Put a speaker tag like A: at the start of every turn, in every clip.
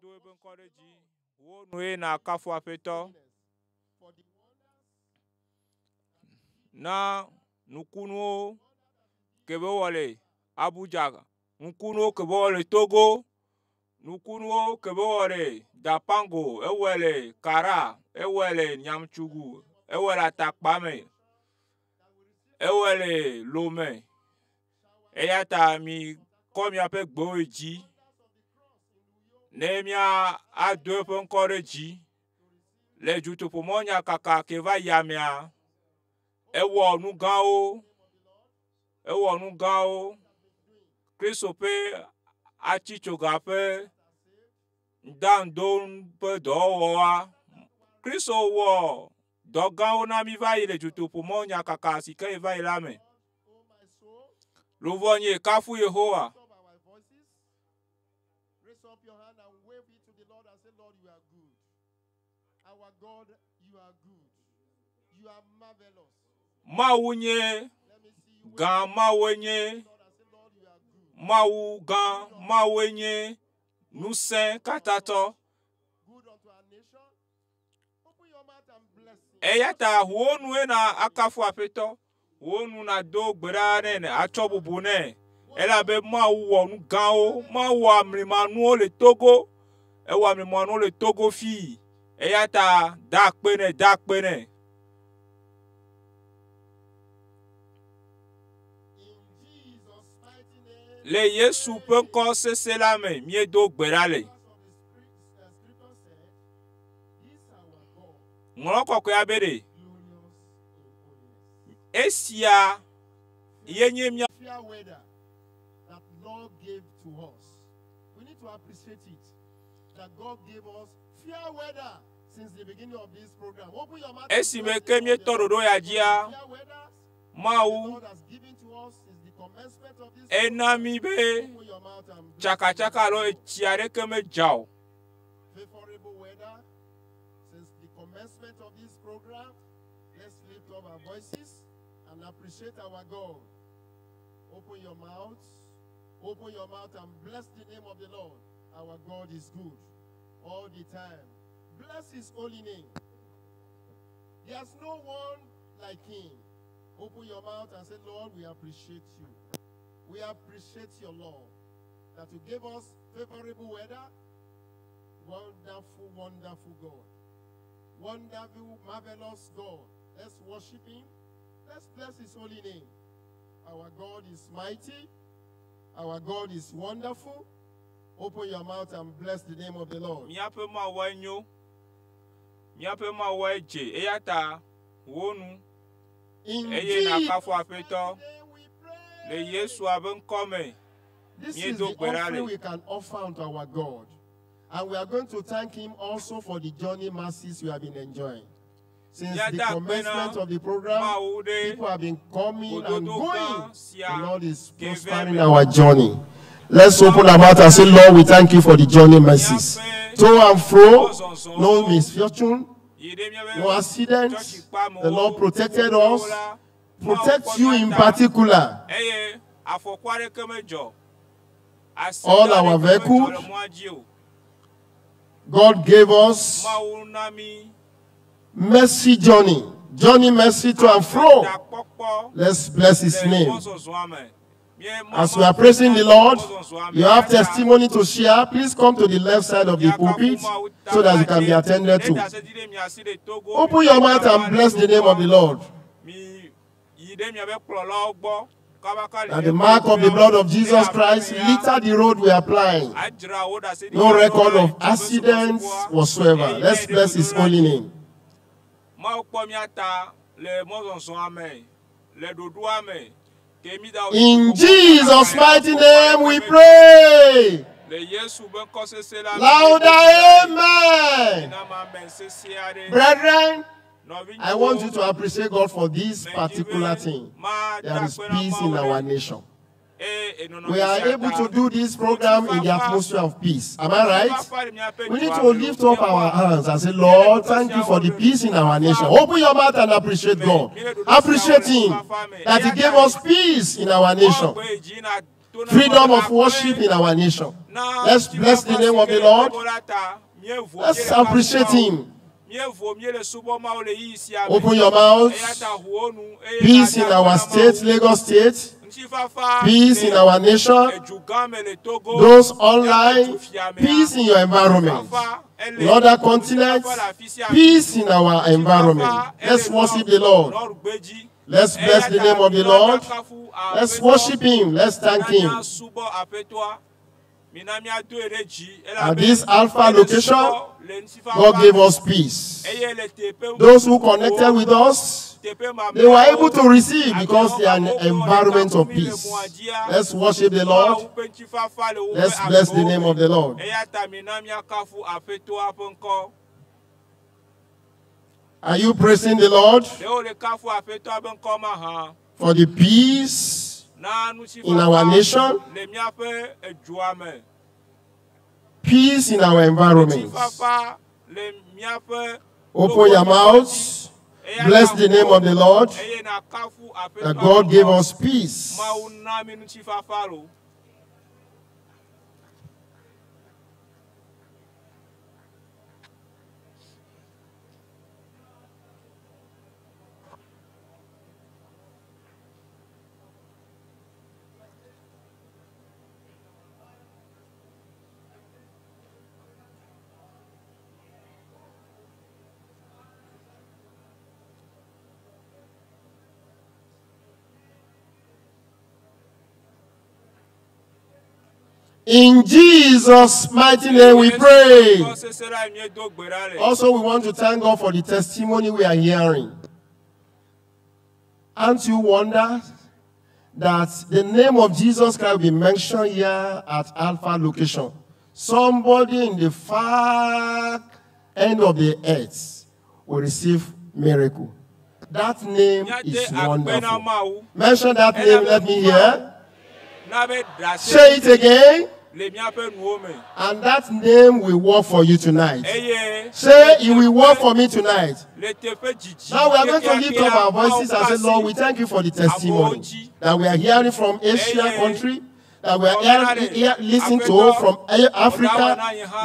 A: Ado eƒe ŋkɔ ɖe dzi. Wo nue na kafu Aƒetɔ. Na nukunuwo ke be wɔ le Abuja, nukunuwo ke be wɔ le Togo, nukunuwo ke be wɔ le Dapango, ewɔe le Kara, ewɔe le Nyamtsugu, ewɔe le Atakpame, ewɔe le Lome. Eya ta mi kɔ miaƒe gbewo yi dzi ne mía ado eƒe ŋkɔ ɖe dzi. Le dutoƒomɔ nyakaka ke va yia mea, ewɔ nu gãwo, ewɔ nu gãwo. Kristo ƒe atitsoga ƒe ŋdando ƒe dɔwɔwɔa, Kristo wɔ dɔ gãwo na mi va yi le dutoƒomɔ nyakaka si ke va yi la me. Luʋɔ nye kafu Yehowa.
B: Raise up your hand and wave it to the Lord and say, Lord, you are good. Our God, you are good. You are marvelous.
A: Mawu nye
B: Let me see you wave
A: gã, Mawue nye
B: to the Lord and say, Lord, you are good.
A: Mawu gã, Mawue nye ŋusẽ katatɔ.
B: Good unto our nation. Open your mouth and bless him.
A: Eya ta wo nue na akafu Aƒetɔ. Wo nu na do gbe ɖa nɛ ne atsɔ bubu nɛ. Elabe Mawu wɔ nu gãwo. Mawu wɔ amlimanuwo le Togo. Ewɔ amlimanuwo le Togo fii. Eya ta da akpe nɛ, da akpe nɛ.
B: In Jesus' mighty name.
A: Le Yesu ƒe ŋkɔ sese la me, míedo gbe ɖa le.
B: Verse of the scripture said, This our God,
A: Ŋlɔ kɔkɔea be ɖe.
B: glorious in holiness.
A: Esia ye nye mía
B: Fair weather that Lord gave to us. We need to appreciate it. That God gave us fair weather since the beginning of this program. Open your mouth. and
A: Esime
B: bless
A: ke
B: the name of
A: míetɔ
B: the Lord
A: ɖoɖo ya
B: for the
A: dzia,
B: fair weathers the
A: Mawu
B: Lord has given to us since the commencement of this
A: ena
B: program.
A: mí be
B: Open your mouth and bless the name
A: tsakatsaka
B: of
A: alo
B: the Lord.
A: etsi aɖeke medza o.
B: Favorable weather since the commencement of this program. Let's lift up our voices and appreciate our God. Open your mouths. Open your mouth and bless the name of the Lord. Our God is good all the time. Bless his holy name. There's no one like him. Open your mouth and say, Lord, we appreciate you. We appreciate your love that you gave us favorable weather. Wonderful, wonderful God. Wonderful, marvelous God. Let's worship him. Let's bless his holy name. Our God is mighty. Our God is wonderful. Open your mouth and bless the name of the Lord.
A: Míaƒe Mawue nyo. Míaƒe Mawue dze eya ta wo nu
B: In
A: eye
B: Jesus'
A: nakafu Aƒetɔ
B: mighty name we pray.
A: le Yesua ƒe ŋkɔ me.
B: This is
A: Míedo
B: the
A: gbe ɖa
B: offering
A: le.
B: we can offer unto our God. And we are going to thank him also for the journey mercies we have been enjoying. Since the
A: Míada akpe na
B: commencement of the program,
A: Mawu ɖe
B: people have been coming and
A: gododo gã
B: going. The
A: sia
B: Lord is
A: ke vɛ
B: prospering
A: me.
B: our journey. Let's open our mouth and say, Lord, we thank you for the journey mercies.
A: Míaƒe
B: To and fro,
A: mɔzɔzɔwo
B: no misfortune,
A: yi ɖe míaƒe
B: no accidents.
A: tsɔtsikpamewo,
B: The Lord protected
A: ƒuƒoƒewo
B: us.
A: la, Mawu
B: Protect
A: kpɔ
B: you
A: mía
B: in
A: ta
B: particular.
A: eye afɔku aɖeke medzɔ. Asi
B: All
A: aɖeke
B: our
A: medzɔ
B: vehicles,
A: le mɔa dzi o.
B: God gave us
A: Mawu na mí
B: mercy journey. Journey mercy to and fro.
A: takpɔkpɔ
B: Let's bless his
A: le
B: name.
A: mɔzɔzɔa me. Mie
B: As
A: Mawu
B: we are praising the
A: na
B: Lord,
A: mɔzɔzɔa me.
B: you have
A: Eya ta
B: testimony to share. Please come to the left side of the
A: miakafu
B: pulpit
A: Mawu
B: so that you can be
A: ta
B: attended
A: ne
B: to.
A: ɖaseɖi ɖe mia si le Togo,
B: Open
A: mi
B: your mouth
A: kaba
B: and
A: le
B: bless the name of the
A: Togoa,
B: Lord.
A: mi yi ɖe miaƒe kplɔlawo gbɔ kabaka le
B: And the
A: míaƒe
B: mark of the blood of
A: ne
B: Jesus Christ
A: aƒeme ya
B: litter the road we are plying.
A: adzra wo ɖaseɖi
B: No
A: ɖo
B: record
A: ɖe
B: of
A: tsoƒe
B: accidents
A: subɔsubɔa
B: whatsoever.
A: eye
B: Let's
A: ne ɖe
B: bless his
A: ɖoɖo la
B: holy
A: dzi.
B: name.
A: Mawu kpɔ mía ta le mɔzɔzɔa me le ɖoɖoa me ke mi da
B: In
A: dutoƒomɔ
B: Jesus'
A: nyakaka ya
B: mighty
A: afɔku
B: name
A: aɖeke
B: we
A: medzɔ.
B: pray.
A: Le Yesu ƒe ŋkɔ sese la me
B: Louder,
A: míedo gbe ɖa le.
B: amen.
A: Mina ma amen sese aɖe.
B: Brethren, I want you
A: Nɔvinyewo,
B: to appreciate God for this
A: medzi be
B: particular thing.
A: mada
B: There is
A: akpe na
B: peace in
A: Mawu
B: our
A: ɖe
B: nation.
A: eye enɔnɔme
B: We are
A: sia
B: able
A: ta.
B: to do this program in the
A: Ŋutifafa
B: atmosphere of peace. Am I right?
A: ŋutifafa le míaƒe
B: We need
A: dua
B: to
A: me o.
B: lift up our
A: Míawoa
B: hands and say,
A: míele
B: Lord,
A: ɖoɖo
B: thank you
A: siawo
B: for the
A: le
B: peace in our nation.
A: ŋutifafa
B: Open your mouth and appreciate
A: me.
B: God.
A: Míele ɖoɖo siawo
B: Appreciate
A: le
B: Him
A: ŋutifafa me.
B: that He
A: Eya
B: gave
A: ta
B: us peace in our nation,
A: mɔ gbe dzi na to na
B: freedom
A: Mawu
B: of worship
A: akpe
B: in our nation.
A: Na
B: Let's bless the
A: ŋutifafa
B: name
A: si
B: of
A: ke
B: the
A: le
B: Lord.
A: Togo la ta, míevo,
B: Let's
A: míele kafu
B: appreciate
A: Mawu.
B: Him.
A: Míevo, míele subɔ Mawu le ɣeyiɣi sia me.
B: Open your mouths.
A: Eya ta ʋu wo nu eye
B: Peace
A: nàda
B: in our
A: akpe na
B: state,
A: Mawu.
B: Lagos State.
A: Ŋutifafa
B: Peace
A: le
B: in our nation.
A: edugã me le Togo.
B: Those
A: Míaƒe
B: online,
A: dufia mea,
B: peace in your environment.
A: ŋutifafa ele
B: In other continents,
A: ŋutifafa le afi sia afi.
B: peace in our environment.
A: Ŋutifafa ele
B: Let's worship the Lord.
A: Nord-gbedzi.
B: Let's bless
A: Eya
B: the
A: ta
B: name of the
A: mina
B: Lord.
A: míakafu
B: Let's
A: Aƒetɔ.
B: worship Him. Let's thank
A: Mina
B: Him.
A: míasubɔ Aƒetɔa. Mina míadoe ɖe dzi
B: At
A: elabe
B: this Alpha
A: ele
B: location,
A: subɔ le ŋutifafa
B: God gave
A: me.
B: us peace.
A: Eye le teƒe
B: Those who connected with us,
A: teƒe
B: they were
A: mamlɛawo,
B: able to receive because they are in an
A: amewo
B: environment of
A: kafu mí le
B: peace.
A: mɔa dzia.
B: Let's worship the
A: Mawu
B: Lord.
A: ƒe ŋutifafa le woƒe
B: Let's bless the
A: agbewo
B: name
A: me.
B: of the Lord.
A: Eya ta mina míakafu Aƒetɔa ƒe ŋkɔ.
B: Are you praising the Lord
A: Ɖe wole kafu Aƒetɔa ƒe ŋkɔ mahã?
B: for the peace
A: Na
B: in our
A: ŋutifafa
B: nation,
A: le míaƒe edua me.
B: peace in our environment?
A: Ŋutifafa le míaƒe
B: Open your
A: Togo
B: mouths.
A: Eya ta
B: Bless the name of the Lord
A: eye nakafu
B: that
A: Aƒetɔa
B: God
A: ƒe
B: gave
A: ŋkɔ.
B: us peace.
A: Mawu na mí ŋutifafa lo.
B: In Jesus' mighty name we
A: Yesu
B: pray.
A: ŋkɔ sesẽ la míedo gbe ɖa le.
B: Also, we want to thank God for the testimony we are hearing. Aren't you wonder that the name of Jesus Christ will be mentioned here at Alpha location? Somebody in the far end of the earth will receive miracle. That name
A: Míade
B: is
A: akpe na
B: wonderful.
A: Mawu.
B: Mention that name, let me hear.
A: Na be ɖase
B: Say it again,
A: le míaƒe nuwo me.
B: and that name will work for you tonight.
A: Eye
B: Say it will work for me tonight.
A: le teƒe dzidzi
B: Now we are going to lift up our
A: kekeakea, Mawu
B: voices and say, Lord, we
A: ƒe asi
B: thank you for the testimony that we are hearing from Asia country, that we are listening to from Africa,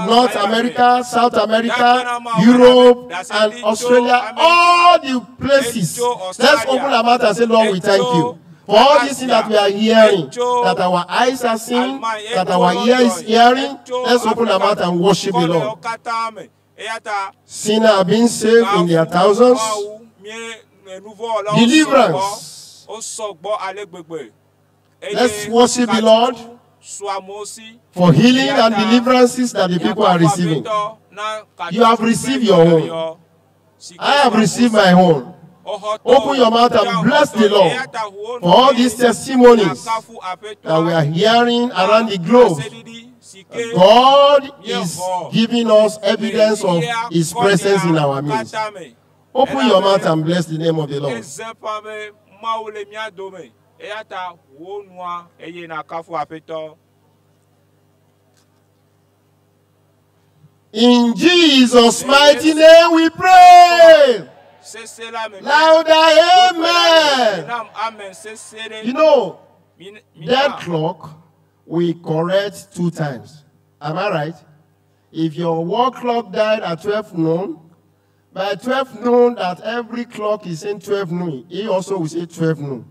B: North America, South America, Europe, and Australia, all the places. Let's open our mouth and say, Lord, we thank you for all these things that we are hearing, that our eyes are seeing, that our ear is hearing. Let's open our mouth and worship the
A: kɔlɔwo
B: Lord.
A: katã me. Eya ta
B: Sinners are being saved in their thousands.
A: Mawu mie nuvɔwɔlawo
B: Deliverance.
A: sɔgbɔ, wosɔgbɔ ale gbegbe. Eye
B: Let's worship the Lord
A: su amewo si.
B: for healing and deliverances that the people are
A: Míakafu
B: receiving.
A: Aƒetɔ na
B: You have received your own. I have received my own. Open your mouth and bless the Lord for all these testimonies that we are hearing around the globe. God is giving us evidence of His presence in our midst. Open your mouth and bless the name of the Lord.
A: Eze ƒã be Mawu le mía dome. Eya ta wò nua eye nàkafu Aƒetɔ.
B: In Jesus' mighty name we pray.
A: Sese la me.
B: Louder, amen.
A: Nam amen sese ɖe.
B: You know,
A: Mi- mi-
B: that clock we correct 2 times. Am I right? If your wall clock died at 12 noon, by 12 noon that every clock is in 12 noon, he also will say 12 noon.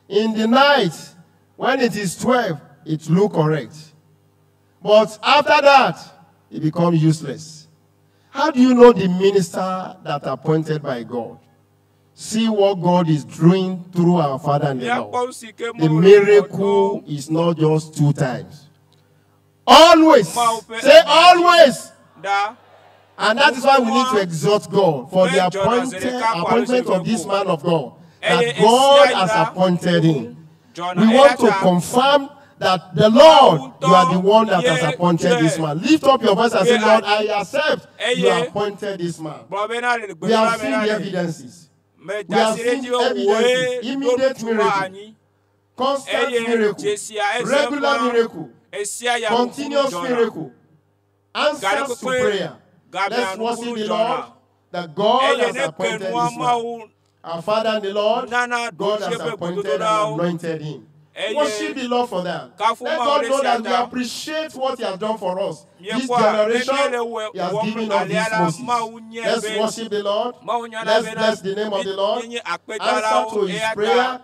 B: In the night, when it is 12, it look correct. But after that, it becomes useless. How do you know the minister that appointed by God? See what God is doing through our Father and the
A: Míakpɔ
B: Lord.
A: nu si ke
B: The
A: Mawu le
B: miracle
A: wɔm
B: is not just 2 times. Always. Say always.
A: ɖa.
B: And that is why we need to exalt God for the appointment of this man of God. That God has appointed him. We want to confirm that the Lord, you are the one that has appointed this man. Lift up your voice and say, Lord, I accept you appointed this man.
A: Gblɔ bena le
B: We have
A: gbedoɖa me
B: seen
A: na
B: the
A: le.
B: evidences.
A: Me
B: We have
A: da asi ɖe
B: seen
A: edzi be wòe
B: evidences, immediate
A: ɖo
B: miracle.
A: anyi.
B: Constant
A: Eye
B: miracle,
A: dzesia eze
B: regular
A: ƒã,
B: miracle,
A: esia ya
B: continuous
A: nukunu dzɔna.
B: miracle, answers to
A: Gare
B: prayer.
A: gamea
B: Let's worship
A: nukunu
B: the Lord
A: dzɔna.
B: that God
A: Eye
B: has
A: ne ke
B: appointed
A: nua
B: this man.
A: Mawu
B: Our Father and the Lord,
A: nana
B: God
A: ɖoɖoe
B: has
A: ƒe
B: appointed and
A: gbedodoɖawo.
B: anointed him.
A: Eye
B: Worship the Lord for that.
A: kafu
B: Let
A: Mawu
B: God
A: ɖe
B: know
A: sia
B: that we
A: ta.
B: appreciate what He has done for us. This
A: Míekpɔa ne
B: generation,
A: míele wɔ
B: He has
A: wɔm
B: given us
A: alea
B: this
A: la,
B: Moses.
A: Mawu nye
B: Let's
A: be
B: worship the Lord.
A: Mawu nyana
B: Let's
A: bena
B: bless the name of the Lord.
A: míenye
B: Answer
A: akpedalawo
B: to his
A: eya ta
B: prayer.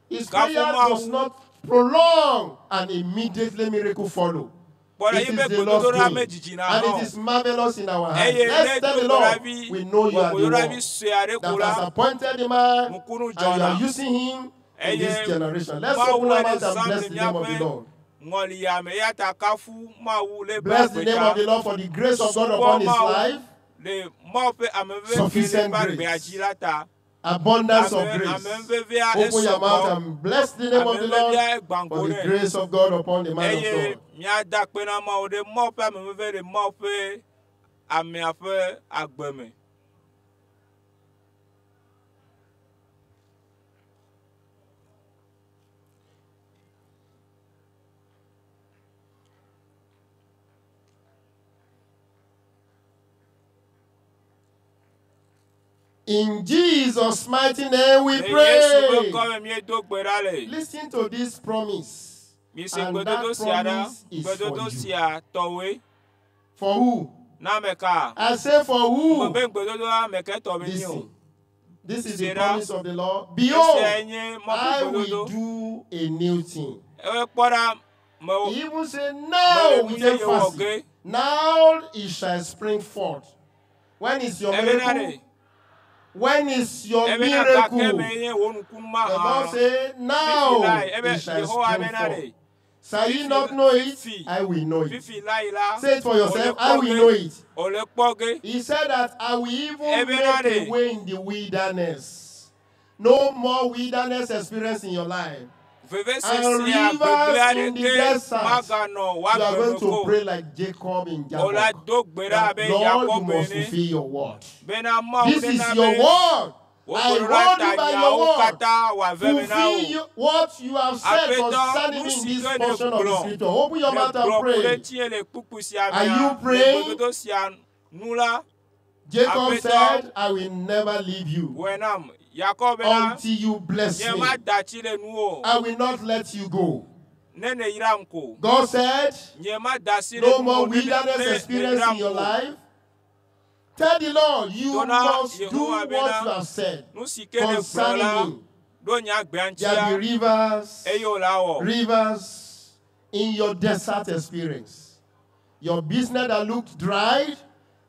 B: His
A: kafu
B: prayer does
A: Mawu
B: not prolong and immediately miracle follow.
A: kpɔ ɖe
B: It
A: yiƒe
B: is the Lord's
A: gbedodoɖa
B: doing.
A: medzidzina
B: And
A: hã
B: it is marvelous in our hands.
A: eye ne
B: Let's tell the Lord,
A: gbedoɖavi
B: we know you
A: wɔ
B: are the
A: gbedoɖavi
B: one
A: sue aɖe ko
B: that has
A: la
B: appointed the man
A: nukunu
B: and you are
A: dzɔna
B: using him in this
A: eye
B: generation. Let's
A: Mawu
B: open our
A: le
B: mouth and
A: zãm
B: bless
A: le
B: the name of the
A: míaƒe
B: Lord.
A: ŋɔliya me eya ta kafu Mawu le eƒe
B: Bless the
A: agbe
B: name
A: ta
B: of the Lord for the grace of God
A: subɔ
B: upon his
A: Mawu
B: life,
A: le Mawu ƒe ameveve ke le
B: sufficient
A: eƒe agbea
B: grace,
A: dzi la ta
B: abundance of
A: ame
B: grace.
A: amevevea
B: Open your mouth
A: esɔgbɔ
B: and bless the name of the Lord
A: amevevea egbãgo
B: for the
A: nɛ
B: grace of God upon the man of
A: eye
B: God.
A: míada akpe na Mawu ɖe Mawu ƒe ameveve le Mawu ƒe amea ƒe agbe me.
B: In Jesus' mighty name we
A: Le Yesu ƒe
B: pray.
A: ŋkɔ me míedo gbe ɖa le.
B: Listen to this promise.
A: Mise
B: And that
A: gbedodo sia ɖa,
B: promise is for
A: gbedodo
B: you.
A: sia tɔwoe
B: For who?
A: na ame ka?
B: I say for who?
A: Mebe gbedodoa ame ke tɔ be nyi o.
B: Listen. This is
A: Se
B: the
A: ɖa,
B: promise of the Lord.
A: esiae
B: Behold,
A: nye Mawu
B: I
A: ƒe
B: will
A: gbedodo.
B: do a new thing.
A: Ewɔe kpɔ ɖa, mewɔ
B: He even said,
A: mele
B: Now
A: nu
B: with
A: yeye wɔ
B: emphasis,
A: ge.
B: now it shall spring forth. When is your
A: Ebena
B: miracle?
A: ɖe,
B: When is your
A: ebena gake
B: miracle?
A: me nye wò nukunu
B: The
A: mahã.
B: Lord said,
A: Fifi
B: Now
A: lae, ebe
B: it shall
A: Yehowa
B: spring
A: bena
B: forth.
A: ɖe,
B: Shall ye
A: fifi
B: not know it?
A: fi
B: I will know it.
A: fifi lae la,
B: Say it for
A: wòle
B: yourself, I
A: kpɔ
B: will
A: ge,
B: know it.
A: wòle kpɔ ge.
B: He said that I will even
A: Ebena
B: make a
A: ɖe,
B: way in the wilderness. No more wilderness experience in your life. And
A: vevesesea
B: rivers
A: gbegblẽ
B: in the
A: aɖeke
B: desert.
A: maganɔ wò
B: You are
A: agbe
B: going
A: me
B: to
A: ko.
B: pray like Jacob in
A: O la
B: Jabbok.
A: do gbe ɖa
B: That
A: abe
B: Lord, you
A: Yakob
B: must
A: ene
B: fulfill your word.
A: bena Mawu
B: This
A: nena
B: is your
A: be
B: word.
A: wò
B: I
A: gbedoɖa
B: hold
A: ta
B: you by your
A: nyawo
B: word.
A: katã wòave me na
B: Fulfill
A: wò.
B: what you have said
A: Aƒetɔ,
B: concerning
A: nu
B: me in
A: si
B: this
A: ke ne
B: portion of the
A: gblɔ
B: scripture. Open your
A: ne
B: mouth and
A: gblɔ ku ɖe
B: pray.
A: ŋutinye le kpukpu sia
B: Are
A: mea,
B: you
A: le
B: praying?
A: gbedodo sia nu la,
B: Jacob
A: Aƒetɔ
B: said, I will never leave you
A: wɔe nam. Yakob bena,
B: until you bless
A: nye
B: me.
A: mada tsi le nuwò o,
B: I will not let you go.
A: ne nèyram ko.
B: God said,
A: Nye mada asi ɖe
B: No
A: nuwò
B: more
A: ne
B: wilderness
A: ne
B: experience
A: nèyram
B: in your
A: ko.
B: life. Tell the Lord, you
A: To na
B: must do
A: Yehowa
B: what
A: bena,
B: you have said
A: nu si ke ne gblɔ
B: concerning
A: la,
B: me.
A: ɖo nye agbea
B: There be
A: ŋutia,
B: rivers,
A: eye wòle awɔ.
B: rivers in your desert experience. Your business that looked dry,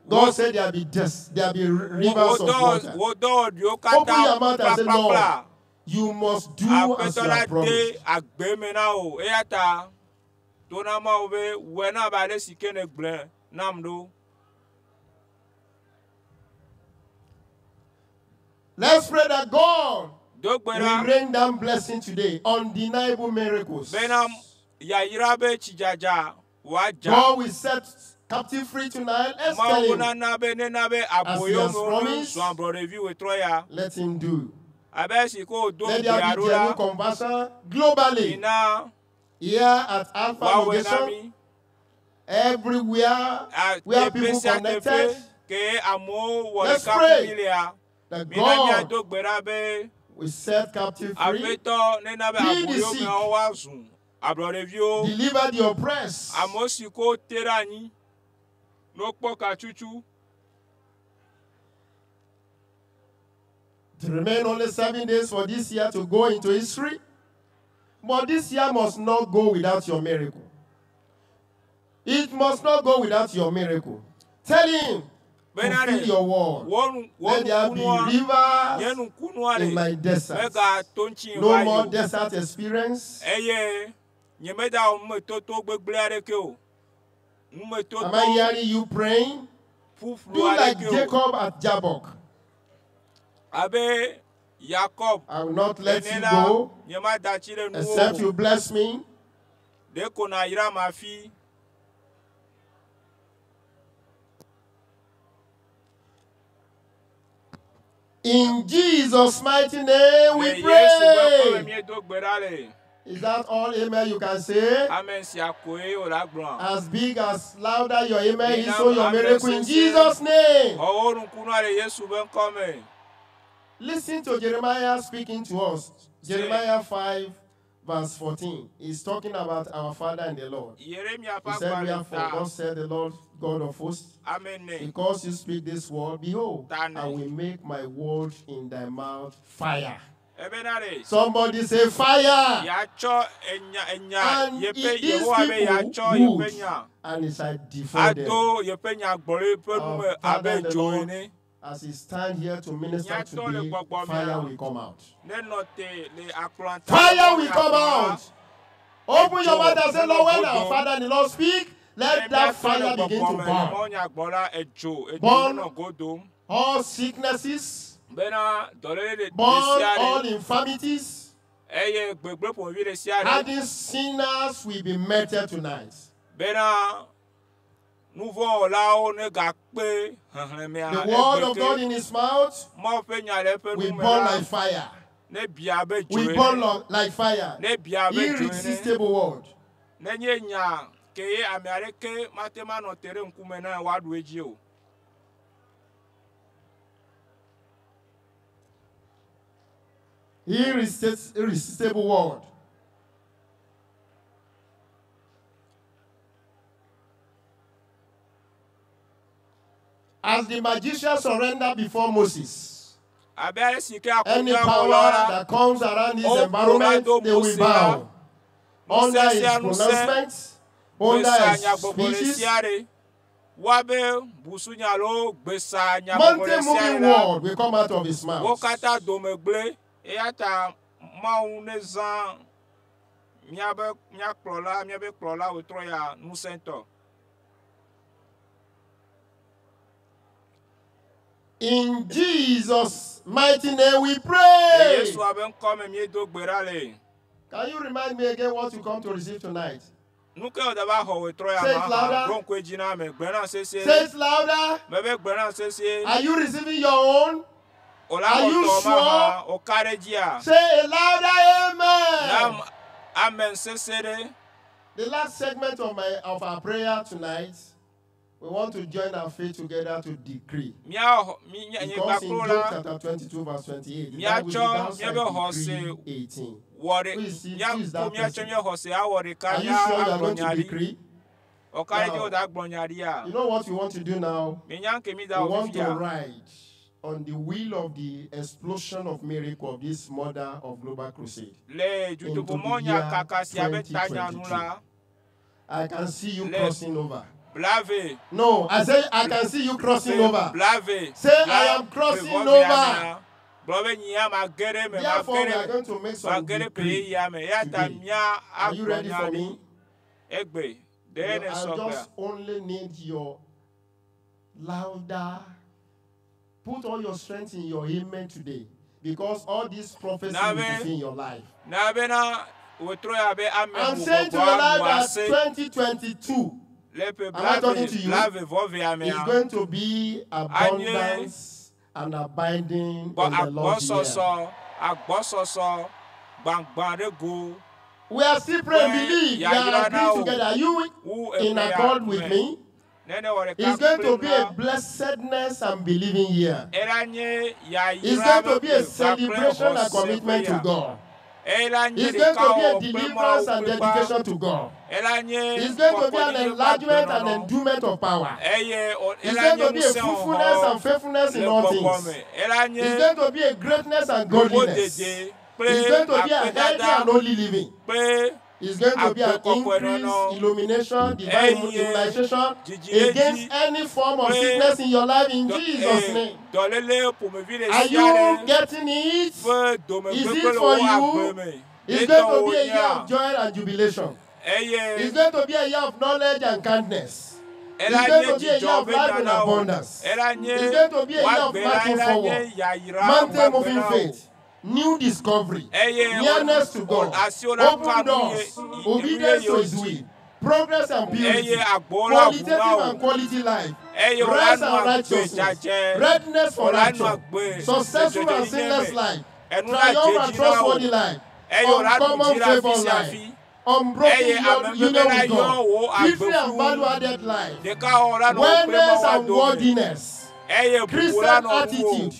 A: Wo
B: God said there'll be there'll be
A: wo
B: rivers of
A: dɔ
B: water.
A: wo dɔwɔɖuiwo
B: Open
A: katã
B: your mouth and say, Lord,
A: kplakplakpla.
B: you must do as
A: Aƒetɔ
B: you
A: la
B: have
A: de
B: promised.
A: agbe me na wò eya ta to na Mawu be wɔe na abe ale si ke nègblɔe nam ɖo.
B: Let's pray that God
A: Do gbe
B: will
A: ɖa
B: rain down blessing today, undeniable miracles.
A: bena yayra be tsidzadza wòadza.
B: God will set captive free tonight. Let's tell
A: Mawu
B: him,
A: nana be nena be
B: as he has
A: aboyomewo
B: promised,
A: zu ablɔɖevi wòtrɔ ya.
B: let him do.
A: Abe esi ke wòdo
B: Let there
A: gbea
B: be
A: ɖo
B: genuine
A: la,
B: conversion globally.
A: mina
B: Here at Alpha
A: woawɔe na
B: Location,
A: mí.
B: everywhere where
A: Teƒe
B: people
A: sia teƒe
B: connected,
A: ke amewo wɔ
B: let's
A: ɖeka
B: pray
A: kple mí lea,
B: that
A: mina
B: God
A: míado gbe ɖa be
B: will set captive free,
A: Aƒetɔ nena be
B: heal the sick,
A: aboyomeawo woazu ablɔɖeviwo.
B: deliver the oppressed.
A: Amewo si ke wote ɖe anyi ne wokpɔ katsutsu.
B: It remain only 7 days for this year to go into history. But this year must not go without your miracle. It must not go without your miracle. Tell him,
A: Bena
B: fulfill
A: ɖe
B: your word.
A: wo nu wo
B: Let there be
A: nukunua nye
B: rivers
A: nukunua
B: in
A: ɖe
B: my desert.
A: megato ŋuti
B: No
A: va yi
B: more
A: o.
B: desert experience.
A: Eye nyemedawɔ numetoto gbegblẽ aɖeke o.
B: Am I
A: Numetoto
B: hearing you praying?
A: ƒuƒlu
B: Do like
A: aɖeke o.
B: Jacob at Jabbok.
A: Abe Yakob
B: I will not let
A: ene
B: you
A: la,
B: go
A: nyemada tsi ɖe nuwò
B: except
A: o.
B: you bless me.
A: Ɖeko nàyram hafi.
B: In Jesus' mighty name
A: Le
B: we
A: Yesu ƒe ŋkɔme
B: pray.
A: míedo gbe ɖa le.
B: Is that all amen you can say?
A: Amen sia koe wòle agblɔa.
B: As big as louder your amen is,
A: Mina
B: so your
A: ame
B: miracle in
A: sese
B: Jesus' name.
A: xɔwo nukunua le Yesu ƒe ŋkɔme.
B: Listen to Jeremiah speaking to us.
A: Se
B: Jeremiah 5, verse 14. He's talking about our Father in the Lord.
A: Yeremia
B: He
A: ƒe
B: said,
A: agbalẽ
B: Wherefore,
A: ta
B: thus said the Lord God of hosts,
A: ame ene
B: because you speak this word, behold,
A: Tane.
B: I will make my word in thy mouth fire.
A: Ebena ɖe
B: Somebody say fire!
A: yatsɔ enya enya
B: And
A: yeƒe
B: if these
A: Yehowa be
B: people
A: yatsɔ yeƒe
B: would,
A: nya
B: and it shall devour them.
A: ado yeƒe nya gbɔ ɖe eƒe
B: Our
A: nu me
B: Father
A: abe
B: in the
A: dzo
B: Lord,
A: ene.
B: as he stand here to minister
A: Míatɔ le
B: today,
A: gbɔgbɔ
B: fire
A: mea
B: will come out.
A: ne nɔ te le akplɔa ta
B: Fire will
A: nya
B: come
A: gblɔa,
B: out. Open your
A: Edzo
B: mouth and say, Lord, when
A: nenɔ
B: our
A: godom.
B: Father in the Lord speak,
A: Ne
B: let that
A: míatɔ le
B: fire begin
A: gbɔgbɔ
B: to
A: me le
B: burn.
A: Mawu nya gblɔ la edzo edzo
B: Burn
A: nenɔ godom
B: all sicknesses,
A: bena dɔléle ɖe
B: burn
A: sia
B: all
A: ɖe
B: infirmities.
A: eye gbegblẽ ƒomevi ɖe sia ɖe
B: Adding sinners will be melted tonight.
A: bena nuvɔwɔlawo negakpe xexlẽmea
B: The word of God
A: egbeke
B: in his mouth
A: Mawu ƒe nya le eƒe
B: will
A: nu me
B: burn
A: la
B: like fire.
A: ne bia abe dzo
B: Will burn
A: ene
B: like fire.
A: ne bia abe dzo ene
B: Irresistible word.
A: nenye nya ke ye ame aɖeke mate ŋu anɔ te ɖe ŋkume na woaɖu edzi o.
B: Irresistible word. As the magician surrendered before Moses,
A: Abe ale si ke
B: any
A: akunyawɔlawo
B: power
A: la
B: that comes around his
A: woƒo
B: environment,
A: va do
B: they will
A: Mose la
B: bow. Under
A: ŋusẽ
B: his
A: sia ŋusẽ
B: pronouncement, under
A: gbesa
B: his
A: nyagbɔgblɔ ɖe
B: speeches,
A: sia ɖe woabe busunya alo gbesa nyagbɔgblɔ
B: mountain
A: ɖe sia
B: moving
A: ɖe la
B: word will come out of his
A: wo
B: mouth.
A: katã dome gblẽ eya ta Mawu ne zã míabe míakplɔla míabe kplɔla wòtrɔ ya ŋusẽtɔ.
B: In Jesus' mighty name we
A: Le
B: pray.
A: Yesu abe ŋkɔ me míedo gbe ɖa le.
B: Can you remind me again what you come to receive tonight?
A: Nu ke wòda va xɔ wòtrɔ ya
B: Say it
A: ma hã
B: louder.
A: ɖo ŋku edzi na ame gblẽ na sesie.
B: Say it louder.
A: Mebe gblẽ na sesie.
B: Are you receiving your own?
A: Wòla
B: Are
A: xɔ
B: you
A: tɔ ma
B: sure?
A: hã wòka ɖe dzia.
B: Say a louder
A: Na
B: amen.
A: amen sese ɖe.
B: The last segment of our prayer tonight, we want to join our faith together to decree.
A: Míaxɔ mi nye
B: Because in
A: gbaklo
B: Job
A: la
B: chapter 22, verse 28, the Bible says,
A: míatsɔ
B: Thou
A: míabe
B: shalt
A: xɔse
B: decree 18.
A: wɔ ɖe
B: Who is, it?
A: mía
B: Who is
A: ko
B: that
A: míatsɔ
B: person?
A: mía xɔse awɔ ɖeka
B: Are you
A: mía
B: sure you are
A: agblɔ
B: going to
A: nya ɖi.
B: decree?
A: Wòka ɖe dzi
B: Now,
A: wòda gblɔ nya ɖia.
B: you know what we want to do now?
A: Minya nke mi da
B: We
A: wɔ
B: want to
A: fifia.
B: ride on the wheel of the explosion of miracle of this mother of global crusade
A: Le
B: into the
A: dutoƒomɔ
B: year
A: nyakaka sia be tanya nu
B: 2022.
A: la
B: I can see you
A: le
B: crossing over.
A: blave
B: No, I say I can see you crossing
A: ƒe
B: over.
A: blave
B: Say I
A: bla
B: am crossing
A: vɔ vea
B: over.
A: mea gblɔ be nyia ma ge ɖe me ma
B: Therefore,
A: ge
B: we are
A: ɖe
B: going to make
A: ma
B: some
A: ge ɖe ƒe
B: decree
A: yeyea me eya ta
B: today.
A: mía
B: Are you
A: agblɔ
B: ready
A: nya
B: for
A: ɖi
B: me?
A: egbe ɖe
B: You
A: ne
B: know, I
A: sɔgbea.
B: just only need your louder. Put all your strength in your amen today. Because all these prophecies will
A: Na be
B: fulfill in your life.
A: na bena wòtrɔ ya be ame
B: I'm
A: bu
B: saying to your
A: gbɔgbɔa
B: life
A: nu
B: that
A: ase
B: 2022,
A: le ƒe
B: am I talking
A: blave
B: to you?
A: blave vɔ vea
B: Is
A: mea
B: going to be
A: anye
B: abundance and abiding
A: gbɔ
B: in the Lord's year.
A: agbɔsɔsɔ agbɔsɔsɔ gbagbã ɖe go
B: We are still praying,
A: ƒe
B: believe. We are
A: yayra na
B: agreeing
A: wò
B: together. Are you
A: wu
B: in
A: eƒe ya
B: accord with
A: me
B: me?
A: nene wɔ ɖeka
B: It's going to
A: kplim
B: be
A: la
B: a blessedness and believing year.
A: ela nye
B: It's
A: yayra
B: going
A: be
B: to be a
A: ƒe kpakple
B: celebration and
A: xɔse ƒe
B: commitment to
A: ya
B: God.
A: ela nye
B: It's going to be
A: ɖekawɔwɔ
B: a
A: kple
B: deliverance
A: Mawu
B: and
A: kple kpa
B: dedication to God.
A: ela nye
B: It's going to be an
A: kɔkɔenyenye ƒe
B: enlargement and
A: agbenɔnɔ
B: endowment of power.
A: eye
B: It's
A: ela
B: going
A: nye
B: to be a fruitfulness
A: ŋusẽxɔxɔ
B: and faithfulness in
A: le
B: all
A: gbɔgbɔ
B: things.
A: me ela nye
B: It's going to be a greatness and godliness.
A: blibodede
B: It's
A: kple
B: going to be a healthy
A: akpedada
B: and holy living.
A: kple
B: It's going to be an
A: agbe kɔkɔe
B: increase,
A: nɔnɔ
B: illumination, divine
A: eye
B: immunization
A: dzidziɖedzi
B: against any form of
A: kple
B: sickness in your life in
A: dɔ
B: Jesus'
A: ee
B: name.
A: dɔléle ƒomevi ɖe
B: Are
A: sia
B: you
A: ɖe
B: getting it?
A: ƒe
B: Is
A: domegbe
B: it
A: le
B: for
A: wo
B: you?
A: agbe me
B: It's
A: ye
B: going to
A: tɔwo
B: be a year
A: nyea
B: of joy and jubilation.
A: eye
B: It's going to be a year of knowledge and kindness. It's
A: ela
B: going
A: nye
B: to be a year
A: dzidzɔ
B: of
A: ƒe
B: life in
A: nya na wo
B: abundance.
A: ela
B: It's
A: nye
B: going to be a year of
A: woagbe la
B: marching
A: ela nye
B: forward,
A: yayra
B: mountain
A: woagbe
B: moving
A: na wo
B: faith, new discovery,
A: eye
B: nearness to God,
A: asiwo la ka
B: open
A: nu ye
B: doors,
A: nu
B: obedience to
A: yeyewo
B: His
A: dzi
B: will, progress and
A: eye
B: purity,
A: agbowo la ʋu na
B: qualitative
A: wo
B: and quality life,
A: eye wòla
B: rest
A: nɔ
B: and
A: agbe
B: righteousness,
A: dzadzɛ
B: readiness for
A: wòla nɔ
B: rapture,
A: agbe le
B: successful and
A: dzɔdzɔenyenye
B: sinless
A: me
B: life,
A: enu la
B: triumph
A: dze
B: and
A: dzi na wo
B: trustworthy life,
A: eye wòla ɖu
B: uncommon
A: dzi le afi
B: favor
A: sia
B: life,
A: afi
B: unbroken
A: eye ame
B: union
A: veve la
B: with
A: yɔ
B: God,
A: wò
B: victory and
A: agbeƒu
B: value added life,
A: ɖekawɔwɔ la nɔ wò kple
B: wellness
A: Mawu
B: and
A: dome
B: worthiness,
A: eye bubu la
B: Christian
A: nɔ ŋuwò
B: attitude,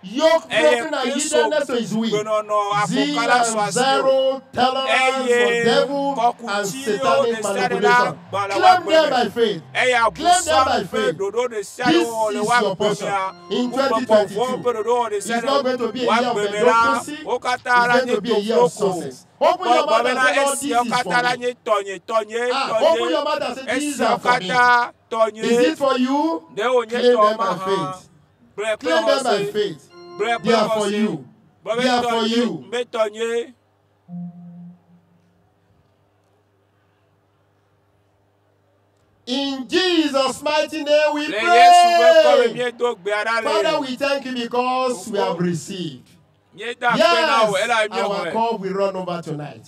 B: Yoke
A: Eye
B: broken and
A: Kristo
B: yieldedness to his will.
A: gbenɔnɔ
B: Zeal
A: aƒoka la
B: and
A: su asiwò.
B: zero tolerance for
A: Eye
B: devil and
A: kɔkutiwo
B: satanic
A: ɖe sia ɖe la
B: manipulation.
A: gbã le
B: Claim
A: woagbe
B: them
A: me.
B: by faith.
A: Eya
B: Claim them
A: busam
B: by
A: ƒe
B: faith.
A: ɖoɖo ɖe sia ɖe
B: This
A: wɔwɔ le
B: is your
A: woagbe
B: portion
A: mea,
B: in
A: nugbɔgbɔ vɔ̃
B: 2022.
A: ƒe ɖoɖo ɖe sia
B: It's
A: ɖe
B: not going to be a year of
A: woagbe me la,
B: mediocrity.
A: wo katã
B: It's
A: la
B: going
A: nye
B: to be a year of
A: tofloko.
B: success. Open your
A: Gbɔgbɔ
B: mouth and
A: bena
B: say, Lord, this
A: esiawo
B: is
A: katã
B: for
A: la
B: me.
A: nye tɔnye, tɔnye,
B: Ah, open
A: tɔnye.
B: your mouth and say, these
A: Esiawo
B: are for me.
A: katã
B: Is
A: tɔnye.
B: it for you?
A: Ɖe wònye
B: Claim
A: tɔ
B: them
A: ma
B: by
A: hã.
B: faith.
A: Gblɔe kple
B: Claim them by
A: xɔse.
B: faith.
A: Gblɔe
B: They
A: kple
B: are for
A: xɔse.
B: you.
A: Gblɔ be
B: They are for
A: tɔnye,
B: you.
A: be tɔnye.
B: In Jesus' mighty name we
A: Le Yesu ƒe kɔme
B: pray.
A: míedo gbe ɖa
B: Father,
A: le.
B: we thank you because we have received.
A: Míeda akpe na wò
B: Yes,
A: elabe
B: our
A: míexɔe.
B: cup will run over tonight.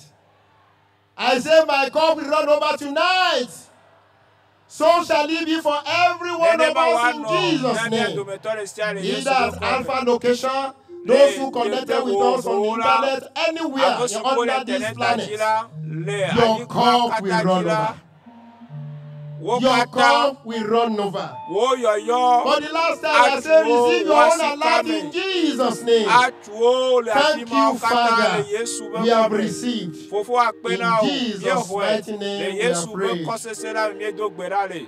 B: I say, my cup will run over tonight. So shall it be for every one of
A: Nenema
B: us in
A: wòanɔ na
B: Jesus'
A: mía
B: name.
A: dometɔ ɖe sia ɖe Yesu
B: Either
A: ƒe
B: at
A: kɔme.
B: Alpha location,
A: Le
B: those who connected with us on the
A: teƒe vovovowo la,
B: internet, anywhere
A: ame siwo le
B: under this
A: internet dzi
B: planet,
A: la, le
B: your
A: anyigba
B: cup will
A: katã dzi
B: run
A: la,
B: over.
A: wo
B: Your
A: katã
B: cup will run over.
A: wo yɔyɔ
B: For the last time, I say,
A: atsuwo
B: receive your own
A: woasika
B: alert
A: me.
B: in Jesus' name.
A: Atsuwo le afi
B: Thank
A: ma
B: you,
A: wo katã le
B: Father.
A: Yesu ƒe
B: We have
A: ŋkɔme.
B: received.
A: Fofo akpe
B: In
A: na wò,
B: Jesus'
A: míexɔe.
B: mighty
A: Le
B: name, we have
A: Yesu ƒe
B: prayed.
A: kɔsese la me míedo gbe ɖa le.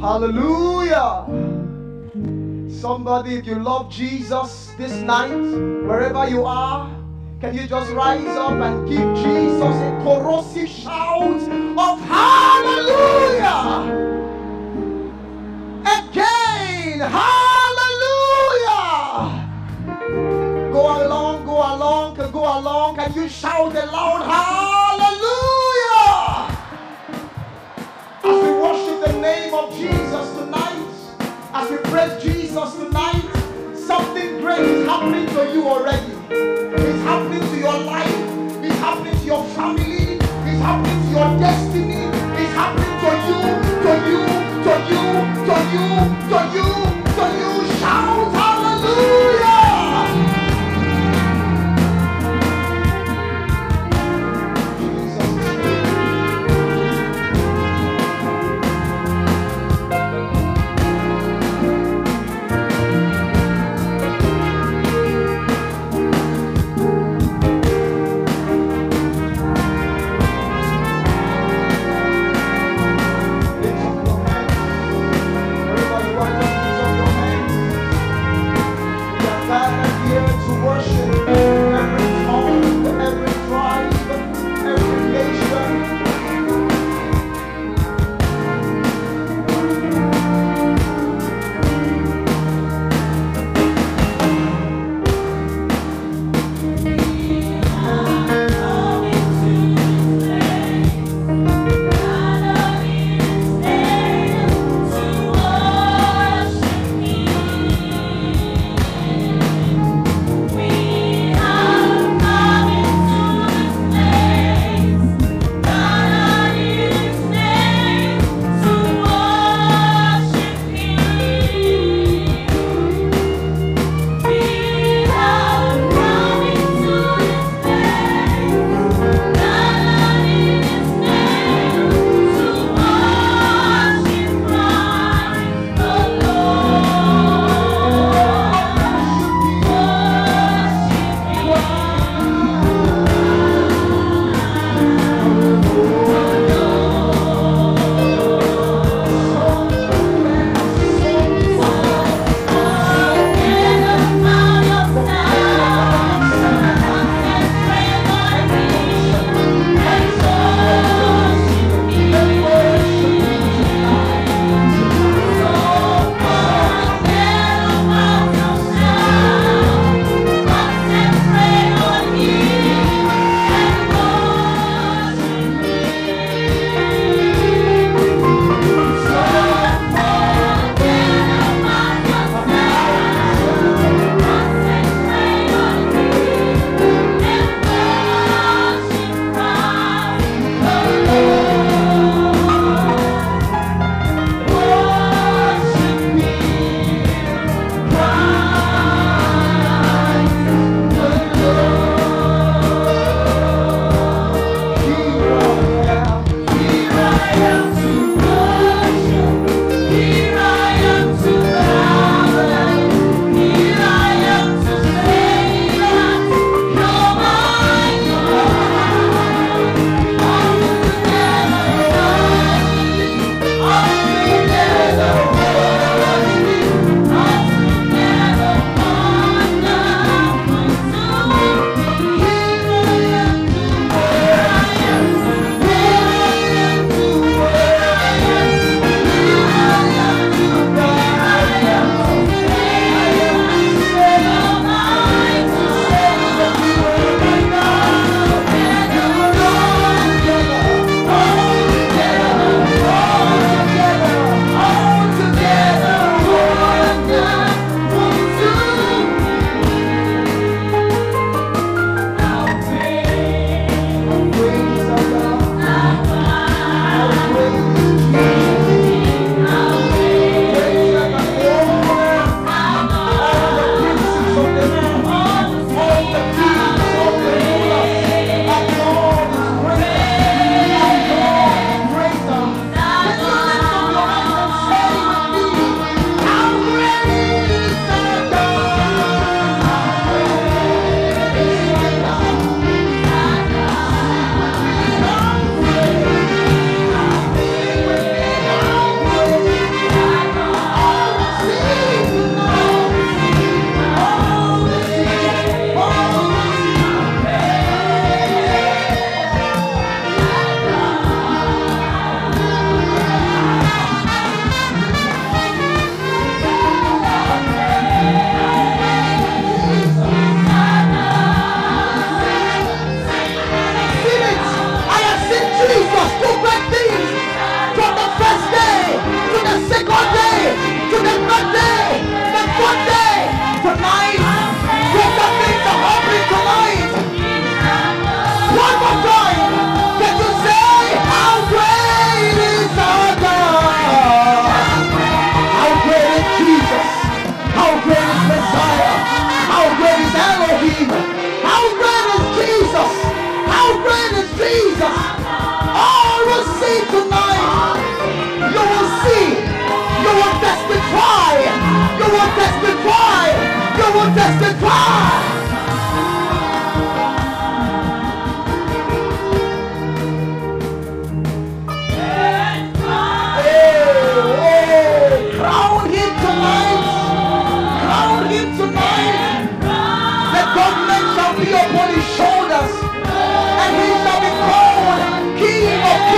C: Hallelujah. Somebody, if you love Jesus this night, wherever you are, can you just rise up and give Jesus a corrosive shout of hallelujah? Again, hallelujah. Go along, go along, go along. Can you shout a loud hallelujah? As we worship the name of Jesus tonight, as we praise Jesus tonight, something great is happening to you already. It's happening to your life, it's happening to your family, it's happening to your destiny, it's happening to you, to you, to you, to you, to you, to you. Shout hallelujah! Jesus is here.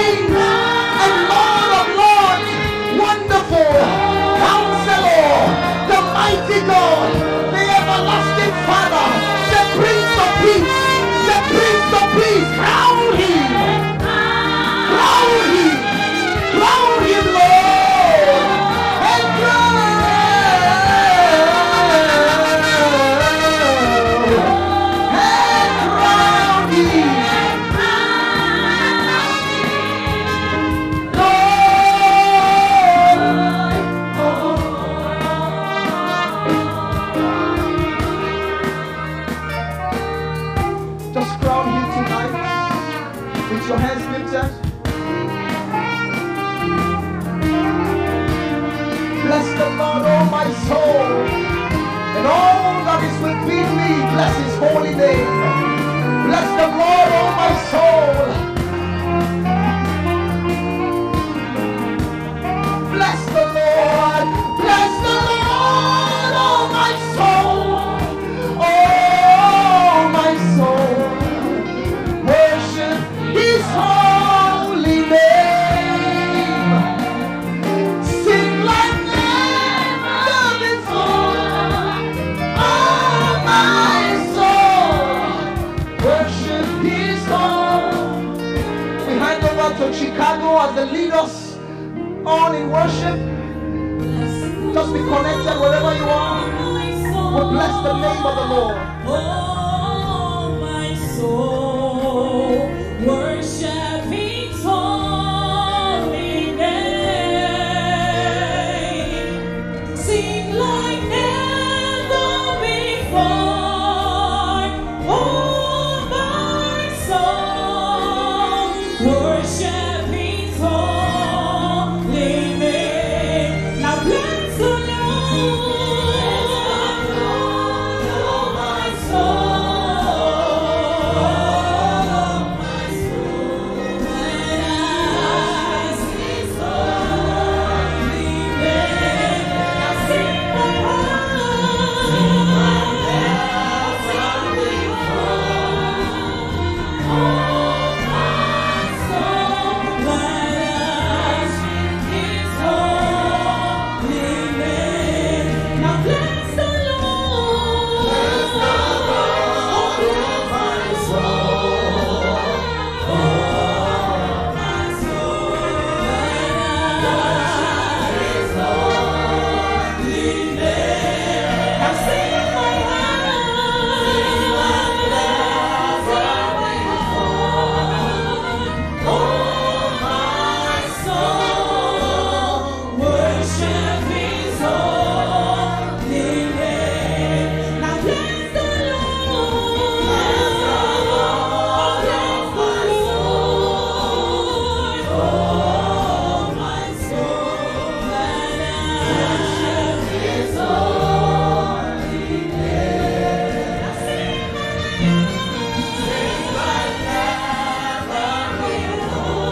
C: Kings and Lord of Lords, wonderful Counselor, the mighty God, the everlasting Father, the Prince of Peace, the Prince of Peace. Crown him, crown him, crown him, Lord, and crown, and crown him. Lord. Just crown him tonight with your hands lifted. Bless the Lord, oh my soul, and all that is within me. Bless his holy name. Bless the Lord, oh my soul. Bless the Lord, bless the Lord, oh my soul, oh my soul. Worship his holy name. Sing like never before, oh my soul. Worship his holy. We hand over to Chicago as they lead us all in worship. Just be connected wherever you are. We bless the name of the Lord.
D: Oh, my soul, worship His holy name. Sing like never before. Oh, my soul, worship His holy name. Now bless the Lord, oh my soul, my soul. Bless His holy name. Now sing my Worship His holy name. Now bless the Lord, bless the Lord, oh my soul. Worship His holy name. Now sing like never before.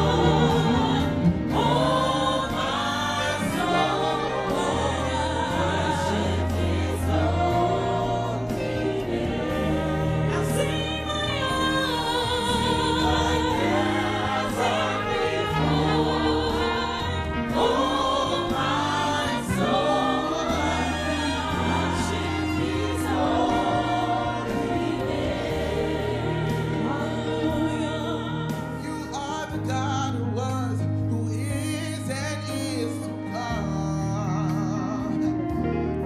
D: Oh my soul, worship His holy name. Now sing my heart, like never before. Oh my soul, worship His holy name. Hallelujah.
B: You are the God who was, who is, and is to come.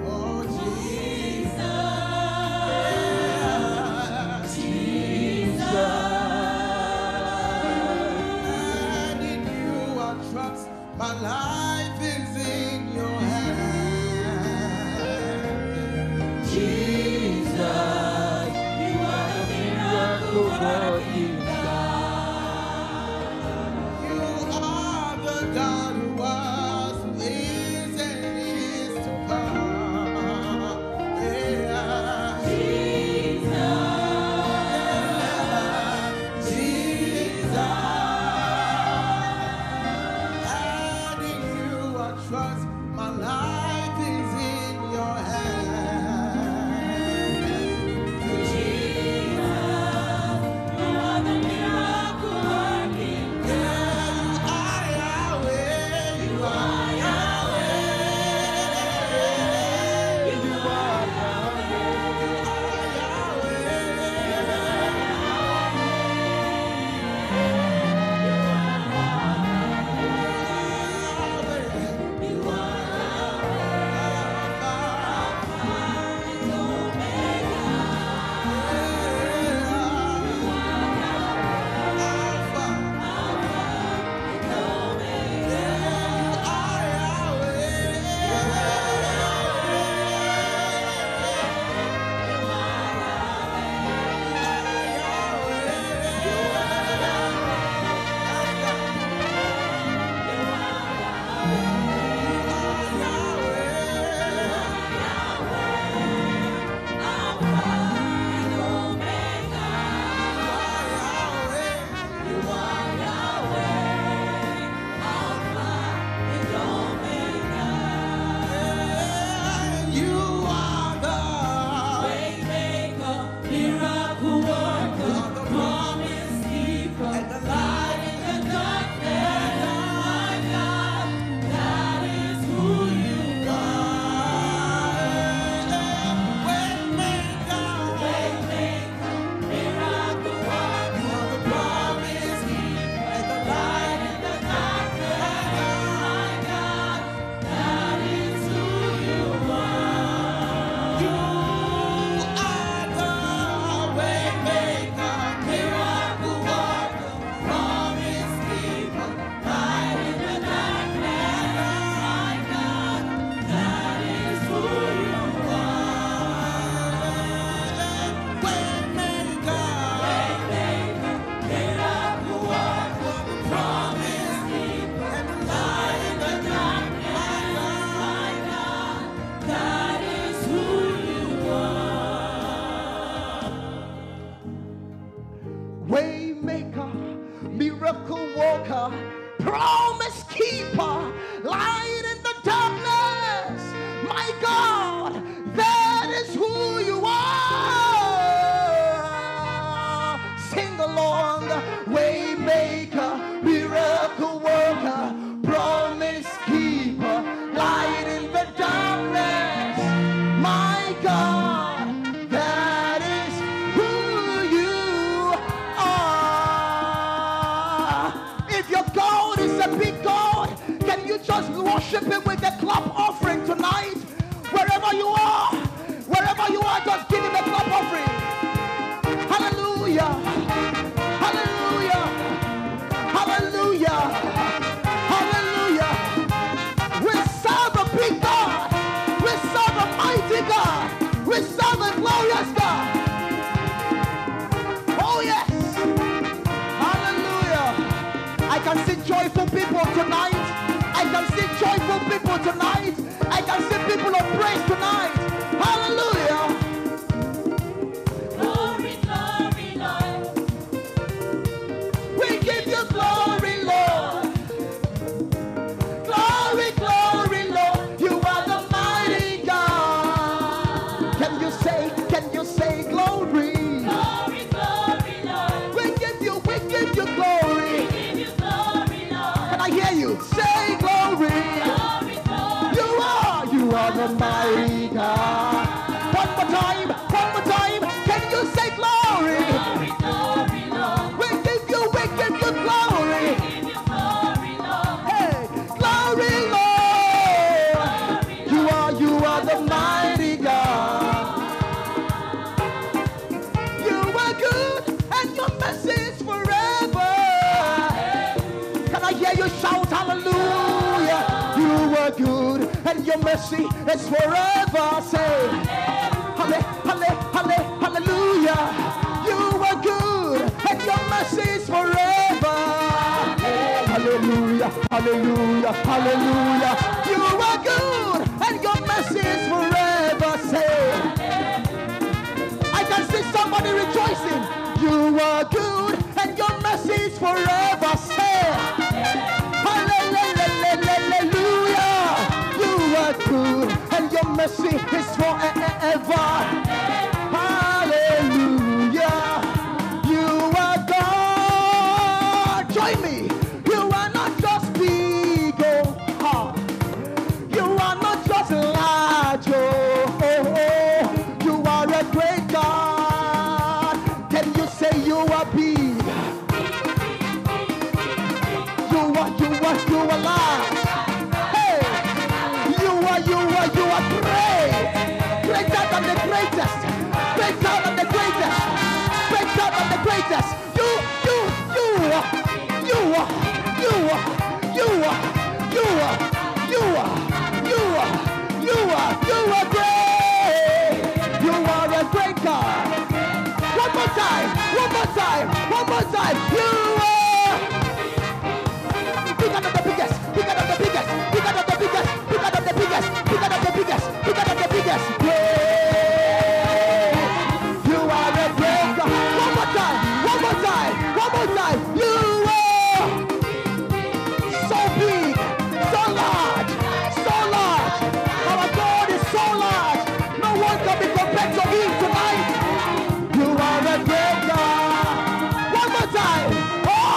B: Oh, Jesus.
D: Jesus.
B: And in you I trust. My life is in your hands.
D: Jesus, you are the miracle working God.
B: You are the God who was, who is, and is to come. Yeah.
D: Jesus,
B: Jesus. And in you I trust. My life is in your hands.
D: Jesus, you are the miracle working
B: Yeah, you
C: keeper, light in the darkness. My God, that is who you are. Sing along, waymaker, miracle worker, promise keeper, light in the darkness. My God, that is who you are. If your God is a big God, can you just worship him with a clap offering tonight? Wherever you are, wherever you are, just give him a clap offering. Hallelujah. Hallelujah. Hallelujah. Hallelujah. We serve a big God. We serve a mighty God. We serve a glorious God. Oh, yes. Hallelujah. I can see joyful people tonight. I can see joyful people tonight. I can see people of praise tonight. Hallelujah.
D: Glory, glory, Lord.
C: We give you glory, Lord. Glory, glory, Lord. You are the mighty God. Can you say glory?
D: Glory, glory, Lord.
C: We give you glory.
D: We give you glory, Lord.
C: Can I hear you? Say glory.
D: Glory, glory.
C: You are the mighty God. One more time, one more time. Can you say glory?
D: Glory, glory, Lord.
C: We give you glory.
D: We give you glory, Lord.
C: Hey, glory, Lord.
D: Glory,
C: You are the mighty God. You are good and your mercy is forever. Can I hear you shout hallelujah? You are good and your mercy is forever. Say, hallelujah. You are good and your mercy is forever. Hallelujah, hallelujah, hallelujah. You are good and your mercy is forever. Say, I can see somebody rejoicing. You are good and your mercy is forever. Say, hallelujah. You are good and your mercy is forever. Hallelujah. You are God. Join me. You are not just big, oh, ha. You are not just large, oh, oh, oh. You are a great God. Can you say you are big? You are large. Hey, you are great. Greater than the greatest. Greater than the greatest. Greater than the greatest. You are great. You are a great God. One more time, one more time, one more time. You are bigger than the biggest, bigger than the biggest, bigger than the biggest, bigger than the biggest, bigger than the biggest, bigger than the biggest. Great. You are a great God. One more time, one more time, one more time. You are so big, so large, so large. Our God is so large. No one can be compared to him tonight. You are a great God. One more time. Oh,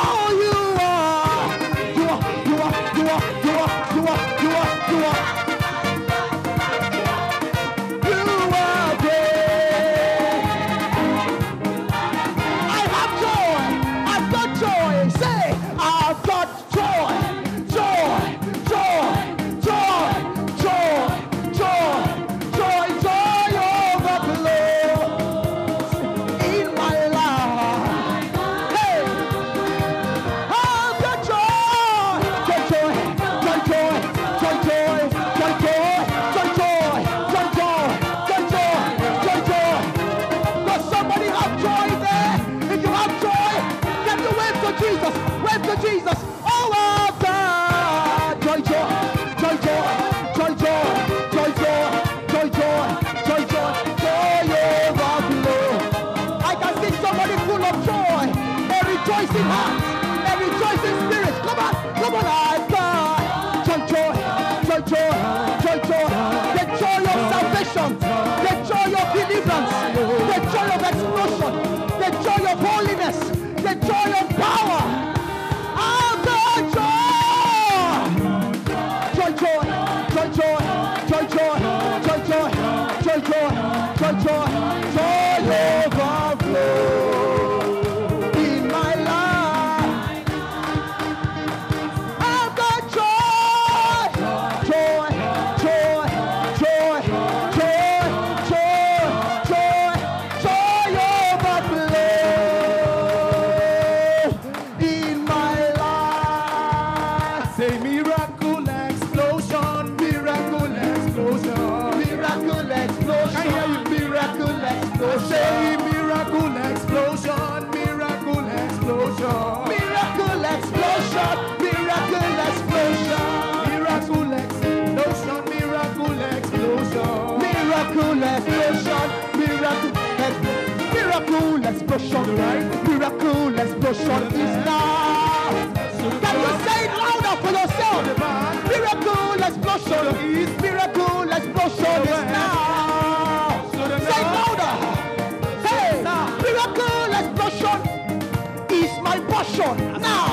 C: deliverance, the joy of explosion, the joy of holiness, the joy of power. I've got joy. Joy, joy, joy, joy, joy, joy, joy, joy, joy, joy, joy, joy, joy overflow in my life. I've got joy, joy, joy, joy, joy, joy, joy, joy overflow in my life.
E: Say miracle explosion, miracle explosion.
C: Miracle explosion.
E: I hear you.
C: Miracle explosion.
E: Say miracle explosion, miracle explosion.
C: Miracle explosion. Miracle explosion.
E: Miracle explosion, miracle explosion.
C: Miracle explosion. Miracle explosion. Miracle explosion. Miracle explosion is now. Can you say it louder for yourself? Miracle explosion. Miracle explosion is now. Say it louder. Hey, miracle explosion is my portion now.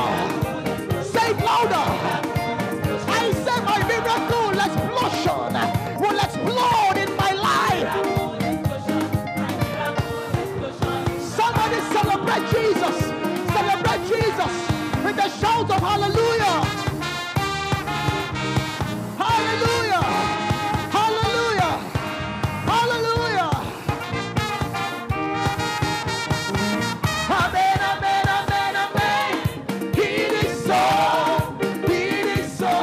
C: Say it louder. I say my miracle explosion will explode in my life. Somebody celebrate Jesus. Celebrate Jesus with a shout of hallelujah. Hallelujah. Hallelujah. Hallelujah. Amen, amen, amen, amen. It is so. It is so.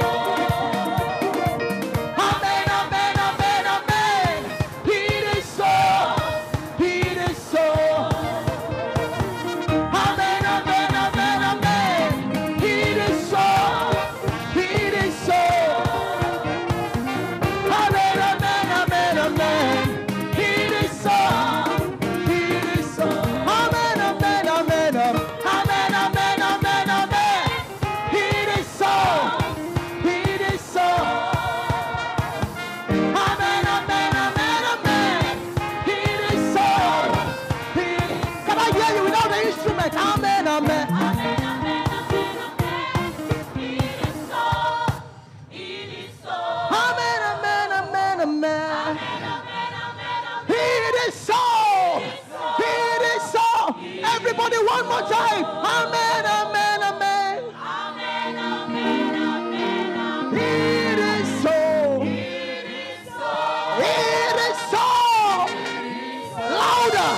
C: Amen, amen, amen, amen. It is so. It is so. Amen, amen, amen, amen. It is so. It is so. Amen, amen, amen, amen. It is so. It is so. Amen, amen, amen, amen. Amen, amen, amen, amen. It is so. It is so. Amen, amen, amen, amen. It is so. Can I hear you without the instrument? Amen, amen. Amen, amen, amen, amen. It is so. It is so. Everybody, one more time. Amen, amen, amen. It is so. It is so. Louder.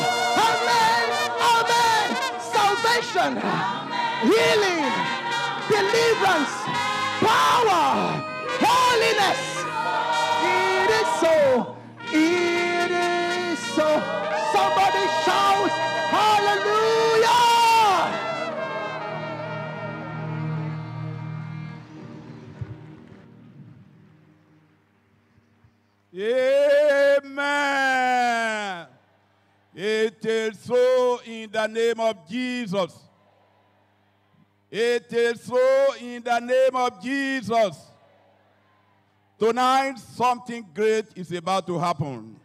C: Amen, amen. Salvation, healing, deliverance, power, holiness. It is so. It is so. Somebody shout hallelujah.
A: Amen. It is so in the name of Jesus. It is so in the name of Jesus. Tonight, something great is about to happen.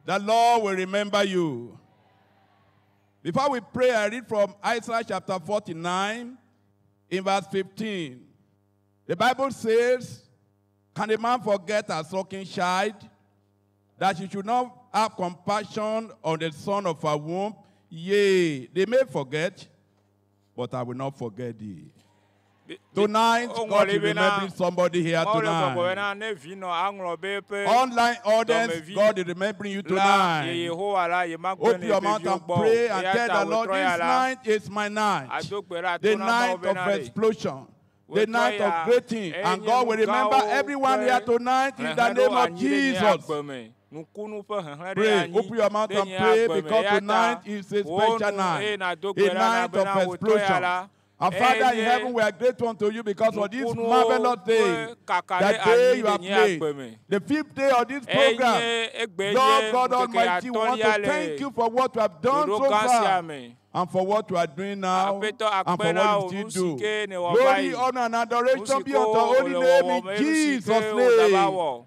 A: The Lord will remember you. Before we pray, I read from Isaiah chapter 49, in verse 15. The Bible says, Can a man forget a sucking child, that she should not have compassion on the son of her womb? Yea, they may forget, but I will not forget thee. Tonight, God is remembering somebody here tonight. Online audience, God is remembering you tonight. Open your mouth and pray and tell the Lord, this night is my night. The night of explosion. The night of great things. And God will remember everyone here tonight in the name of Jesus. Pray, open your mouth and pray, because tonight is a special night. A night of explosion. Our Father in heaven, we are grateful unto you because of this marvelous day, that day you have made, the fifth day of this program. Lord God Almighty, we want to thank you for what you have done so far, and for what you are doing now, and for what you still do. Glory, honor, and adoration be unto your holy name in Jesus' name.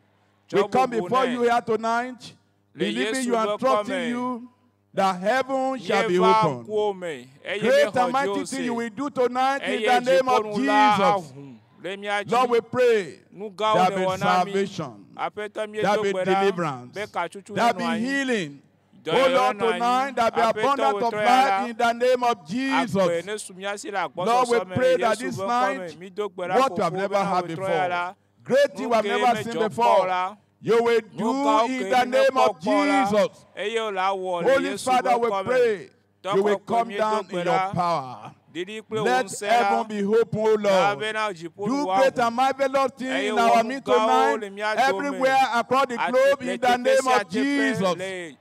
A: We come before you here tonight Le
F: Believing
A: Yesu
F: you and
A: ƒe
F: trusting
A: kɔme.
F: you that heaven shall be
A: Míeva
F: opened.
A: ŋkuwò me eye
F: Great
A: míexɔ
F: and mighty
A: dziwò
F: thing you
A: se.
F: will do tonight in
A: Eye
F: the name of
A: dziƒonu la
F: Jesus.
A: aʋu le mía dzi.
F: Lord, we pray
A: Nu gãwo
F: there
A: ne
F: be
A: wɔ na mí.
F: salvation,
A: Aƒetɔ
F: there
A: míedo
F: be
A: gbe ɖa
F: deliverance,
A: be katsutsu
F: there
A: nenɔ
F: be
A: anyi.
F: healing. Oh
A: Dɔyɔyɔ
F: Lord,
A: nenɔ anyi.
F: tonight there be
A: Aƒetɔ
F: abundance of
A: wòtrɔ ya la,
F: life in the name of
A: agbe
F: Jesus.
A: ne su mía si le
F: Lord, we
A: agbɔsɔsɔ me
F: pray
A: le
F: that
A: Yesu
F: this
A: ƒe ŋkɔ me.
F: night,
A: Mído gbe ɖa
F: what you have
A: fofo
F: never
A: bena
F: had
A: wòtrɔ ya
F: before,
A: la,
F: great thing
A: nu
F: we have
A: ke
F: never seen
A: medzɔ kpɔ o
F: before,
A: la,
F: you will
A: nu
F: do
A: gãwo
F: in
A: ke
F: the
A: mi
F: name
A: mekpɔ
F: of
A: kpɔ o la,
F: Jesus.
A: eye wòle awɔ le
F: Holy
A: Yesu
F: Father,
A: ƒe
F: we
A: ŋkɔ me.
F: pray you will
A: Tɔkɔkɔe
F: come
A: míedo
F: down
A: gbe
F: in your
A: ɖa
F: power.
A: ɖiɖi kple wò
F: Let
A: ŋusẽ la,
F: heaven be open, O
A: na
F: Lord.
A: bena dziƒo
F: Do
A: nu
F: great
A: woaʋu.
F: and marvelous things
A: Eye
F: in
A: wɔ
F: our
A: nu
F: midst
A: gãwo le
F: tonight,
A: mía dome.
F: everywhere across the
A: Ate-
F: globe,
A: le
F: in the
A: teƒe
F: name
A: sia
F: of
A: teƒe
F: Jesus.
A: le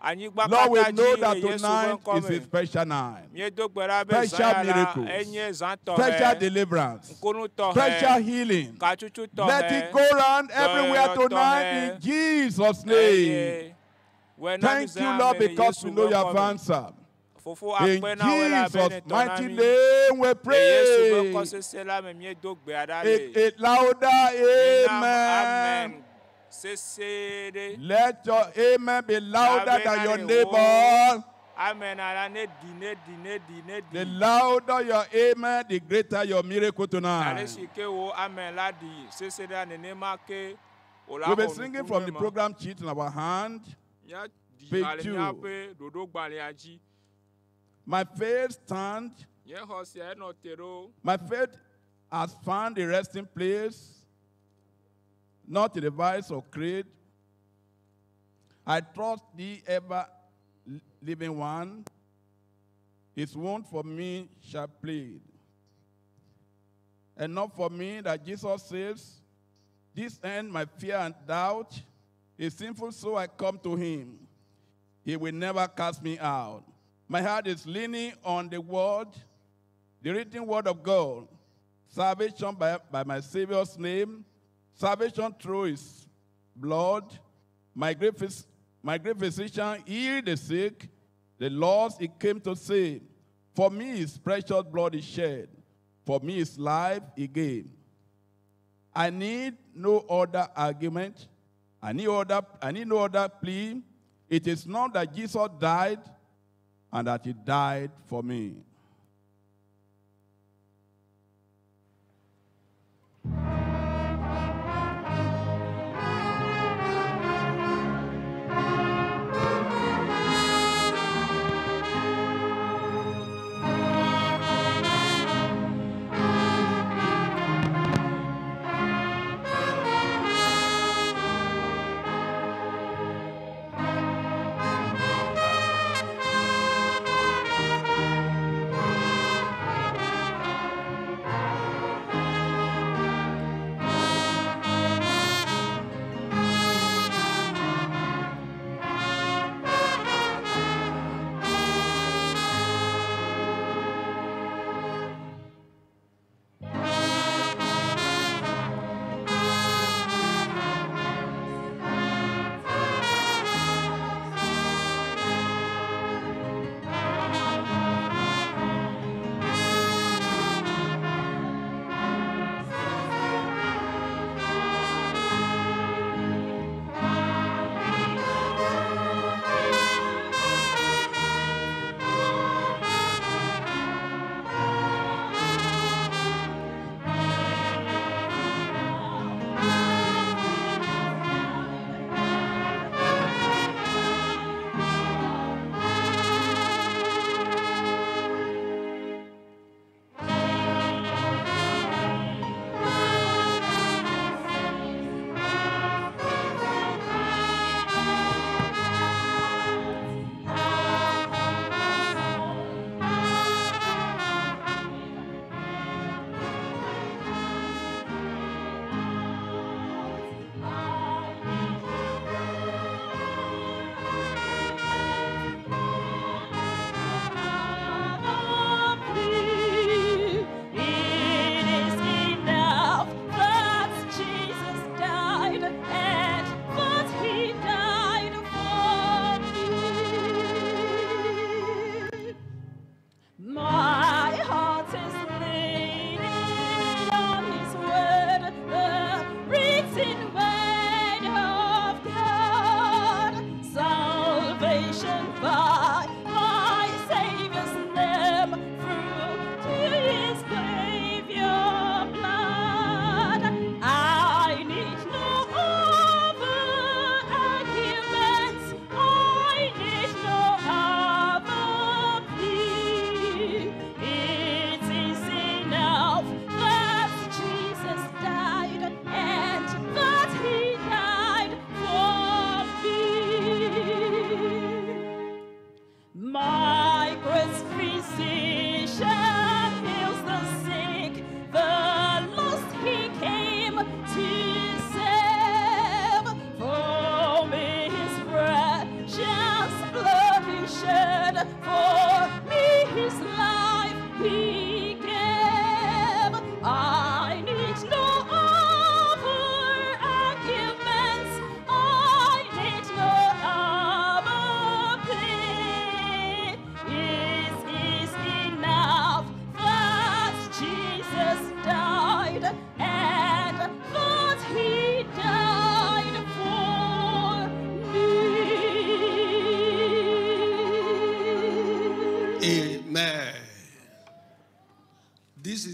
A: anyigba
F: Lord, we
A: katã
F: know
A: dzi
F: that
A: le Yesu ƒe
F: tonight
A: ŋkɔ
F: is a
A: me.
F: special night,
A: Míedo gbe ɖa be zã
F: special
A: ya la
F: miracles,
A: enye zã
F: special
A: tɔxɛ,
F: deliverance,
A: ŋkonu
F: special
A: tɔxɛ,
F: healing.
A: katsutsu
F: Let
A: tɔxɛ,
F: it go round everywhere
A: dɔyɔyɔ
F: tonight
A: tɔxɛ
F: in Jesus' name.
A: eye wɔe na mí
F: Thank
A: zã
F: you,
A: ya
F: Lord,
A: me le
F: because
A: Yesu
F: we know
A: ƒe
F: you
A: ŋkɔ
F: have
A: me.
F: answered.
A: Fofo
F: In
A: akpe na wò elabe
F: Jesus'
A: ne tɔ na
F: mighty
A: mí.
F: name we
A: Le Yesu ƒe
F: pray.
A: ŋkɔ la me míedo gbe ɖa le.
F: A louder
A: Mína
F: amen.
A: amen sese ɖe.
F: Let your amen be louder than
A: Nabena
F: your
A: ne wo
F: neighbor.
A: amen ala ne ɖi ne ɖi ne ɖi ne
F: The
A: ɖi.
F: louder your amen, the greater your miracle
A: Ale
F: tonight.
A: si ke wo amen la ɖi sese ɖea nenema ke wòla
F: We'll be
A: xɔ
F: singing from the
A: nukunu ma.
F: program sheet in our hand.
A: Míaɖi
F: Page
A: ha le
F: 2.
A: míaƒe ɖoɖogbalẽa dzi.
F: My faith stand.
A: Nye xɔ sia enɔ te ɖo.
F: My faith has found a resting place, not in the vice or creed. I trust the ever living one. His wound for me shall plead. And not for me that Jesus saves. This end my fear and doubt. A sinful soul I come to him. He will never cast me out. My heart is leaning on the word, the written word of God. Salvation by my Savior's name, salvation through his blood. My great, my great physician healed the sick, the lost he came to save. For me his precious blood is shed. For me his life he gave. I need no other argument. I need no other plea. It is not that Jesus died and that he died for me.
D: Thank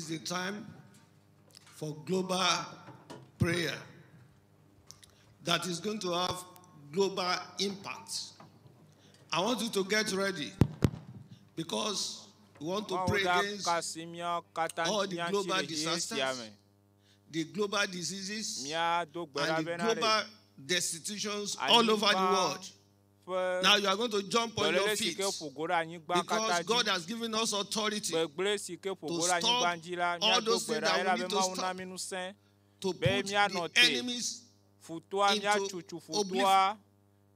G: This is the time for global prayer that is going to have global impact. I want you to get ready because we want to
A: Mawu
G: pray
A: da
G: against
A: kasi míawo katã
G: all the
A: míatsi
G: global
A: le xexe
G: disasters,
A: sia me.
G: the global diseases,
A: Míado gbe ɖa
G: and the
A: bena ɖe
G: global destitutions all over the
A: anyigba
G: world.
A: ƒe
G: Now you are going to jump on your
A: dɔléle si
G: feet
A: ke ƒo go ɖe anyigba katã
G: because
A: dzi.
G: God has given us authority
A: Gbegblẽ si ke ƒo
G: to
A: go ɖe anyigba
G: stop
A: dzi la,
G: all
A: míado
G: those
A: gbe
G: things
A: ɖa
G: that we
A: elabe
G: need to
A: Mawu na
G: stop
A: mí ŋusẽ
G: to
A: be
G: put
A: míanɔ
G: the
A: te.
G: enemies
A: Futoa
G: into
A: míatsutsu futoa
G: oblivion,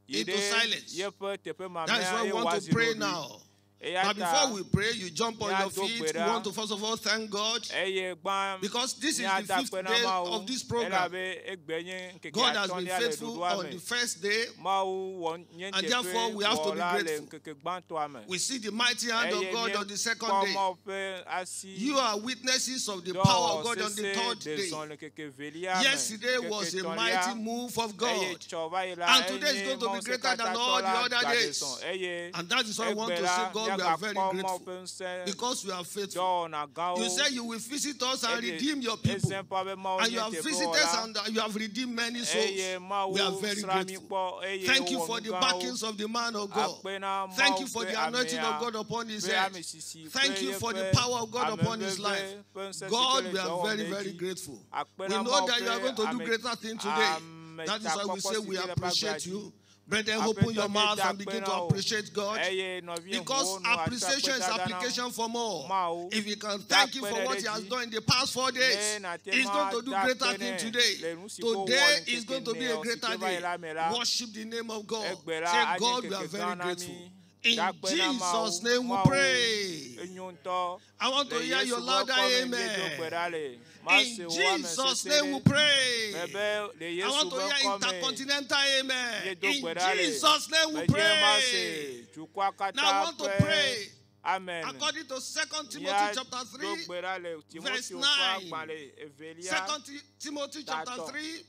A: yi
G: into
A: ɖe
G: silence.
A: yeƒe teƒe
G: That is
A: mamlɛa
G: why we
A: ye
G: want to
A: wòazi
G: pray
A: ɖoɖoe.
G: now.
A: Eya
G: But
A: ta
G: before we pray, you jump on your
A: míado
G: feet.
A: gbe
G: We
A: ɖa
G: want to first of all thank God
A: eye gbã
G: because this is the
A: míada
G: fifth
A: akpe na
G: day
A: Mawu
G: of this program.
A: elabe egbe nye ŋkeke
G: God has been
A: atɔ̃lia le
G: faithful
A: ɖoɖoa
G: on
A: me.
G: the first day,
A: Mawu wɔ nye
G: and therefore we have to be
A: teƒe wɔla le
G: grateful.
A: ŋkeke gbãtɔa me.
G: We see the mighty hand of
A: Eye
G: God on the second
A: míekpɔ
G: day.
A: Mawu ƒe asi
G: You are witnesses of the power
A: dɔwɔwɔ
G: of God on the
A: sesẽ
G: third
A: ɖe
G: day.
A: zɔ le ŋkeke velia me,
G: Yesterday
A: ŋkeke
G: was a
A: etɔ̃lia.
G: mighty move of
A: Eye
G: God.
A: tsɔ va yi la
G: And today is
A: enye
G: going to be
A: Mawu
G: greater than all
A: sekatãtɔ
G: the
A: la
G: other
A: gaɖe
G: days.
A: zɔ eye
G: And that is why I want
A: egbe
G: to
A: la
G: say, God, we are very
A: míagakpɔ Mawu
G: grateful
A: ƒe ŋusẽ
G: because you are faithful.
A: dɔwɔna gãwo.
G: You say you will visit us and
A: Eye
G: redeem your people.
A: ezẽ ƒe be Mawu
G: And
A: nye
G: you have
A: teƒewɔla.
G: visited us and you have redeemed many souls.
A: Eye Mawu
G: We are very
A: srã mí
G: grateful.
A: kpɔ eye
G: Thank you
A: wowɔ
G: for
A: nu
G: the
A: gãwo.
G: backings of the man of God.
A: Akpe na
G: Thank
A: Mawu
G: you for
A: ƒe
G: the anointing
A: amea
G: of God upon his
A: ƒe
G: head.
A: amisisi
G: Thank
A: kple
G: you for the
A: yeƒe
G: power of God upon his
A: ameveve
G: life.
A: ƒe ŋusẽ si ke
G: God,
A: le
G: we
A: dɔ
G: are
A: wɔm
G: very,
A: ɖe
G: very
A: edzi.
G: grateful.
A: Akpe
G: We
A: na
G: know
A: Mawu
G: that you are
A: ƒe
G: going to do
A: ame
G: greater things today. That is why we
A: ametakpɔkpɔ
G: say
A: si
G: we
A: ke le eƒe agbea
G: appreciate
A: dzi.
G: you. Brethren, open your
A: Aƒetɔ
G: mouth
A: míeda
G: and
A: akpe
G: begin
A: na
G: to
A: wò.
G: appreciate God.
A: Eye nɔvi
G: Because
A: ŋuwo nu atsɔ
G: appreciation is
A: akpedada na
G: application for more.
A: Mawu.
G: If you can
A: Da
G: thank him
A: akpe
G: for
A: ɖe
G: what he has
A: edzi.
G: done in the past 4 days,
A: Ne nàte
G: he's
A: ŋu
G: going to do
A: ada
G: greater
A: akpe
G: things
A: nɛ
G: today.
A: le nu si ke wòwɔ
G: Today
A: le
G: is
A: ŋkeke
G: going to be a
A: eneawo si
G: greater
A: ke va yi
G: day.
A: la me la,
G: Worship the name of God.
A: egbe la
G: Say,
A: anye
G: God, we are
A: ŋkeke
G: very
A: gã na
G: grateful.
A: mí.
G: In
A: Da akpe na Mawu.
G: Jesus' name we
A: Mawu
G: pray.
A: enyo ŋutɔ.
G: I want to
A: Le
G: hear
A: Yesu
G: your
A: ƒe
G: louder
A: ŋkɔ me míedo gbe
G: amen.
A: ɖa le.
G: In
A: Mase wò ame
G: Jesus'
A: sesẽ
G: name we
A: ɖe.
G: pray.
A: Mebe le
G: I
A: Yesu
G: want to
A: ƒe
G: hear
A: ŋkɔ me
G: intercontinental amen.
A: míedo
G: In
A: gbe ɖa le.
G: Jesus' name we
A: Medie
G: pray.
A: mase dukɔa
G: Now I
A: katã
G: want to
A: ƒe
G: pray
A: amen.
G: according to 2 Timothy chapter
A: Míado
G: 3,
A: gbe ɖa le
G: verse
A: Timoteo ƒe
G: 9.
A: agbalẽ evelia
G: 2 Timothy chapter
A: tatɔ.
G: 3,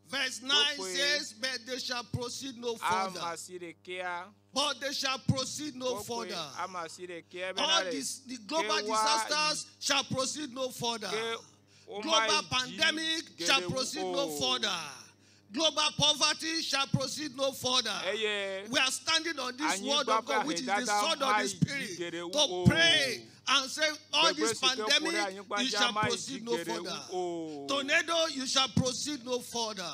G: verse 9
A: Kpukpui
G: says, But they shall proceed no further.
A: amasi ɖekea.
G: But they shall proceed no
A: Kpukpui
G: further.
A: amasi ɖekea bena
G: All
A: le
G: these the global
A: ke woayi
G: disasters shall proceed no further.
A: ke womayi
G: Global
A: dzi
G: pandemic shall
A: geɖe wu
G: proceed no
A: o.
G: further. Global poverty shall proceed no further.
A: Eye
G: We are standing on this word
A: anyigba
G: of
A: ƒe
G: God, which is the
A: ahedada
G: sword of the
A: mayi dzi
G: Spirit,
A: geɖe wu
G: to
A: o.
G: pray and say, all
A: Gbegblẽ
G: this
A: si ke ƒo ɖe
G: pandemic,
A: anyigba
G: you
A: dzia
G: shall
A: mayi dzi
G: proceed no
A: geɖe wu
G: further.
A: o.
G: Tornado, you shall proceed no further.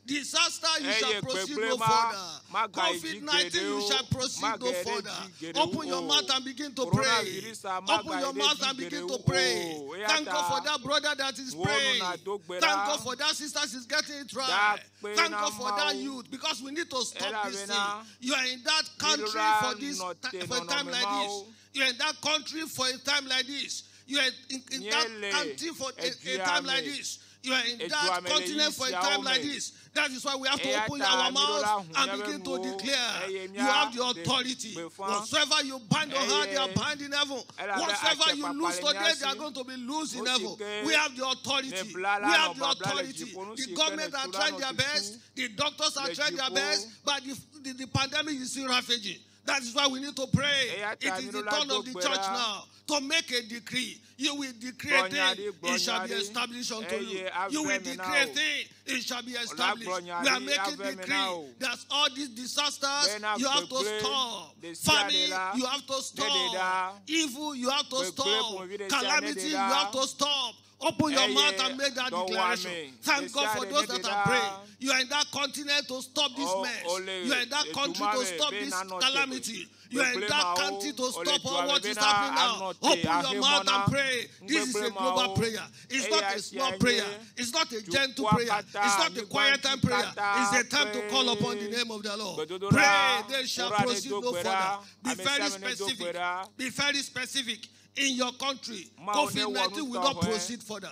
G: Disaster, you shall
A: Eye
G: proceed
A: gbegblẽ
G: no
A: ma
G: further.
A: magayi dzi
G: COVID 19,
A: geɖe
G: you
A: o,
G: shall proceed no
A: magayi ɖe
G: further.
A: dzi geɖe
G: Open
A: wu
G: your
A: o.
G: mouth and begin to pray.
A: Coronavirus
G: Open
A: magayi
G: your
A: ɖe
G: mouth
A: dzi
G: and begin
A: geɖe
G: to
A: wu
G: pray.
A: o. Eya
G: Thank God for
A: ta
G: that brother that is
A: wò nu
G: praying.
A: nàdo gbe
G: Thank
A: ɖa.
G: God for that sister she's getting it
A: Da
G: right.
A: akpe
G: Thank
A: na
G: God for that
A: Mawu
G: youth because we need to stop this thing.
A: elabena
G: You are in that country
A: míeɖo
G: for
A: la
G: this
A: nɔ te
G: for a time
A: nɔnɔme
G: like this.
A: mawo.
G: You are in that country for a time like this. You are in that
A: Míele
G: country for a
A: edua
G: time like
A: me.
G: this. You are in
A: Edua
G: that
A: me le
G: continent for a
A: ɣeyiɣi
G: time
A: siawo
G: like
A: me.
G: this. That is why we have to
A: Eya
G: open
A: ta
G: our
A: míeɖo la
G: mouth
A: hu
G: and
A: míaƒe
G: begin to
A: nuwo
G: declare.
A: eye
G: You have the
A: míaɖe
G: authority.
A: gbeƒã.
G: Whatsoever you bind on earth, they are
A: Eye
G: bound in heaven.
A: elabe
G: Whatsoever you
A: atsɛkpakpa
G: loose
A: le
G: today,
A: mía
G: they are
A: si.
G: going to be loose in
A: Nu si
G: heaven.
A: ke
G: We have the authority. We
A: nèbla la
G: have
A: nɔ
G: the
A: babla le
G: authority.
A: dziƒo, nu
G: The
A: si ke
G: government are
A: nètu la
G: trying
A: nɔ
G: their
A: tutu
G: best. The doctors are
A: le
G: trying their
A: dziƒo.
G: best. But the pandemic is still ravaging. That is why we need to pray.
A: Eya
G: It
A: ta
G: is the
A: míeɖo la
G: turn
A: do
G: of the
A: gbe
G: church
A: ɖa.
G: now to make a decree. You will decree a
A: Gblɔ nya
G: thing,
A: ɖi, gblɔ
G: it shall
A: nya
G: be
A: ɖi
G: established unto you.
A: eye
G: You will
A: ave me na
G: decree a
A: wò.
G: thing, it shall be
A: Wòla
G: established.
A: gblɔ nya
G: We are
A: ɖi
G: making
A: ave me na
G: decree
A: wò.
G: that all these disasters
A: Bena
G: you have to
A: gbegblẽ
G: stop.
A: ɖe sia ɖe
G: Famine,
A: la
G: you have to
A: ne ɖe
G: stop.
A: ɖa.
G: Evil, you have to
A: Gbegblẽ
G: stop.
A: ƒomevi ɖe sia ne
G: Calamity,
A: ɖe
G: you have
A: ɖa.
G: to stop. Open your mouth
A: Eye
G: and make that declaration.
A: dɔwɔame
G: Thank
A: ɖe
G: God
A: sia
G: for
A: ɖe
G: those
A: ne
G: that
A: ɖe
G: are praying.
A: ɖa.
G: You are in that continent to stop this
A: O
G: mess.
A: ole
G: You are in that
A: edu
G: country
A: ma
G: to
A: me
G: stop
A: be
G: this
A: nanɔ te
G: calamity. You are in
A: Gbegblẽ
G: that
A: mawo
G: country to
A: ole
G: stop
A: dua
G: all
A: me
G: what is
A: bena
G: happening now.
A: anɔ te
G: Open your
A: ahe
G: mouth
A: mɔ na
G: and pray. This is a
A: nugbegblẽ
G: global
A: mawo.
G: prayer. It's not
A: Eya
G: a small
A: sia
G: prayer.
A: nye
G: It's not a gentle
A: dukɔa
G: prayer. It's
A: katã,
G: not a quiet
A: anyigba
G: time
A: dzi
G: prayer.
A: katã
G: It's a time to call upon the
A: ƒe
G: name of the Lord.
A: gbedodoɖa.
G: Pray, they shall
A: Wòɖa ne
G: proceed
A: do
G: no
A: gbe
G: further.
A: ɖa.
G: Be
A: Ame
G: very
A: sia ame ne do gbe
G: specific.
A: ɖa.
G: Be very specific. In your country,
A: Mawu ne
G: COVID
A: wɔ
G: 19 will not
A: nutɔxɔe
G: proceed further.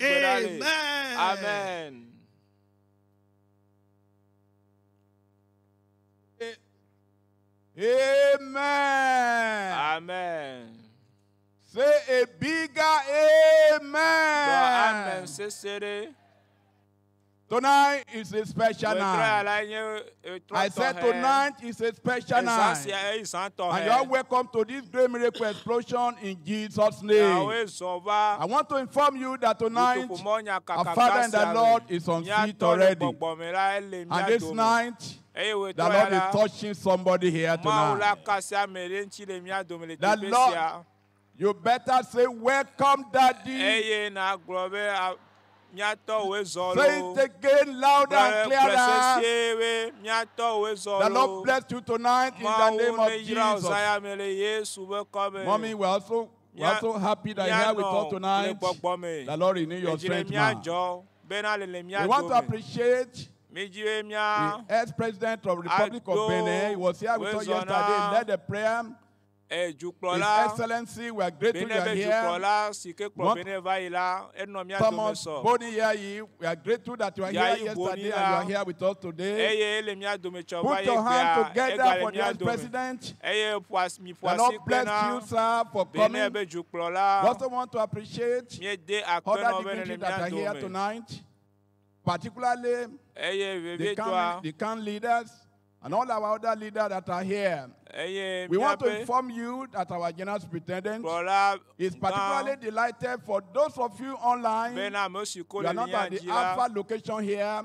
A: Do gbe ɖa le.
G: Amen.
A: Amen.
F: Amen.
A: Amen.
F: Say a bigger
A: Gblɔ amen
F: amen.
A: sese ɖe.
F: Tonight is a special
A: Wetrɔ ya
F: night.
A: la nye etrɔ
F: I said
A: tɔxɛ.
F: tonight is a special
A: Ezã
F: night.
A: sia eyi zã
F: And you are
A: tɔxɛ.
F: welcome to this great miracle explosion in Jesus' name.
A: Yawoe zɔ va
F: I want to inform you that tonight,
A: dutoƒomɔ
F: our Father
A: nyakakaka
F: in the
A: sia
F: Lord
A: me.
F: is on
A: Mía
F: seat
A: tɔ le
F: already.
A: gbɔgbɔme la ele
F: And
A: mía
F: this
A: dome.
F: night,
A: Eye
F: The
A: wòetɔ
F: Lord
A: ya
F: is
A: la,
F: touching somebody here
A: Mawu la
F: tonight.
A: kasi ame ɖe ŋuti le mía dome le
F: The
A: teƒe
F: Lord,
A: sia.
F: you better say, Welcome, Daddy.
A: Eye nàgblɔ be a- míatɔ wòe zɔ
F: Say
A: loo.
F: it again louder and
A: Gblɔ
F: clearer.
A: sesie be míatɔ wòe zɔ
F: The
A: loo.
F: Lord bless you tonight in the
A: Mawu
F: name of
A: ne yra
F: Jesus.
A: Zaya me le Yesu be kɔme.
F: Mommy, we're also happy that you're here with us
A: Míanɔ le
F: tonight.
A: gbɔgbɔ me.
F: The Lord renew your
A: Edzi le
F: strength, man.
A: míadzɔ bena le le mía
F: We want to
A: dome.
F: appreciate
A: Mídzi be
F: the
A: mía
F: ex-president of Republic of
A: Ado
F: Benin. He was here with us
A: wezɔna
F: yesterday. He led the prayer.
A: eh,
F: His
A: dukplɔla
F: Excellency, we are grateful you
A: Benin
F: are
A: be
F: here.
A: dukplɔla si ke kplɔ
F: Want-
A: Benin va yi la, enɔ mía dome
F: Thomas
A: sɔ.
F: Boni Yayi, we are grateful that you are here
A: Yayi
F: yesterday
A: Boni
F: and you
A: la,
F: are here with us today.
A: Eye ele mía dome tsɔ va
F: Put
A: ye
F: your hand
A: gbea,
F: together
A: egale
F: for the
A: mía dome.
F: ex-president.
A: Eye ƒo asi mi ƒo
F: The
A: asi
F: Lord
A: kpe
F: bless
A: na
F: you, sir, for
A: Benin
F: coming.
A: be
F: We
A: dukplɔla.
F: also want to appreciate
A: Míede akpe
F: other
A: nɔ be nele
F: dignitaries that
A: mía
F: are here
A: dome.
F: tonight, particularly
A: Eye
F: the
A: vevietɔa,
F: CAN leaders and all our other leaders that are here.
A: eye
F: We want to
A: míaƒe
F: inform you that our general superintendent
A: kplɔla
F: is
A: gã
F: particularly delighted for those of you online.
A: bena ame si ko
F: You are
A: le
F: not
A: mía
F: at the
A: dzi la,
F: Alpha location here.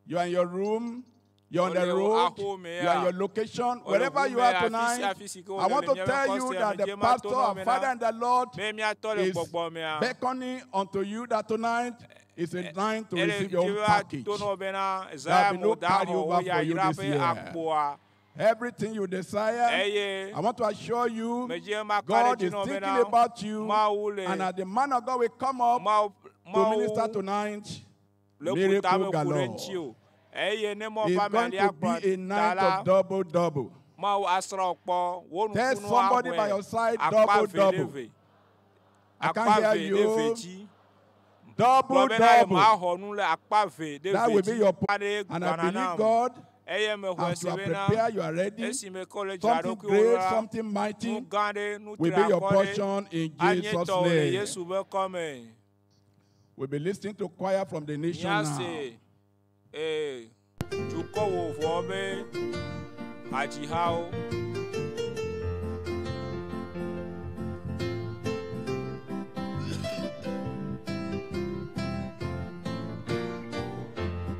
F: You are in your room. You're on the
A: Ole
F: road.
A: ahome
F: You are in
A: ya.
F: your location.
A: Ole
F: Wherever you
A: ʋu me
F: are
A: afi sia
F: tonight,
A: afi si ke
F: I
A: wole
F: want
A: le
F: to
A: míaƒe
F: tell you
A: kɔsia
F: that
A: me
F: the
A: dzi ema
F: pastor,
A: to
F: our
A: nɔ me
F: father
A: na
F: in the Lord,
A: be míatɔ le
F: is
A: gbɔgbɔ mea.
F: beckoning unto you that tonight is a time to
A: Ele
F: receive your
A: dzi
F: own
A: be
F: package.
A: ato nɔ bena
F: There
A: Zaya
F: will be no
A: mo da xɔ
F: carryover
A: wo
F: for you
A: yayra
F: this
A: ƒe
F: year.
A: akpoa.
F: Everything you desire,
A: Eye
F: I want to assure you,
A: medzi be maka ɖe
F: God
A: dzi
F: is
A: nɔ
F: thinking
A: bena
F: about you.
A: Mawu le
F: And as the man of God will come up
A: Mawu
F: to minister
A: Mawu
F: tonight,
A: le
F: miracle
A: ƒutame ku ɖe
F: galore.
A: ŋuti o. Eye ne mɔ
F: It's
A: ƒe ame
F: going to
A: alia kplɔ
F: be a
A: ta
F: night
A: la,
F: of double, double.
A: Mawu asrã wò kpɔ. Wò
F: Tell
A: nukunu
F: somebody by
A: awɔe
F: your side,
A: akpa
F: double,
A: ve ɖe
F: double.
A: ve.
F: I
A: Akpa
F: can't hear
A: ve ɖe ve
F: you.
A: dzi.
F: Double,
A: Gblɔ bena
F: double.
A: maxɔ nu le akpa ve ɖe
F: That
A: ve
F: will be
A: dzi.
F: your
A: Aɖe
F: And I
A: gbɔna
F: believe
A: nam.
F: God,
A: Eye mexɔe
F: as
A: se
F: you are
A: bena
F: prepared, you are ready.
A: esime ke wole dzra
F: Something
A: ɖokuiwo
F: great,
A: la,
F: something
A: nu
F: mighty
A: gã ɖe, nu
F: will be your
A: triakɔ ɖe
F: portion in
A: anye
F: Jesus'
A: tɔwò le
F: name.
A: Yesu ƒe kɔme.
F: We'll be listening to choir from the nation now.
A: Míase ee dukɔ vovovowo be hadzihawo.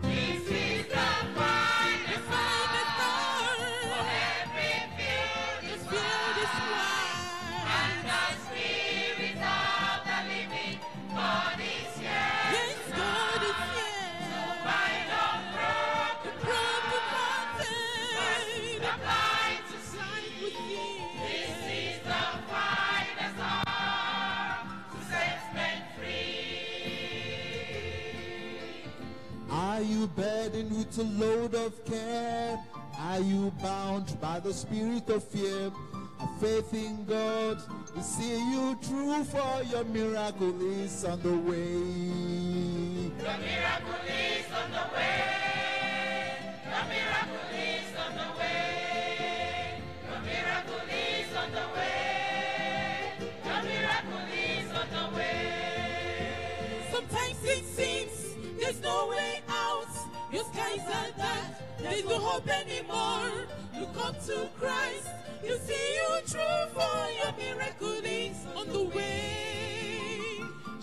D: This is the finest hour for every field is wide, and the Spirit of the living God is here.
H: Yes, God is here.
D: To bind up broken
H: Broken
D: hearts,
H: hearted,
D: the blind to see.
H: blind will see.
D: This is the finest hour to set men free.
E: Are you burdened with a load of care? Are you bound by the spirit of fear? Have faith in God will see you through, for your miracle is on the way.
D: The miracle is on the way. The miracle is on the way. The miracle is on the way. The miracle is on the way.
H: Sometimes it seems there's no way out. Your skies are dark, there's no hope anymore. Look up to Christ, you see you through, for your miracle is on the way.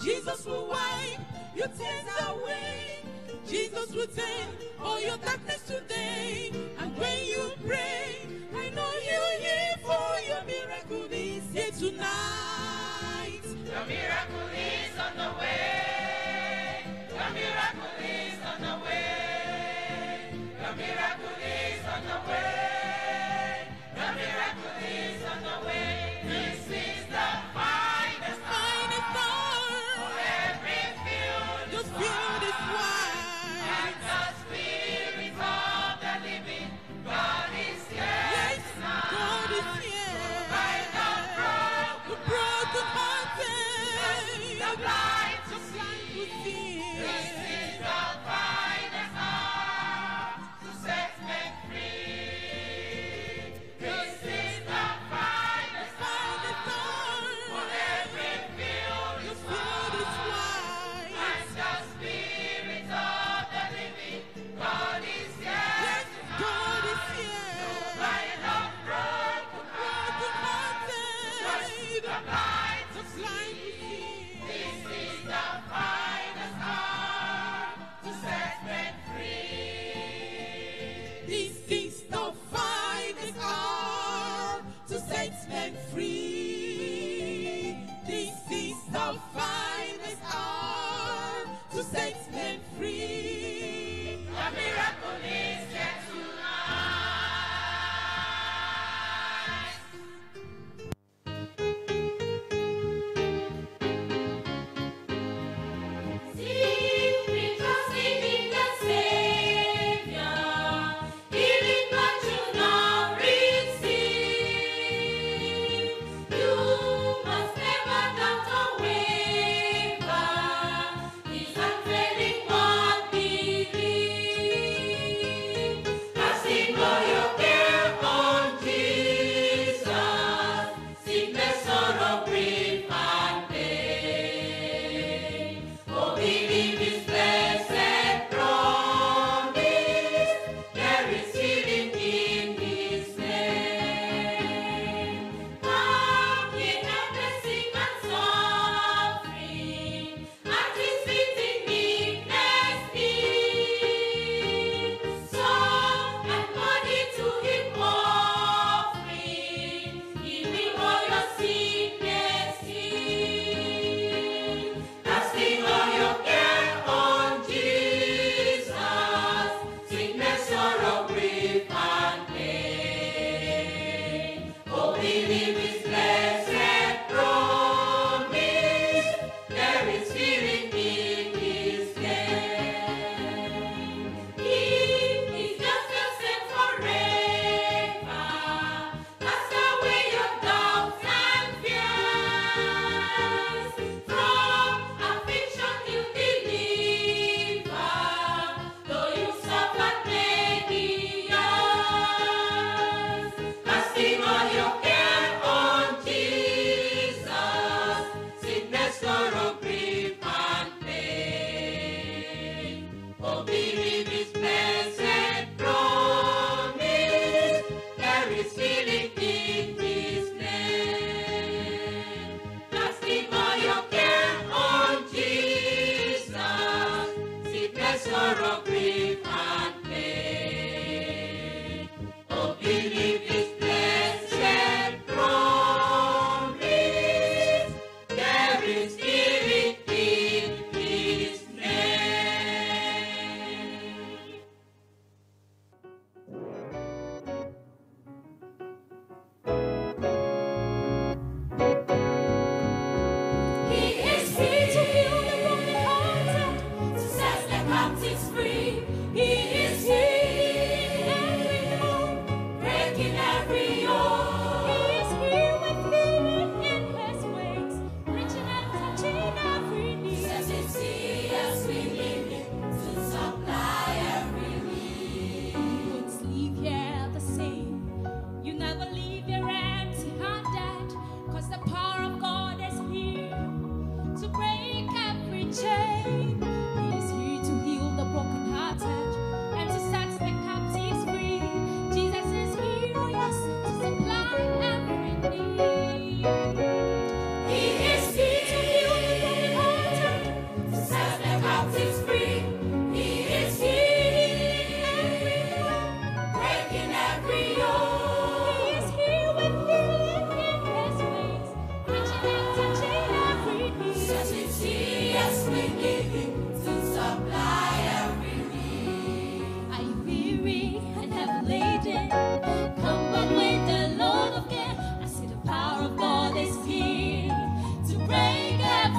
H: Jesus will wipe your tears away. Jesus will turn all your darkness today. And when you pray, I know He'll hear, for your miracle is here tonight.
D: The miracle is on the way. The miracle is on the way. The miracle is on the way. The miracle is on the way. This is the finest
H: Finest
D: hour.
H: hour.
D: Every field
H: Your
D: is
H: field is
D: wide.
H: wide.
D: And the Spirit of the living God is here
H: Yes,
D: tonight.
H: God is here.
D: Bind up
H: The
D: broken
H: broken
D: hearts,
H: hearted,
D: the blind to
H: the blind will
D: see.
H: see.
D: This is the finest hour to set men free. This is the finest
H: Finest
D: hour. For
H: hour.
D: every field
H: Your
D: is
H: field is
D: wide.
H: wide.
D: And the Spirit of the living God is here
H: Yes, God is
D: tonight.
H: here.
D: Bind up broken
H: Broken
D: hearts,
H: hearted,
D: the blind to
H: the blind will
D: see.
H: see.
D: This is the finest hour to set men free.
H: This is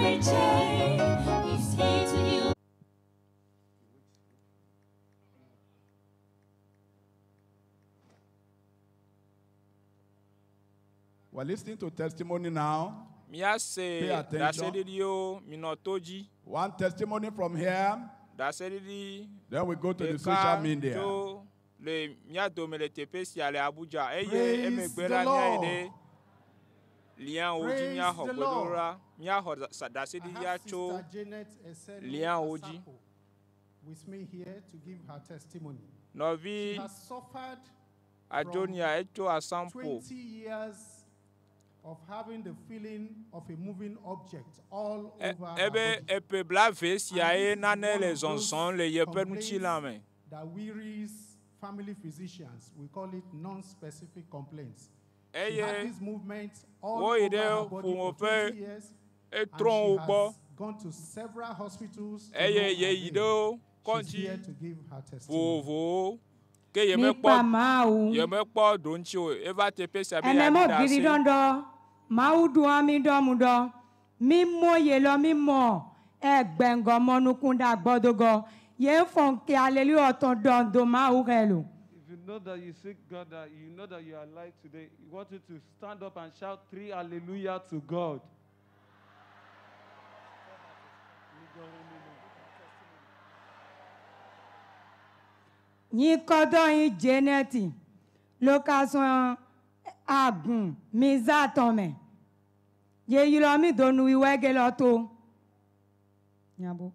D: every chain. He's here to heal.
F: We're listening to testimony now.
A: Míase
F: Pay attention.
A: ɖaseɖiɖiwo minɔ to dzi.
F: One testimony from here,
A: Ɖaseɖiɖi
F: then we go to the
A: ɖeka
F: social media.
A: tso le mía dome le teƒe sia le Abuja eye
I: Praise
A: emegbe
I: the
A: la míayi
I: Lord.
A: ɖe liawo dzi
I: Praise
A: míaxɔ
I: the Lord.
A: gbedoɖa míaxɔ
I: I
A: ɖaseɖiɖia
I: have
A: tso
I: Sister Janet Esenu
A: liawo dzi.
I: Asako with me here to give her testimony. She
A: Nɔvi
I: has suffered
A: Adzonia etso Asampo
I: 20 years of having the feeling of a moving object all
A: E-
I: over her
A: ebe
I: body.
A: eƒe blave sia
I: And
A: ye
I: this is
A: nane
I: one
A: le
I: of those
A: zɔzɔm le yeƒe
I: complaints
A: ŋutilã me.
I: that wearies family physicians. We call it non-specific complaints. She
A: Eye
I: had this movement all
A: woyi
I: over
A: ɖe
I: her body for
A: ƒomeƒe
I: 20 years, and
A: etrɔ̃wo
I: she
A: gbɔ
I: has gone to several hospitals to
A: eye
I: no
A: yeyi
I: avail.
A: ɖe
I: She's
A: kɔdzi
I: here to give her testimony.
A: vovovowo ke
J: Mikpa
A: yemekpɔ
J: Mawu.
A: yemekpɔ ɖoŋtsi o eva teƒe sia be
J: Eme mo
A: yeaɖi
J: giri
A: ɖase.
J: dɔndɔ, Mawu ɖua mi dɔ mu dɔ. Mi mɔ ye lɔ mi mɔ ɛgbɛngɔ mɔnukun ɖe agbɔdogɔ. Ye fɔn ke aleli ɔtɔn dɔn do Mawu hɛ lo.
K: If you know that you seek God, that you know that you are alive today, you want you to stand up and shout three hallelujah to God.
J: Nyikɔdɔ yi Jeneti, lokasɔn agun miza tɔn mɛ. Ye yilɔ mi donu iwɛge lɔ to. Nyabo.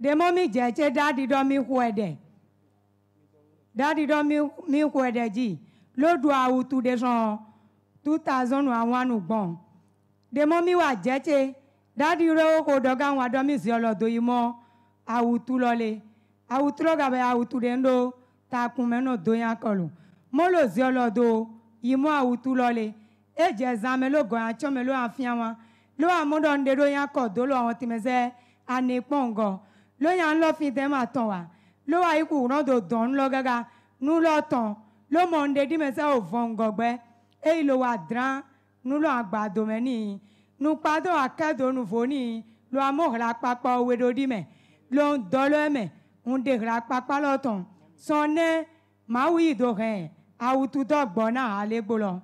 J: Ɖemɔ mi dze tse ɖaɖi ɖɔ mi xɔe ɖe. Ɖaɖi ɖɔ mi mi xɔe ɖe dzi. Loɖu awutu ɖe sɔn 2001 nu gbɔn. Ɖemɔ mi wa dze tse ɖaɖi ɖe wo xɔ ɖɔ gã wa ɖɔ mi ziɔ lɔ do yi mɔ awutu lɔ le. Awutu lɔ gabe awutu ɖe ŋɖo takume nɔ do ya kɔlu. Molo ziɔ lɔ do yi mɔ awutu lɔ le. Edze zãme lo gɔ atsɔ me lo afia wa. Lo amewo ɖɔ ŋɖe ɖo ya kɔ do lo awɔ time sɛ ane kpɔ ŋgɔ. Lo ya ŋlɔ fi dɛ ma tɔn wa. Lo wa yi ku nɔ do dɔn lɔ gaga nu lɔ tɔn. Lo mɔ ŋɖe ɖi me sɛ o vɔ ŋgɔgbɛ. Eyi lo wa dra nu lɔ agbadome nii. Nukpado ake do nuvo nii. Lo amewo hla kpakpa woe ɖo ɖi me. Lo ŋdɔ lɔ eme. Ŋɖe hla kpakpa lɔ tɔn. Sɔn ne Mawu yi do hɛ awututɔ gbɔ na alegbo lɔ.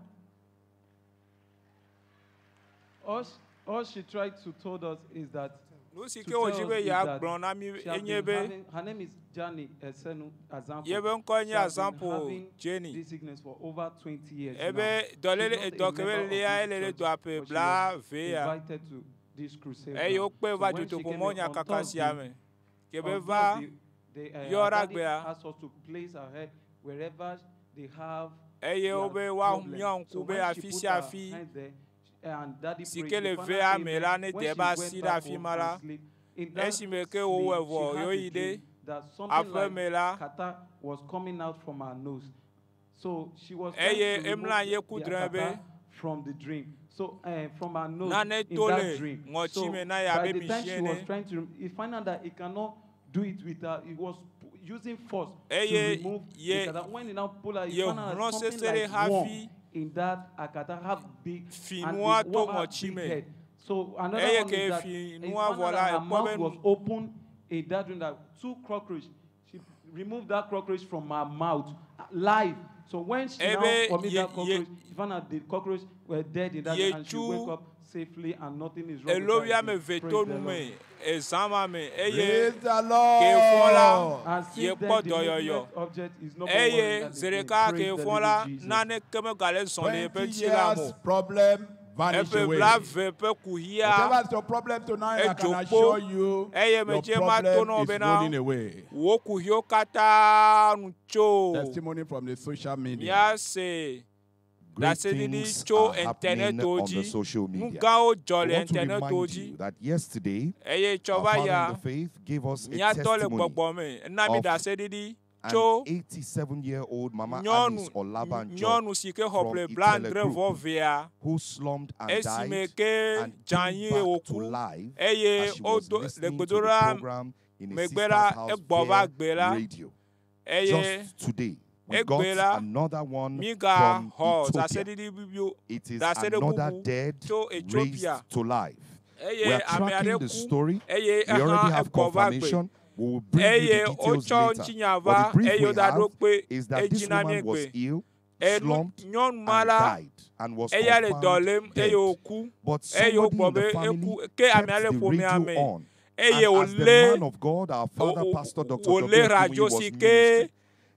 K: All she, all she tried to told us is that.
A: Nu si
K: to
A: ke
K: tell
A: wòdzi
K: us
A: be
K: is
A: yeagblɔ
K: that
A: na mí
K: she has
A: enye
K: been
A: be
K: having- her name is Jani Esenu Azampo.
A: Yebe ŋkɔ nye
K: She has been
A: Azampo
K: having
A: Jenny.
K: This sickness for over 20 years
A: Ebe
K: now. She's
A: dɔléle
K: not a
A: edɔ ke be
K: member of
A: lia
K: this
A: ele le
K: church,
A: dɔa ƒe
K: but she
A: bla
K: was
A: ve ya.
K: invited to this crusade
A: Eye
K: now.
A: wokpe
K: So
A: va
K: when she
A: dzotoƒo
K: came in
A: mɔ
K: on
A: nyakaka sia
K: Thursday,
A: me. Ke be
K: on
A: va
K: Thursday, they,
A: yɔ ɖe
K: our daddy
A: agbea.
K: asked us to place her head wherever they have
A: Eye
K: their
A: wobe woa
K: problem.
A: mía ŋku
K: So
A: be
K: when she
A: afi
K: put
A: sia
K: her
A: afi
K: hand there, and daddy
A: si
K: prayed,
A: ke
K: the
A: le
K: father
A: vea me
K: amen.
A: la ne
K: When
A: de
K: she
A: ebe asi
K: went
A: ɖe
K: back
A: afi
K: home
A: ma
K: and
A: la,
K: sleep, in that
A: esime ke wowɔe
K: sleep,
A: vɔ
K: she had
A: yewo
K: a
A: yi ɖe
K: dream that something
A: aƒe
K: like
A: me la,
K: kata was coming out from her nose. So she was trying
A: eye
K: to remove
A: emlɔ anyi
K: the
A: ku drɔ̃e be
K: akata from the dream. So from her nose
A: Nane
K: in
A: to
K: that
A: le
K: dream.
A: ŋɔtsi
K: So
A: me na ya
K: by
A: be
K: the time she
A: misia
K: was
A: ene.
K: trying to, he found out that he cannot do it with her. He was using force
A: Eye
K: to remove
A: ye
K: the kata. When he now pulled out, he
A: ye
K: found out
A: hlɔ̃
K: that something
A: sese ɖe
K: like worm
A: hafi
K: in that akata have big and
A: finua
K: the
A: to
K: worm had
A: ŋɔtsi
K: big
A: me.
K: head. So another
A: Eye
K: one
A: ke
K: is that
A: fi
K: he
A: nua
K: found
A: vɔ
K: out
A: la,
K: that her
A: ekpɔ
K: mouth
A: be
K: was open in that dream that two cockroach. She removed that cockroach from her mouth live. So when she now
A: Ebe
K: vomit
A: ye
K: that
A: ye
K: cockroach, she found out the cockroach were dead in that dream and she
A: yetsu
K: woke up safely and nothing is wrong with her
A: elovia
K: again.
A: me ve
K: Praise
A: to
K: the
A: nu
K: Lord.
A: me ezã ma me eye
F: Praise the
A: ke fɔ la
F: Lord.
K: And since
A: ye
K: then,
A: kpɔ
K: the
A: dɔyɔyɔ
K: movement object is no more worrying
A: eye
K: that
A: zi
K: again.
A: ɖeka
K: Praise
A: ke
K: the
A: fɔ
K: living
A: la
K: Jesus.
A: naneke megale zɔn le yeƒe
F: 20
A: ŋuti la me
F: years
A: o.
F: problem vanish
A: Eƒe
F: away.
A: blave ƒe kuxia
F: Whatever is your problem tonight, I can
A: edzo
F: assure
A: kpo
F: you
A: eye
F: your
A: medze ma to
F: problem
A: na wo
F: is
A: bena
F: rolling away.
A: wò kuxiwo katã nu tso.
F: Testimony from the social media.
A: Míase
L: Great
A: ɖaseɖiɖi
L: things
A: tso
L: are happening
A: internetwo
L: on the
A: dzi.
L: social
A: Nu
L: media.
A: gãwo
L: I
A: dzɔ le
L: want to
A: internetwo
L: remind
A: dzi
L: you that yesterday,
A: eye tsɔ
L: our
A: va
L: father
A: ya
L: in the faith gave us a
A: míatɔ le
L: testimony
A: gbɔgbɔ me ena mi
L: of
A: ɖaseɖiɖi
L: an
A: tso
L: 87-year-old Mama
A: nyɔnu
L: Alice Olabanjo
A: nyɔnu si ke xɔ
L: from
A: ƒle
L: Itele
A: blaadre
L: Group,
A: vɔ vea
L: who slumped and
A: esime
L: died
A: ke
L: and came
A: dze anyi
L: back to
A: wòku
L: life
A: eye
L: as she was
A: wodo le
L: listening to the
A: gbedoɖa
L: program in a
A: megbe
L: sister's
A: la
L: house
A: egbɔ va
L: via
A: gbe la
L: radio.
A: eye
L: Just today, we got
A: egbe la
L: another one
A: mígaxɔ
L: from Ethiopia.
A: ɖaseɖiɖi bibiwo
L: It is
A: ɖaseɖe
L: another
A: bubu
L: dead
A: tso
L: raised
A: Ethiopia
L: to life. We
A: Eye
L: are
A: ame aɖe
L: tracking the
A: ku
L: story.
A: eye
L: We already
A: ehã
L: have
A: egbɔ va gbe.
L: confirmation. We will bring you
A: Eye
L: the details
A: wotsɔ
L: later.
A: ŋutinya
L: But
A: va
L: the brief
A: eye
L: we
A: woda
L: have
A: ɖo kpe
L: is that this
A: edzi na mí
L: woman was
A: egbe.
L: ill,
A: Eye nu-
L: slumped,
A: nyɔnu ma
L: and
A: la
L: died, and was
A: eya le dɔ
L: confirmed
A: lém
L: dead.
A: eye wòku
L: But
A: eye
L: somebody
A: wogblɔ
L: in the
A: be
L: family
A: eku ke
L: kept
A: amea le
L: the
A: ƒomea
L: radio
A: me
L: on.
A: eye
L: And as the
A: wòlé
L: man of God, our father, Pastor Dr.
A: wòlé
L: W. Kumuyi,
A: radio
L: was
A: si ke
L: ministering,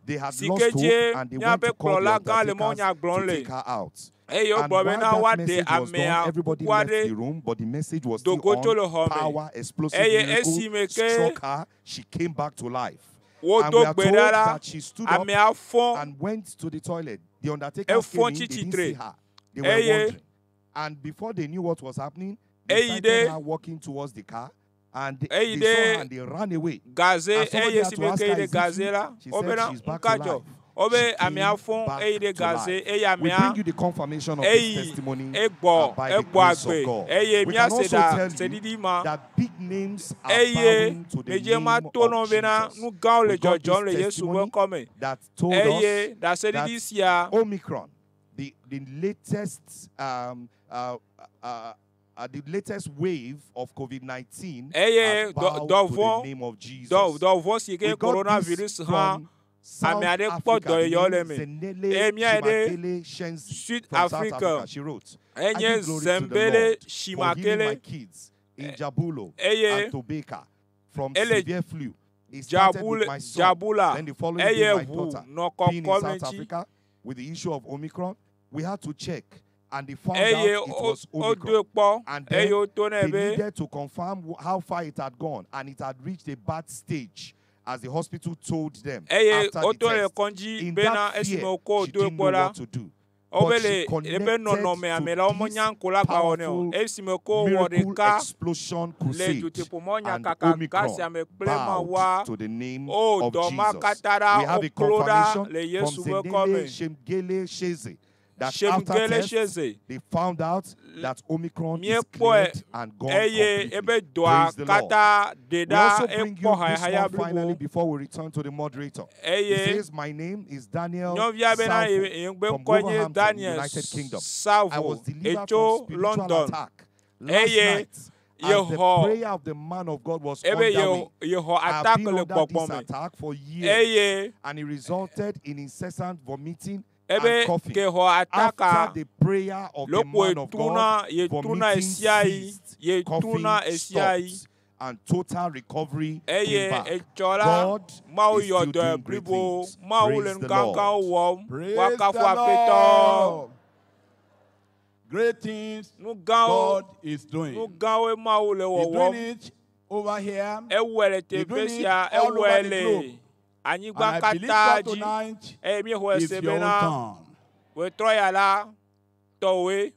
L: they had
A: si
L: lost
A: ke
L: hope
A: dzie
L: and they went
A: míaƒe
L: to call the
A: kplɔla gã le
L: undertakers
A: mawunya gblɔm
L: to
A: le
L: take her out.
A: eye
L: And
A: wogblɔ
L: while
A: bena
L: that
A: woaɖe
L: message was done,
A: amea
L: everybody
A: kukua
L: left
A: ɖe
L: the room, but the message was still
A: do go tso le
L: on.
A: xɔ me
L: Power, explosive
A: eye
L: miracle
A: esime ke
L: struck her. She came back to life. And we
A: wodo
L: are
A: gbe
L: told
A: ɖa la
L: that she stood up
A: amea fɔ
L: and went to the toilet. The undertakers
A: efɔ
L: came in, they didn't see
A: tsitsitre
L: her. They were
A: eye
L: wondering. And before they knew what was happening, they
A: eyi
L: sighted
A: ɖe
L: her walking towards the car and they,
A: eyi
L: they saw her
A: ɖe
L: and they ran away.
A: gaze
L: And somebody
A: eye
L: had
A: si
L: to
A: me
L: ask
A: ke
L: her,
A: yi ɖe
L: Is it
A: gaze
L: you?
A: la
L: She said
A: wobena
L: she's back to
A: ŋka dzɔ
L: life.
A: wobe
L: She
A: amea
L: came
A: fɔ
L: back
A: eyi ɖe
L: to
A: gaze
L: life.
A: eye
L: We
A: amea
L: bring you the confirmation of this
A: eyi
L: testimony
A: egbɔ
L: by the
A: egbɔ
L: grace of
A: agbe
L: God.
A: eye
L: We can
A: míase
L: also
A: ɖa
L: tell you
A: seɖiɖi ma
L: that big names are
A: eye
L: bowing to the
A: medze ma
L: name
A: to
L: of
A: nɔ bena
L: Jesus.
A: nu gãwo le
L: We got
A: dzɔdzɔm le
L: this
A: Yesu ƒe
L: testimony
A: ŋkɔme
L: that told
A: eye
L: us
A: ɖaseɖiɖi
L: that
A: sia
L: Omicron, the latest the latest wave of COVID-19
A: eye
L: has bowed to the
A: dɔvɔ̃
L: name of Jesus.
A: dɔvɔ̃ si
L: We
A: ke
L: got this
A: coronavirus hã
L: from South
A: ame aɖe kpɔ
L: Africa, the
A: dɔyɔyɔ le
L: name
A: me
L: Zenele
A: eye míayi ɖe
L: Shimakele Shenzi
A: Sud
L: from South
A: Africa
L: Africa. She wrote, I
A: enye
L: give glory to the
A: Zembele
L: Lord for healing
A: Shimakele
L: my kids in Jabulo
A: eye
L: and Tobeka from
A: ele
L: severe flu. It started with
A: Jabule
L: my son.
A: Jabula
L: Then the following day,
A: eye
L: my
A: ʋu
L: daughter,
A: nɔ
L: being in
A: kɔkɔm
L: South
A: ŋuti
L: Africa with the issue of Omicron, we had to check and they found
A: eye
L: out it was Omicron.
A: wodoe kpɔ
L: And
A: eye
L: then
A: woto nɛ
L: they
A: be
L: needed to confirm how far it had gone, and it had reached a bad stage, as the hospital told them
A: eye
L: after the
A: woto le
L: test.
A: kɔndzi
L: In
A: bena
L: that
A: esime
L: fear,
A: wokɔ
L: she
A: wodoe
L: didn't
A: kpɔ
L: know
A: la
L: what to do.
A: wobe
L: But
A: le
L: she
A: eƒe
L: connected
A: nɔnɔme ame
L: to
A: la
L: this
A: womenya ŋko la gba wɔ nɛ o
L: powerful
A: esime ko wɔ
L: miracle
A: ɖeka
L: explosion
A: le
L: crusade,
A: dutoƒomɔnya
L: and
A: kaka ga
L: Omicron
A: sia me kple
L: bowed
A: mawua
L: to the name
A: o
L: of
A: dɔ ma
L: Jesus.
A: katã ɖa
L: We have a
A: woklo ɖa
L: confirmation
A: le
L: from
A: Yesu ƒe
L: Zenele
A: kɔme
L: Shemgele Sheze that after
A: Shemgele
L: tests,
A: Sheze
L: they found out that Omicron is
A: míekpɔe
L: cleared and gone
A: eye
L: completely.
A: ebe dɔa
L: Praise the Lord.
A: katã ɖe
L: We
A: ɖa
L: also bring
A: ekpɔ
L: you this
A: hayahaya
L: one finally
A: blibo
L: before we return to the moderator. He
A: eye
L: says, My name is Daniel
A: nyɔvia bena
L: Salvo
A: ye ƒe
L: from
A: ŋkɔe nye
L: Wolverhampton,
A: Daniel
L: United Kingdom. I
A: Salvo
L: was delivered from
A: etso
L: spiritual
A: London
L: attack last
A: eye
L: night as the
A: yexɔ
L: prayer of the man of God was
A: ebe
L: underway.
A: yexɔ
L: I have
A: attack
L: been
A: le
L: under
A: gbɔgbɔ
L: this
A: me
L: attack for years,
A: eye
L: and it resulted in incessant vomiting
A: ebe
L: and coughing.
A: ke xɔ
L: After
A: ataka
L: the prayer of the
A: loko
L: man of
A: etuna
L: God,
A: yetuna
L: vomiting
A: esia yi
L: ceased,
A: yetuna
L: coughing
A: esia yi
L: stopped, and total recovery came
A: eye
L: back.
A: etsɔ la
L: God
A: Mawu
L: is still
A: yɔ dɔe
L: doing great
A: blibo
L: things.
A: Mawu le
L: Praise
A: nu
L: the
A: gãgãwo
L: Lord.
A: wɔm
F: Praise
A: woakafu
F: the
A: Aƒetɔ
F: Lord. Great things
A: nu gãwo
F: God is doing.
A: nu gãwoe Mawu le
F: He's
A: wɔwɔm
F: doing it over here.
A: ewɔe le
F: He's
A: teƒe
F: doing it
A: sia
F: all
A: ewɔe
F: over the
A: le
F: globe.
A: anyigba
F: And I believe
A: katã
F: God
A: dzi
F: tonight
A: eye míexɔe
F: is
A: se
F: your own
A: bena
F: turn.
A: wòtrɔ ya la tɔwoe.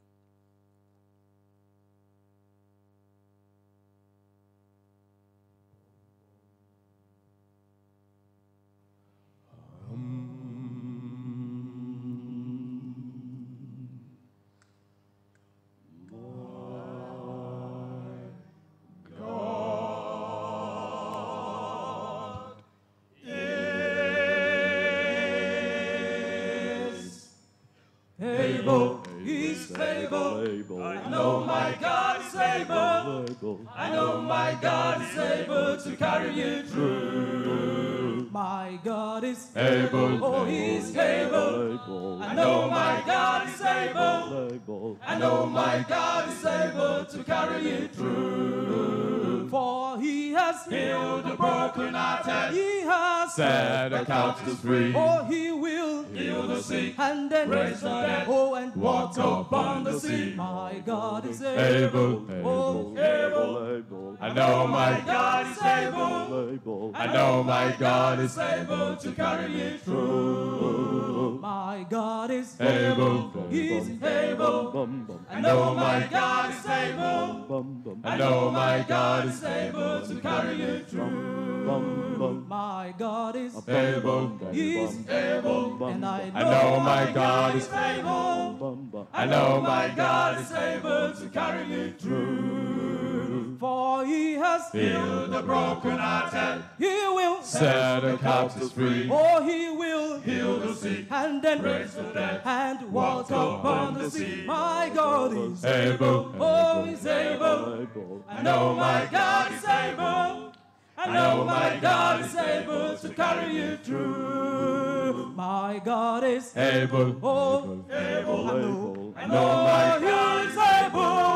M: Able, he's able. I know my God is able. I know my God is able to carry you through.
H: My God is
M: Able,
H: Oh, he's able.
M: I know my God is able. I know my God is able to carry you through.
H: For he has
M: Healed the brokenhearted.
H: He has
M: Set the captives free.
H: Oh, he will
M: Heal the sick.
H: and then
M: Raise the dead.
H: Oh, and
M: Walk upon the sea.
H: My God is
M: Able,
H: Oh,
M: able. I know my God is able. I know my God is able to carry me through.
H: My God is
M: Able,
H: He's able.
M: I know my God is able. I know my God is able to carry you through.
H: My God is
M: Able,
H: He's
M: able.
H: And I
M: I know my God is able. I know my God is able to carry me through. For he has
D: Healed the brokenhearted.
M: He will
D: Set the captives free.
M: Oh, he will
D: Heal the sick.
M: And then
D: Raise the dead.
M: And walk upon the sea. My God is
D: Able.
M: Oh, he's able. I know my God is able. I know my God is able to carry you through. My God is
D: Able.
M: Oh,
D: Able.
M: I know.
D: I know my
M: Oh, he is able.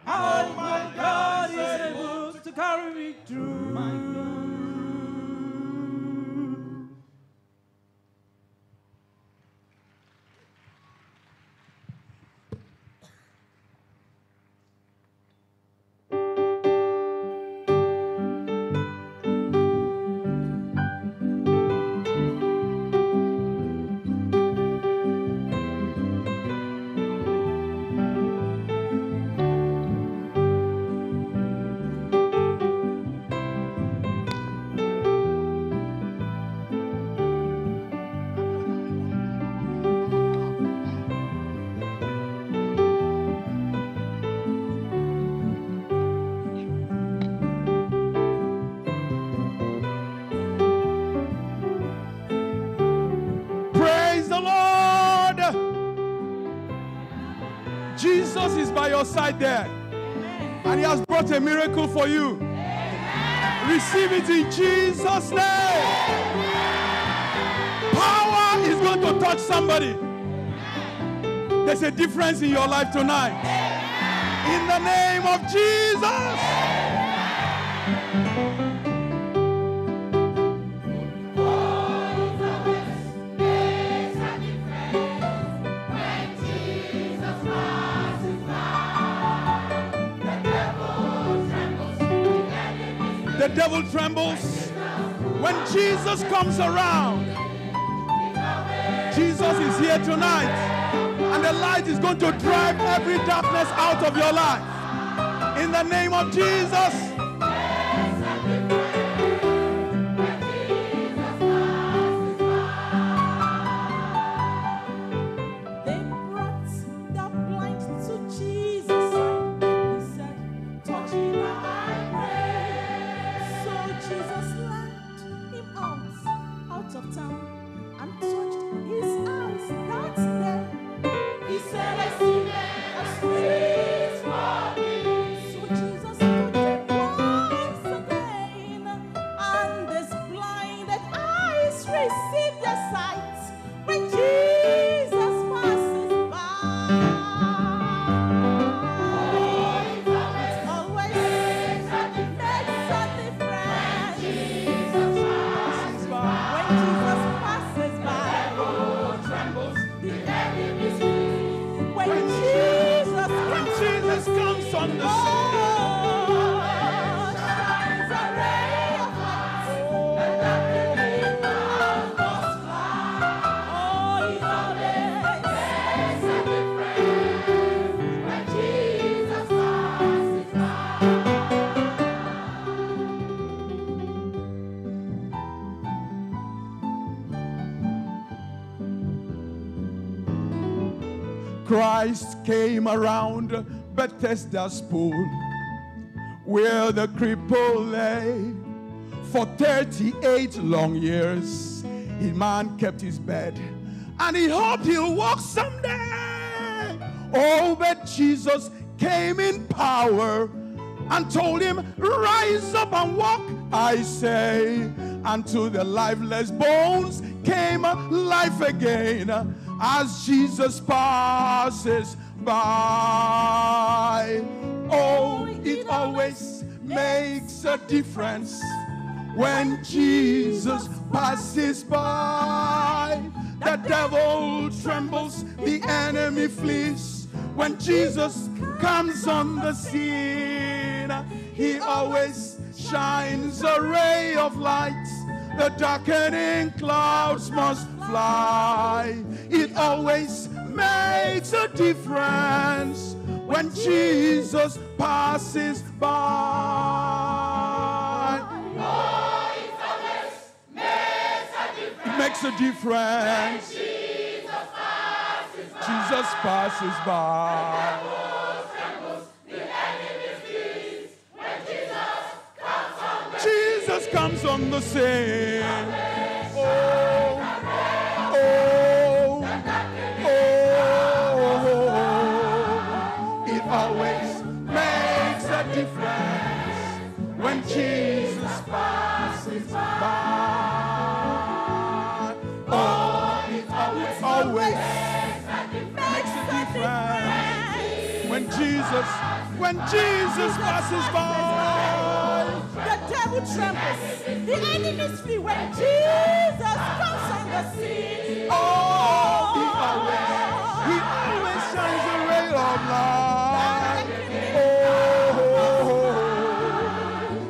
M: And my God is able to carry me through. My God.
N: Praise the Lord. Jesus is by your side there. And he has brought a miracle for you. Receive it in Jesus' name. Power is going to touch somebody. There's a difference in your life tonight. In the name of Jesus. The devil trembles when Jesus comes around. Jesus is here tonight, and the light is going to drive every darkness out of your life. In the name of Jesus.
H: They brought the blind to Jesus. He said, Touch him, I pray. So Jesus led him out of town, and touched his eyes that day. He said, I see a street walking. So Jesus touched him once again, and his blinded eyes received their sight. When Jesus passes by, always makes a difference. When Jesus passes by, the enemy flees. When Jesus comes,
N: Jesus comes on the
H: scene, shines a ray of light, and darkening clouds must fly. Oh, it always makes a difference when Jesus passes by.
N: Christ came around Bethesda's pool, where the cripple lay. For 38 long years, the man kept his bed, and he hoped he'll walk someday. Oh, but Jesus came in power and told him, Rise up and walk, I say. And to the lifeless bones came life again as Jesus passes by. Oh, it always makes a difference when Jesus passes by. The devil trembles, the enemy flees. When Jesus comes on the scene, he always shines a ray of light. The darkening clouds must fly. It always makes a difference when Jesus passes by. It makes a difference. Jesus passes by. comes on the scene. Oh, oh, oh, it always makes a difference when Jesus passes by. Oh, it always, always makes a difference when Jesus passes by.
H: The devil trembles. The enemies flee when Jesus comes on the scene.
N: Oh, he always shines a ray of light. Oh,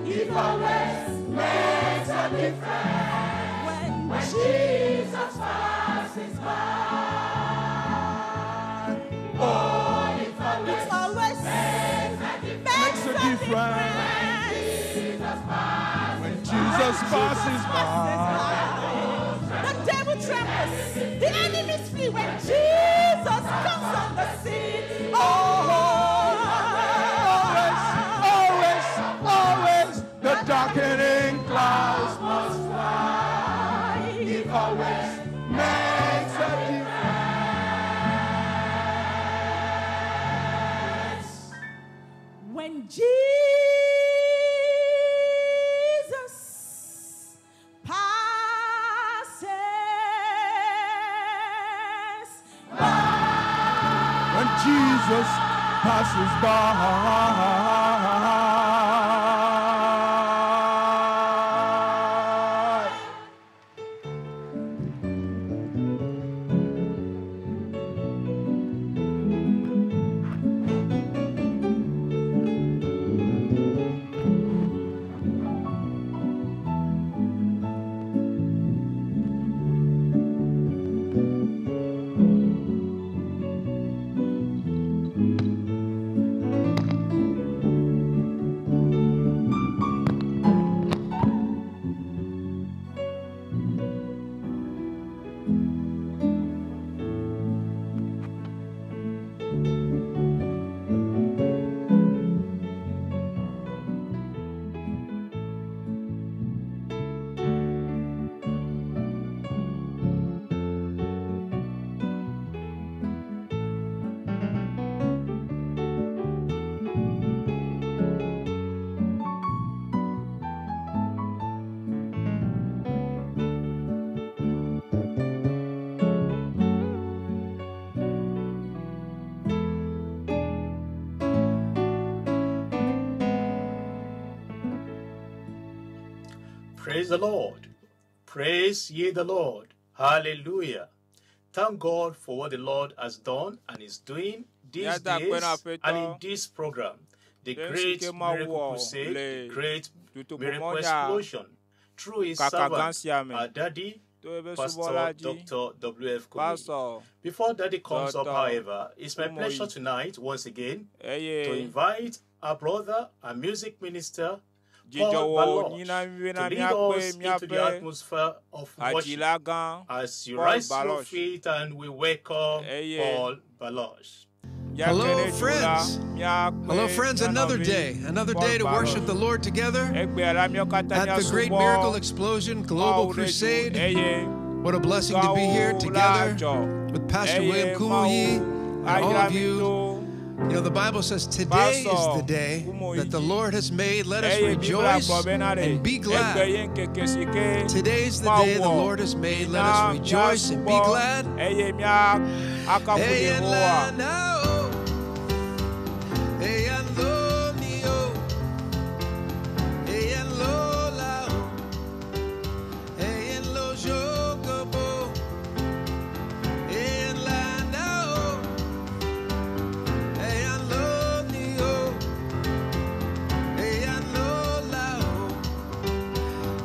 N: it always makes a difference
H: when Jesus passes by.
N: Oh, it
H: It always
N: makes a difference when Jesus passes by.
H: The devil trembles. The enemies flee when Jesus comes on the scene.
N: Oh, always, always, always, the darkening clouds must fly. It always makes a difference.
H: When Jesus passes
N: When Jesus passes by.
O: Praise the Lord. Praise ye the Lord. Hallelujah. Thank God for what the Lord has done and is doing these
A: Yàtà
O: days
A: pé náà pé
O: and
A: tán.
O: in this program. The
A: Jésù
O: great
A: ké máa
O: miracle
A: wọ̀
O: crusade,
A: lè
O: the great
A: tutupu
O: miracle
A: mọ́jà
O: explosion through his
A: kàkà
O: servant,
A: gan sí àmì.
O: our daddy,
A: Tó ebe
O: Pastor
A: Subọ́lájí,
O: Dr. W.F. Kumuyi.
A: Pastor
O: Before Daddy comes up,
A: Dr.
O: however, it's my pleasure
A: Kumuyi.
O: tonight, once again, to
A: Eye
O: invite our brother and music minister, Paul
A: jíjọwọ́
O: Baloch,
A: yínná
O: to
A: wíwéná
O: lead
A: míápé
O: us into the
A: míápé
O: atmosphere of worship
A: àjìlá gan
O: as you
A: Paul
O: rise to your
A: Baloch.
O: feet and we welcome
A: Eye
O: Paul Baloch.
P: Hello,
A: míákéré jùlá
P: friends. Hello,
A: míápé
P: friends. Another
A: míánɔví
P: day, another
A: Paul
P: day to
A: Baloch.
P: worship the Lord together
A: Egbe ala míɔkatã
P: at the Great Miracle
A: míasubɔ
P: Explosion Global
A: Mawu ɖe du
P: Crusade.
A: eye
P: What a blessing to be here
A: Gawo la
P: together
A: dzɔ
P: with Pastor
A: eye
P: William Kumuyi
A: Mawu
P: and all
A: ayra
P: of
A: mi
P: you.
A: to
P: You know, the Bible says today is the
A: Pastor
P: day that the
A: Kumuyi dzi.
P: Lord has made. Let us
A: Eye Biblia
P: rejoice
A: gblɔ bena ɖe
P: and be
A: egbe
P: glad.
A: ye ŋkeke si ke
P: Today's the
A: Mawu
P: day the
A: wɔ
P: Lord has made. Let us
A: mina
P: rejoice and be
A: míasubɔ
P: glad.
A: eye mía akafu
P: Hey, and
A: Yehowa.
P: la, hey, and lo, mi, oh. Hey, and lo, la, oh. Hey, and lo, jokobo. Hey, and la, na, oh. Hey, and lo, mi, oh. Hey, and lo, la, oh.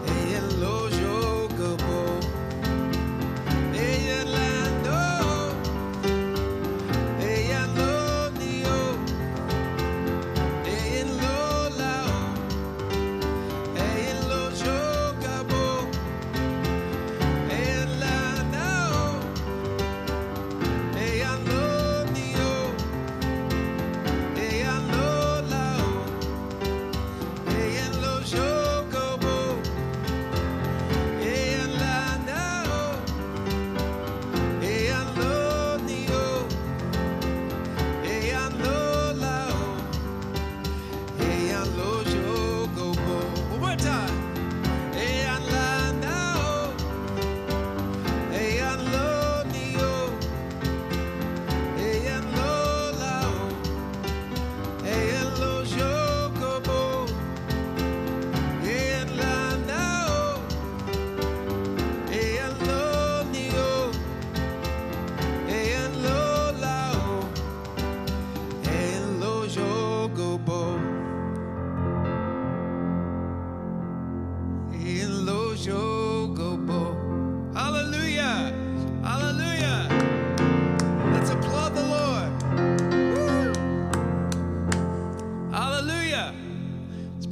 P: Hey, and lo, jokobo. Hey, and la, no. Hey,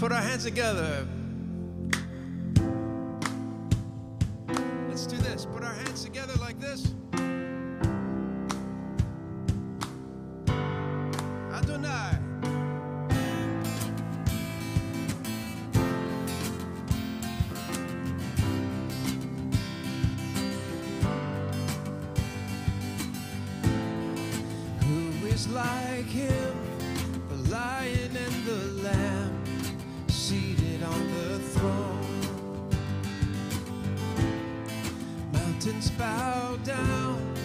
P: Put our hands together. Let's do this. Put our hands together like this. Adonai. Who is like him, the lion and the lamb, seated on the throne? Mountains bow down,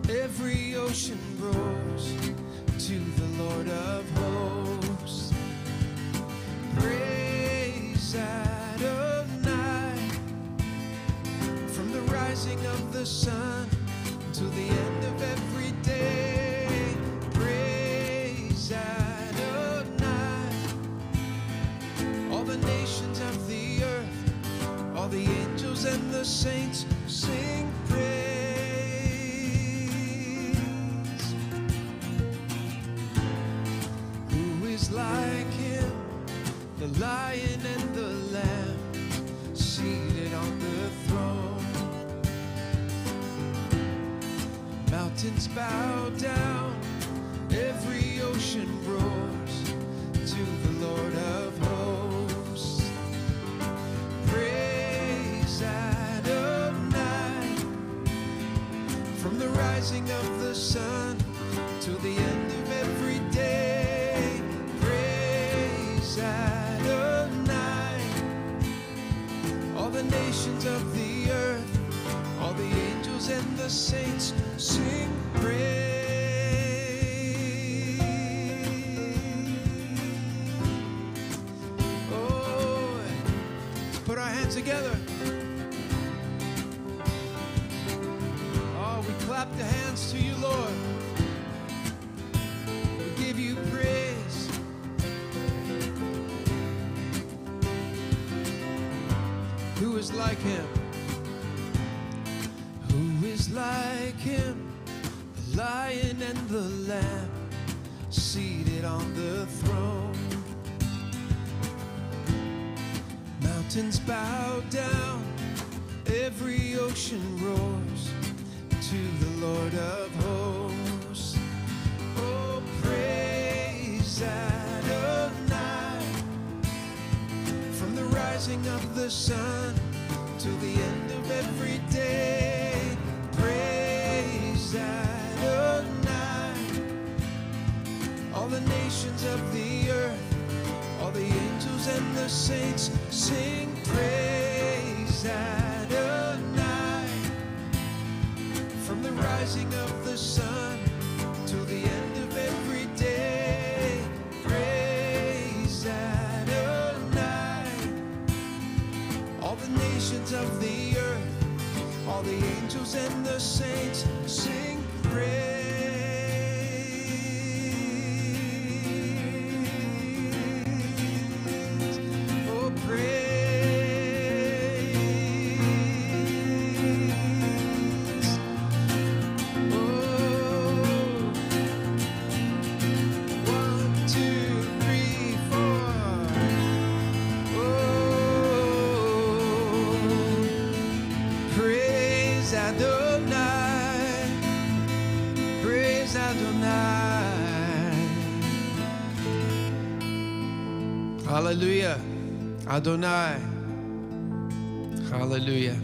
P: every ocean roars to the Lord of hosts. Praise Adonai from the rising of the sun to the end of every day. Praise Adonai. All the nations of the earth, all the angels and the saints sing praise. Who is like him, the lion and the lamb, seated on the throne? Mountains bow down, every ocean roars to the Lord of hosts. Praise Adonai from the rising of the sun to the end of every day. Praise Adonai. All the nations of the earth, all the angels and the saints sing praise. Oh, let's put our hands together. Oh, we clap the hands to you, Lord. We give you praise. Who is like him? Who is like him? The lion and the lamb seated on the throne. Mountains bow down, every ocean roars to the Lord of hosts. Oh, praise Adonai from the rising of the sun to the end of every day. Praise Adonai. All the nations of the earth, all the angels and the saints sing praise Adonai. From the rising of the sun to the end of every day, praise Adonai. All the nations of the earth, all the angels and the saints sing praise. Oh, praise. Oh, 1, 2, 3, 4. Oh, praise Adonai. Praise Adonai. Hallelujah. Adonai. Hallelujah.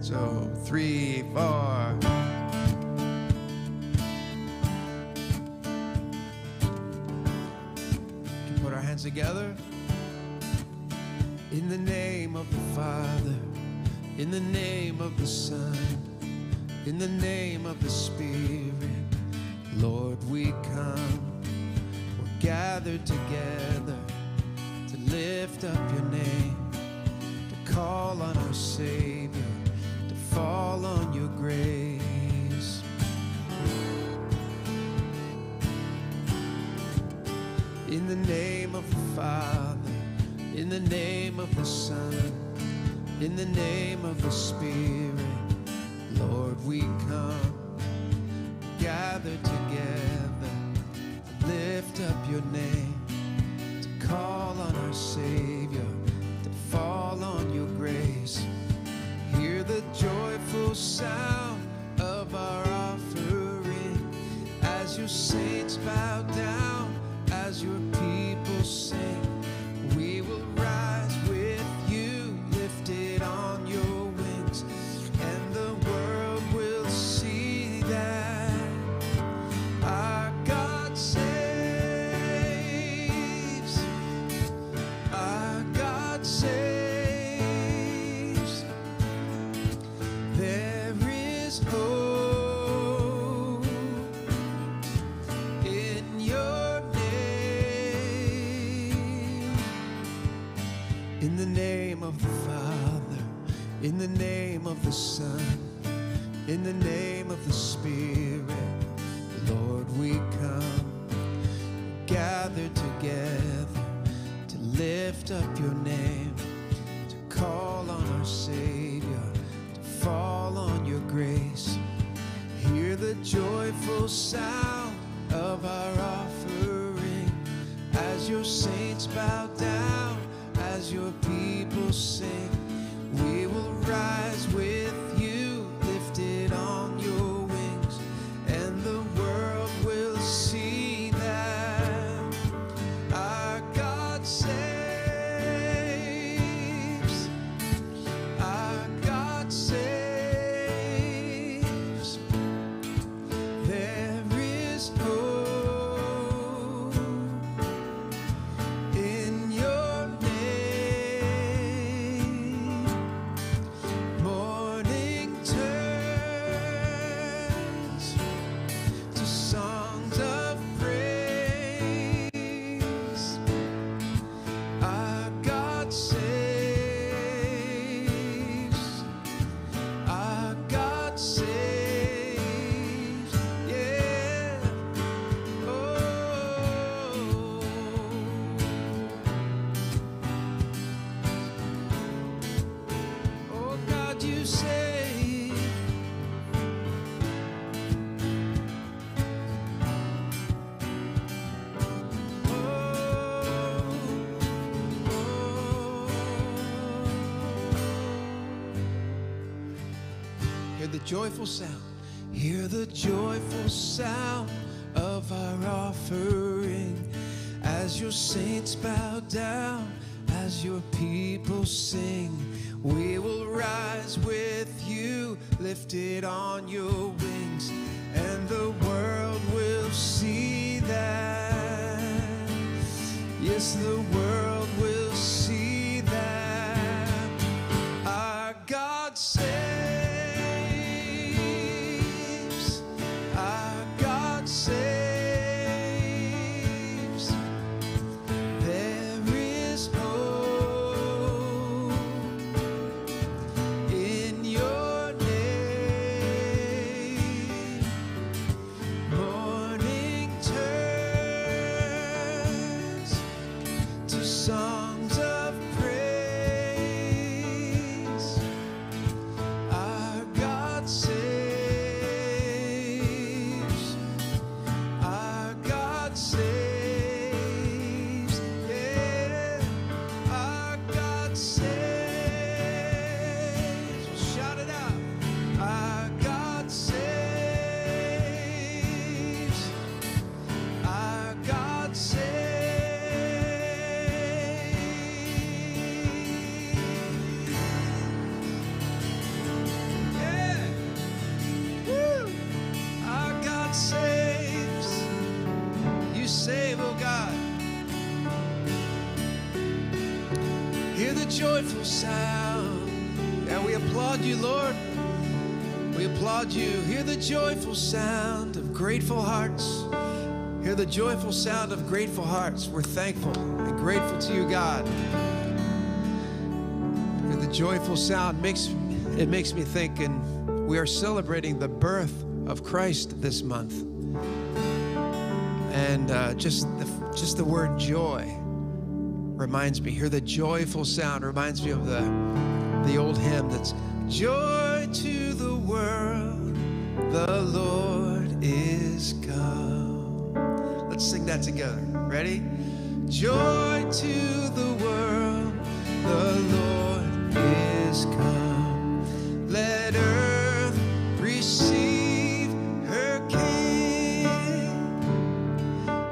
P: So, 3, 4. Can put our hands together. In the name of the Father, in the name of the Son, in the name of the Spirit, Lord, we come. We're gathered together to lift up your name, to call on our Savior, to fall on your grace. In the name of the Father, in the name of the Son, in the name of the Spirit, Lord, we come, gathered together to lift your name, to call on our Savior, to fall on your grace. Hear the joyful sound of our offering as your saints bow down, as your people sing. We will rise with you, lifted on your wings, and the world will see that our God saves. Our God saves. There is hope in your name. In the name of the Father, in the name of the Son, in the name of the Spirit, Lord, we come, gathered together to lift up your name, to call on our Savior, to fall on your grace. Hear the joyful sound of our offering as your saints bow down, as your people sing. We will rise with you, lifted on your wings, and the world will see that our God saves. Our God saves. There is hope in your name. Morning turns to songs of praise. Our God saves. Our God saves. Yeah. Oh. Oh God, you save. Hear the joyful sound. Hear the joyful sound of our offering as your saints bow down, as your people sing. We will rise with you, lifted on your wings, and the world will see that. Yes, the world will see that our God saves. Our God saves. There is hope in your name. Morning turns to songs of praise. Our God saves. Our God saves. Yeah. Our God saves. We'll shout it out. Our God saves. Our God saves. Yeah. Woo. Our God saves. You save, oh God. Hear the joyful sound. And we applaud you, Lord. We applaud you. Hear the joyful sound of grateful hearts. Hear the joyful sound of grateful hearts. We're thankful and grateful to you, God. Hear the joyful sound makes me think, and we are celebrating the birth of Christ this month. And just the word joy reminds me. Hear the joyful sound reminds me of the old hymn that's joy to the world, the Lord is come. Let's sing that. that together. Ready? Joy to the world, the Lord is come. Let earth receive her King.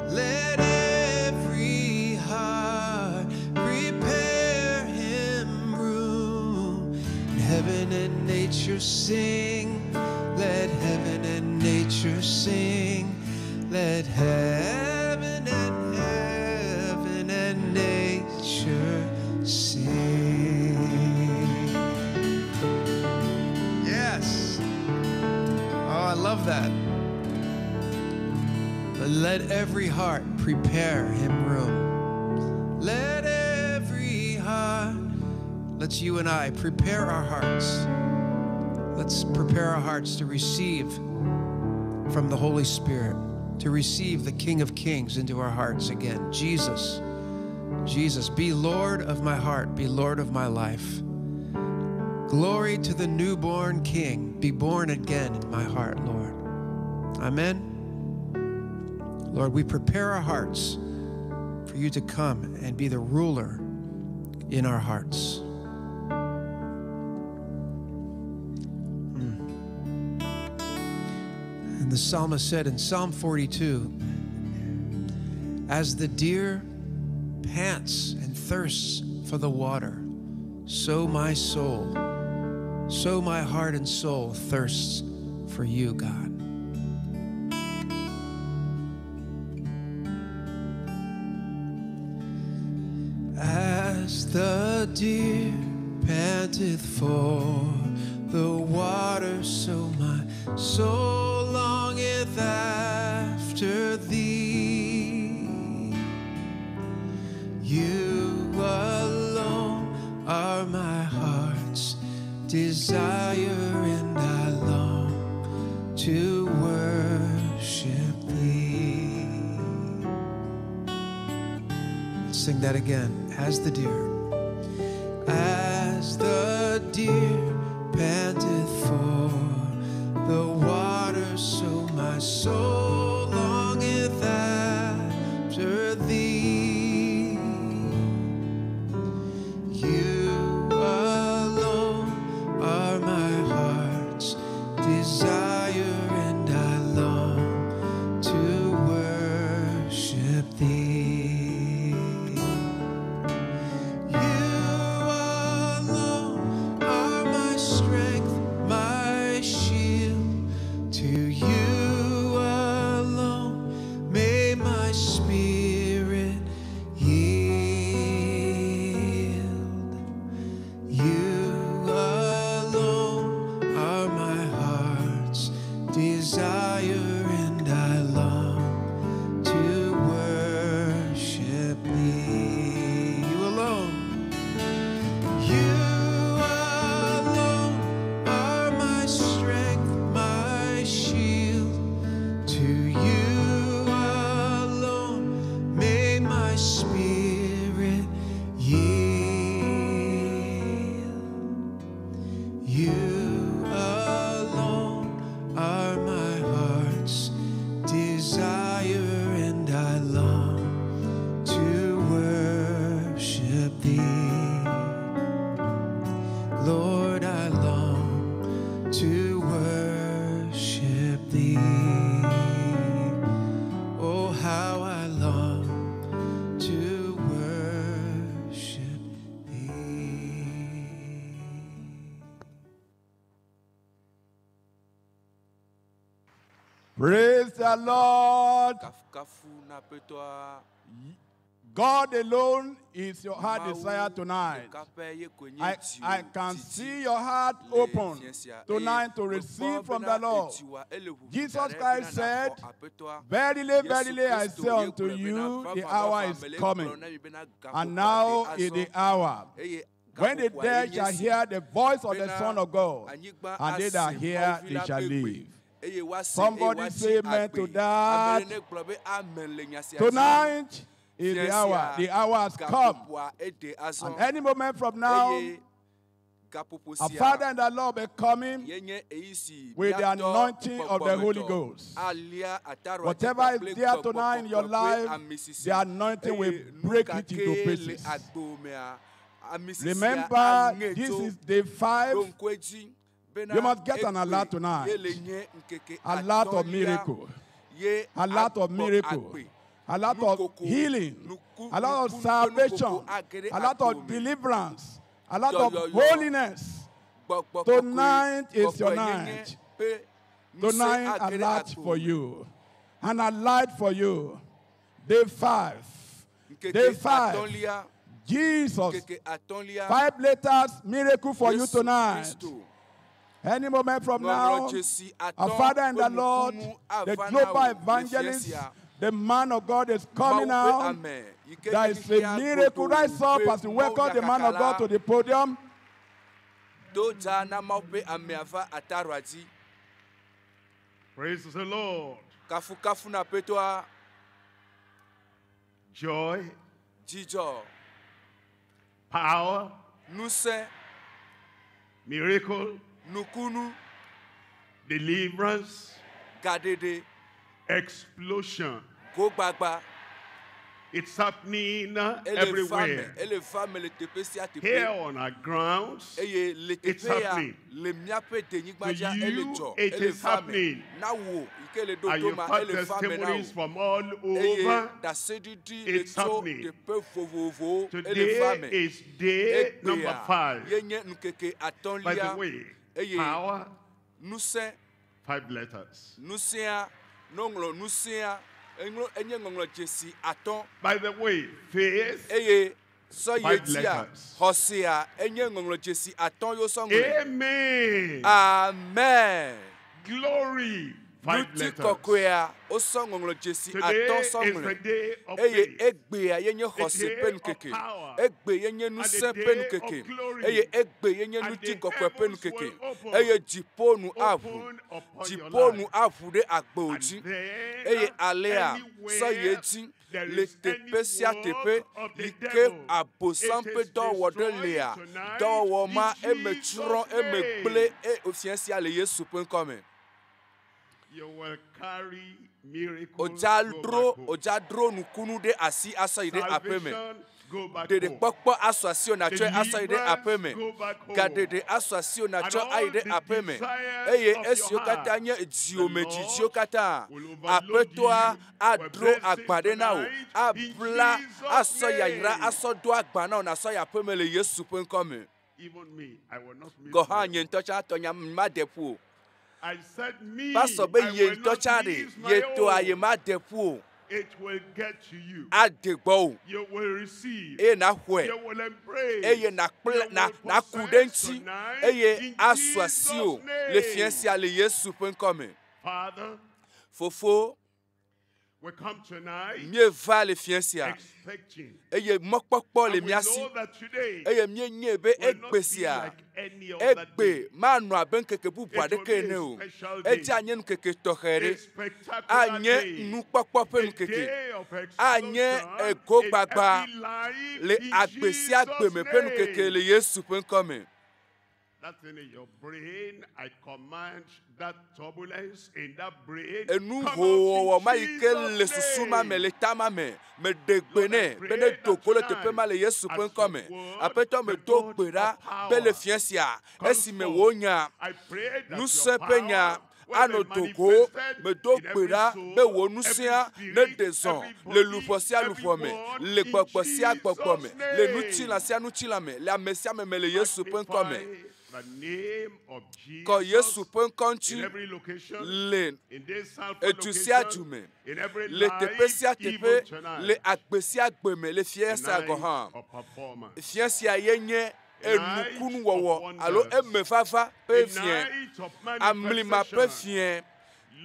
P: Let every heart prepare him room. And heaven and nature sing. Let heaven and nature sing. Let heaven and heaven and nature sing. Yes. Oh, I love that. But let every heart prepare him room. Let every heart, let's you and I prepare our hearts. Let's prepare our hearts to receive from the Holy Spirit, to receive the King of Kings into our hearts again. Jesus, Jesus, be Lord of my heart, be Lord of my life. Glory to the newborn King, be born again in my heart, Lord. Amen. Lord, we prepare our hearts for you to come and be the ruler in our hearts. And the psalmist said in Psalm 42, as the deer pants and thirsts for the water, so my soul, so my heart and soul thirsts for you, God. As the deer panteth for the water, so my soul longeth after thee. You alone are my heart's desire, and I long to worship thee. Let's sing that again. As the deer, as the deer panteth for the water, so my soul longeth after thee. You alone are my heart's desire, and I long to worship thee. You alone are my strength, my shield. To you alone may my spirit yield. You alone are my heart's desire, and I long to worship thee. You alone. You alone are my strength, my shield. To you alone may my spirit yield. You alone are my heart's desire, and I long to worship thee. Lord, I long to worship thee. Oh, how I long to worship thee.
F: Praise the Lord.
A: Kafukafu na aƒetɔa.
F: God alone is your heart
A: Mawu
F: desire tonight.
A: ɖeka pɛ ye koe nye dziwò
F: I can
A: didi
F: see your heart
A: le
F: open
A: fiẽ sia. Eye
F: tonight to
A: mekpɔ
F: receive from
A: bena
F: the Lord.
A: edziwòa ele ʋuʋu da
F: Jesus
A: ɖe bena
F: Christ said,
A: nàxɔ aƒetɔa.
F: Verily,
A: Yesu
F: verily, I
A: Kristo
F: say
A: ye
F: unto
A: gblɔ bena,
F: you, the
A: "Vavã,
F: hour
A: vavã,
F: is
A: mele
F: coming.
A: gblɔm na mi bena
F: And
A: gaƒoƒoa
F: now
A: de
F: is the
A: azɔ.
F: hour
A: Eye
F: when the
A: gaƒoƒoa ye
F: dead
A: nye
F: shall
A: esi
F: hear the voice of the
A: bena
F: Son of God,
A: anyigba
F: and they that
A: ase
F: hear,
A: Mawu vi
F: they
A: la
F: shall
A: ƒe gbe.
F: live.
A: Eye woase eye
F: Somebody
A: woatsi
F: say amen to
A: agbe.
F: that.
A: Ame ɖe negblɔ be amen le nya sia dzi.
F: Tonight is
A: Fiẽ
F: the hour.
A: sia,
F: The hour has come.
A: gaƒoƒoa ede azɔ.
F: And any moment from now,
A: Eye
Q: Gaƒoƒo
F: Our
Q: sia
F: Father and the Lord be coming
Q: ye nye eyi si
F: with the
Q: míatɔ
F: anointing of the Holy
Q: gbɔgbɔmetɔ
F: Ghost.
Q: alia ataroa dzi
F: Whatever is
Q: kpakple
F: there
Q: gbɔgbɔ
F: tonight in your
Q: kɔkɔe ƒe
F: life,
Q: amisisi.
F: the anointing will
Q: Eye nu
F: break
Q: ka
F: it into
Q: kee le
F: pieces.
Q: agbo mea, amisisia
F: Remember,
Q: aŋe
F: this
Q: tso.
F: is day 5.
Q: Ɖo ŋku edzi bena
F: You must get an
Q: egbe
F: alert tonight.
Q: ye le nye ŋkeke
F: A lot of
Q: atɔ̃lia
F: miracle.
Q: ye
F: A lot of
Q: agbɔ
F: miracle.
Q: agbe.
F: A lot of
Q: Nukoko,
F: healing.
Q: nuku,
F: A lot of
Q: nuku, ƒe
F: salvation.
Q: nukoko age ɖe
F: A lot
Q: agbo
F: of
Q: me.
F: deliverance. A lot of
Q: Dɔyɔyɔ,
F: holiness.
Q: gbɔgbɔ kɔkɔe,
F: Tonight is your
Q: kɔkɔenyenye
F: night.
Q: ƒe ŋusẽ
F: Tonight,
Q: age
F: a
Q: ɖe
F: lot
Q: agbo
F: for
Q: me.
F: you. And a light for you. Day 5.
Q: Ŋkeke
F: Day 5.
Q: atɔ̃lia,
F: Jesus.
Q: ŋkeke atɔ̃lia,
F: 5 letters, miracle for you
Q: Yesu
F: tonight.
Q: Kristo.
F: Any moment from now,
Q: Ŋɔŋlɔdzesi
F: our
Q: atɔ̃
F: Father and
Q: ƒe
F: the Lord,
Q: nukunu
F: the
Q: ava na
F: global
Q: wò le fia
F: evangelist,
Q: sia.
F: the man of God is coming
Q: Mawu ƒe
F: now.
Q: ame yi ke
F: There
Q: nye
F: is a
Q: xexea
F: miracle.
Q: godoo
F: Rise up
Q: ƒe
F: as we welcome the man of God
Q: mawunyakakala
F: to the podium.
Q: do dza na Mawu ƒe amea va ataroa dzi.
R: Praise the Lord.
Q: Kafukafu na Aƒetɔa.
R: Joy,
Q: Dzidzɔ,
R: power,
Q: ŋusẽ,
R: miracle,
Q: nukunu,
R: deliverance,
Q: gaɖeɖe,
R: explosion.
Q: gogbagba.
R: It's happening
Q: Ele va me,
R: everywhere.
Q: ele va me le teƒe sia teƒe.
R: Here on our grounds,
Q: Eye le
R: it's
Q: teƒe ya
R: happening.
Q: le míaƒe denyigba
R: To
Q: dzia ele
R: you,
Q: dzɔ,
R: it
Q: ele
R: is
Q: va me.
R: happening.
Q: Na wò yi ke le ɖo
R: And
Q: to
R: you've
Q: ma,
R: had
Q: ele va me na
R: testimonies
Q: wò.
R: from all
Q: Eye
R: over.
Q: ɖaseɖiɖi le
R: It's
Q: tso
R: happening.
Q: teƒe vovovowo, ele va
R: Today
Q: me.
R: is day number
Q: Egbea
R: 5.
Q: ye nye ŋkeke
R: By the
Q: atɔ̃lia
R: way,
Q: eye
R: power,
Q: ŋusẽ,
R: 5 letters.
Q: ŋusẽa, ne woŋlɔ ŋusẽa, eŋlɔ enye ŋɔŋlɔdzesi atɔ̃.
R: By the way, faith,
Q: Eye sɔ ye
R: 5
Q: dzia,
R: letters.
Q: xɔsea enye ŋɔŋlɔdzesi atɔ̃ yewo sɔ ŋlɔe.
R: Amen.
Q: Amen.
R: Glory, 5 letters.
Q: Ŋutikɔkɔea, wosɔ ŋɔŋlɔdzesi
R: Today
Q: atɔ̃ sɔ
R: is the
Q: ŋlɔe.
R: day of
Q: Eye
R: faith,
Q: egbea ye nye
R: the
Q: xɔse ƒe
R: day of
Q: ŋkeke.
R: power,
Q: Egbe ye nye
R: and the
Q: ŋusẽ ƒe
R: day of
Q: ŋkeke.
R: glory.
Q: Eye egbe ye nye
R: And the
Q: ŋutikɔkɔe ƒe
R: heavens
Q: ŋkeke.
R: will open,
Q: Eye dziƒo nu aʋu.
R: open upon your
Q: Dziƒo
R: life.
Q: nu aʋu ɖe agbewo
R: And
Q: dzi.
R: then,
Q: Eye alea sɔ ye
R: anywhere
Q: dzi
R: there
Q: le
R: is
Q: teƒe
R: any
Q: sia
R: work
Q: teƒe
R: of the
Q: yi ke
R: devil,
Q: abosam
R: it
Q: ƒe
R: is
Q: dɔwɔwɔ ɖe
R: destroyed
Q: lea,
R: tonight
Q: dɔwɔwɔ
R: in
Q: ma eme
R: Jesus'
Q: tsrɔ̃, eme
R: name.
Q: gblẽ e fia sia le Yesu ƒe ŋkɔ me.
R: You will carry miracles,
Q: Wòdza
R: go
Q: dro,
R: back home.
Q: wòdza dro nukunu ɖe asi asɔ yi ɖe aƒe me.
R: Salvation, go back home.
Q: Ɖeɖekpɔkpɔ asɔ asiwò nàtsɔe asɔ yi ɖe aƒe me.
R: Deliverance, go back home.
Q: Gaɖeɖe asɔ asiwò
R: And
Q: nàtsɔ ayi
R: all
Q: ɖe
R: the
Q: aƒe me.
R: desires
Q: Eye
R: of your
Q: esiwo katã
R: heart,
Q: nye
R: the
Q: dziwome dzidziwo
R: Lord
Q: katã,
R: will overload
Q: Aƒetɔa
R: you with
Q: adro
R: blessings
Q: agba ɖe na wò,
R: tonight in
Q: abla,
R: Jesus'
Q: asɔ yayra,
R: name.
Q: asɔ do agba na wò nàsɔ yi aƒe me le Yesu ƒe ŋkɔ me.
R: Even me, I will not miss
Q: Gɔ hã
R: my
Q: nye
R: own.
Q: ŋutɔ tsã tɔnya made ƒu o.
R: I said me,
Q: Pastor be
R: I
Q: ye
R: will
Q: ŋutɔ
R: not
Q: tsã ɖe,
R: miss my
Q: ye toa ye
R: own.
Q: made ƒu o.
R: It will get to you.
Q: Ade gbɔ o.
R: You will receive.
Q: Eye nàxɔe.
R: You will embrace.
Q: Eye nàkple
R: You
Q: na
R: will
Q: nàku ɖe
R: possess
Q: ŋuti
R: tonight
Q: eye
R: in
Q: asu asiwò
R: Jesus'
Q: le fia
R: name.
Q: sia le Yesu ƒe ŋkɔ me.
R: Father,
Q: Fofo,
R: we come tonight
Q: míeva le fia sia
R: expecting.
Q: eye mɔkpɔkpɔ le
R: And we
Q: mía si
R: know that today
Q: eye míenyae be
R: will not
Q: egbe
R: be
Q: sia
R: like any other day.
Q: egbe manɔ abe ŋkeke bubu
R: It will
Q: aɖeke
R: be
Q: ene
R: a
Q: o.
R: special day,
Q: Edze anye ŋkeke tɔxɛ
R: a
Q: ɖe,
R: spectacular
Q: anye
R: day,
Q: nukpɔkpɔ ƒe
R: a
Q: ŋkeke,
R: day of
Q: anye
R: explosion in
Q: egogbagba
R: every life
Q: le
R: in
Q: agbe sia
R: Jesus'
Q: gbe me ƒe ŋkeke
R: name.
Q: le Yesu ƒe ŋkɔ me.
R: That thing in your brain, I command that turbulence in that brain,
Q: Enu
R: come out in
Q: howɔwɔ ma yi ke le
R: Jesus'
Q: susu ma me
R: name.
Q: le ta ma me, meɖe gbe
R: Lord, I
Q: nɛ be
R: pray
Q: ne
R: that
Q: do go le teƒe
R: tonight,
Q: ma le Yesu ƒe
R: as your
Q: ŋkɔ me.
R: word,
Q: Aƒetɔ
R: the
Q: medo
R: word
Q: gbe
R: of
Q: ɖa be le
R: power,
Q: fia sia
R: comes
Q: esime
R: forth.
Q: wò nya
R: I pray that your
Q: ŋusẽ ƒe nya
R: power will be
Q: anɔ do go.
R: manifested
Q: Medo
R: in
Q: gbe
R: every
Q: ɖa be
R: soul,
Q: wò
R: every
Q: ŋusẽa ne
R: spirit,
Q: ɖe zɔ
R: every
Q: le
R: body,
Q: luʋɔ sia luʋɔ me,
R: everyone
Q: le
R: in
Q: gbɔgbɔ sia gbɔgbɔ me,
R: Jesus'
Q: le
R: name.
Q: ŋutilã sia ŋutilã me, le ame sia ame me le Yesu ƒe ŋkɔ me.
R: Magnify the name of
Q: Kɔ Yesu
R: Jesus
Q: ƒe ŋkɔ
R: in
Q: ŋuti
R: every location,
Q: le
R: in this Salford
Q: edu sia du
R: location,
Q: me,
R: in every
Q: le teƒe
R: life,
Q: sia
R: even
Q: teƒe, le
R: tonight.
Q: agbe sia gbe me, le fia
R: A
Q: sia gɔ̃
R: night
Q: hã.
R: of performance,
Q: Fia sia ye nye
R: a night of
Q: enukunuwɔwɔ alo
R: wonders,
Q: emevava ƒe
R: a
Q: fia,
R: night of
Q: amlima ƒe
R: manifestation.
Q: fia,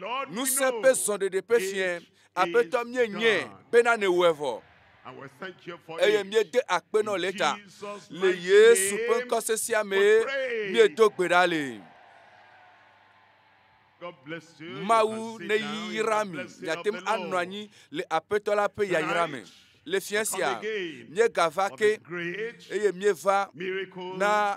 R: Lord, we
Q: ŋusẽ ƒe
R: know
Q: zɔɖeɖe ƒe fia.
R: it is
Q: Aƒetɔ míenyae
R: done.
Q: bena nèwɔe vɔ.
R: And we thank you for
Q: Eye
R: it.
Q: míede akpe nɔ
R: In
Q: le ta.
R: Jesus'
Q: Le
R: mighty
Q: Yesu ƒe
R: name,
Q: ŋkɔ sesia
R: we
Q: mee
R: pray.
Q: míedo gbe ɖa le.
R: God bless you. You can
Q: Mawu
R: sit
Q: ne
R: down in
Q: yra
R: the
Q: mi.
R: blessing
Q: Miate
R: of
Q: ŋu
R: the
Q: anɔ
R: Lord.
Q: anyi le Aƒetɔ la ƒe yayra me.
R: Tonight,
Q: Le fia
R: we come
Q: sia,
R: again
Q: míegava
R: for the
Q: ke
R: great
Q: eye míeva
R: miracle
Q: na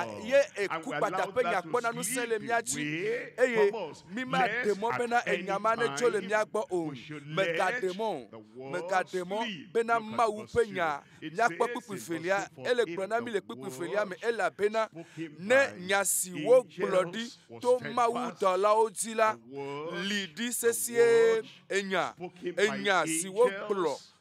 S: enya
R: God.
S: ye
R: And
S: eku
R: we
S: kpata
R: allow
S: ƒe nya
R: that to
S: kpɔna ŋusẽ le
R: slip
S: mía dzi
R: away
S: eye
R: from us.
S: mi ma
R: Lest
S: ɖe mɔ
R: at
S: bena
R: any
S: enya ma netso le
R: time
S: mía gbɔ o
R: we should let
S: megaɖe mɔ o
R: the word
S: megaɖe mɔ
R: slip.
S: bena
R: Look at
S: mawu
R: verse
S: ƒe
R: 2.
S: nya
R: It
S: míakpɔ
R: says in
S: kpukpui
R: verse
S: velia
R: 2, "For
S: ele
R: if
S: gblɔ na
R: the
S: mi le kpukpui velia me
R: word
S: elabena
R: spoken
S: ne
R: by
S: nya si wogblɔ ɖi
R: angels was
S: to mawu
R: steadfast,
S: dɔlawo dzi la
R: the word
S: li ɖi sesie enya
R: spoken by
S: enya si wogblɔ
R: angels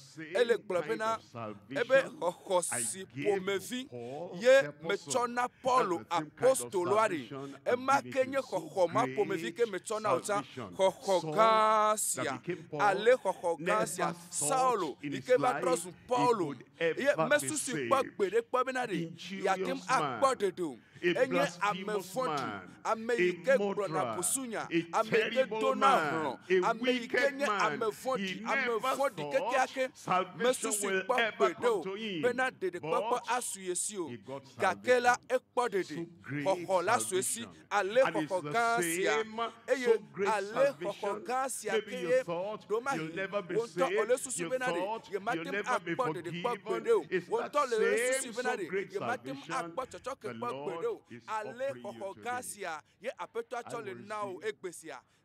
R: same
S: Ele gblɔ
R: kind
S: bena
R: of salvation
S: ebe xɔxɔ
R: I
S: si
R: gave
S: ƒomevi
R: to Paul
S: ye
R: the apostle.
S: metsɔ na Paulo
R: That's the same kind of
S: apostoloa ɖe.
R: salvation I'm
S: Ema
R: giving
S: ke
R: to
S: nye
R: you. So
S: xɔxɔ ma ƒomevi ke
R: great
S: metsɔ na wò tsã.
R: salvation.
S: Xɔxɔ
R: Saul
S: gã
R: that
S: sia
R: became Paul
S: ale xɔxɔ gã
R: never
S: sia
R: thought
S: Saulo
R: in
S: yi
R: his
S: ke va trɔ
R: life
S: zu
R: he
S: Paulo
R: could
S: ye
R: ever be
S: mesusui kpɔ
R: saved.
S: gbeɖe kpɔ bena ɖe yeate ŋu
R: Injurious
S: akpɔ
R: man,
S: ɖeɖe o.
R: a
S: Enye ame
R: blasphemous
S: vɔ̃ɖi,
R: man,
S: ame
R: a
S: yi ke gblɔna
R: murderer,
S: busunya,
R: a
S: ame yi ke
R: terrible
S: dona
R: man,
S: hlɔ̃,
R: a
S: ame yi ke
R: wicked
S: nye
R: man.
S: ame vɔ̃ɖi,
R: He
S: ame
R: never
S: vɔ̃ɖi
R: thought
S: kekeake
R: salvation
S: mesusui
R: will
S: kpɔ
R: ever
S: gbeɖe
R: come
S: o
R: to him.
S: bena ɖeɖekpɔkpɔ
R: But
S: asu ye si o.
R: he got
S: Gake la
R: salvation.
S: ekpɔ ɖeɖe,
R: So great
S: xɔxɔ la su esi
R: salvation.
S: ale
R: And it's
S: xɔxɔ
R: the
S: gã sia
R: same
S: eye
R: so great
S: ale xɔxɔ
R: salvation.
S: gã sia
R: Maybe
S: ke
R: you
S: ye
R: thought you'll
S: ɖomahi
R: never be
S: wò ŋutɔ
R: saved.
S: wòle susu
R: You
S: bena ɖe
R: thought
S: yemate
R: you'll
S: ŋu
R: never be
S: akpɔ ɖeɖe kpɔ
R: forgiven.
S: gbeɖe o.
R: It's
S: Wò
R: that
S: ŋutɔ le
R: same
S: susu bena
R: so
S: ɖe
R: great
S: yemate ŋu
R: salvation
S: akpɔ tsɔtsɔke
R: the
S: kpɔ gbeɖe
R: Lord
S: o.
R: is
S: Ale
R: offering you
S: xɔxɔ gã
R: today.
S: sia ye Aƒetɔa
R: I
S: tsɔ le
R: will
S: na wò
R: receive.
S: egbe sia.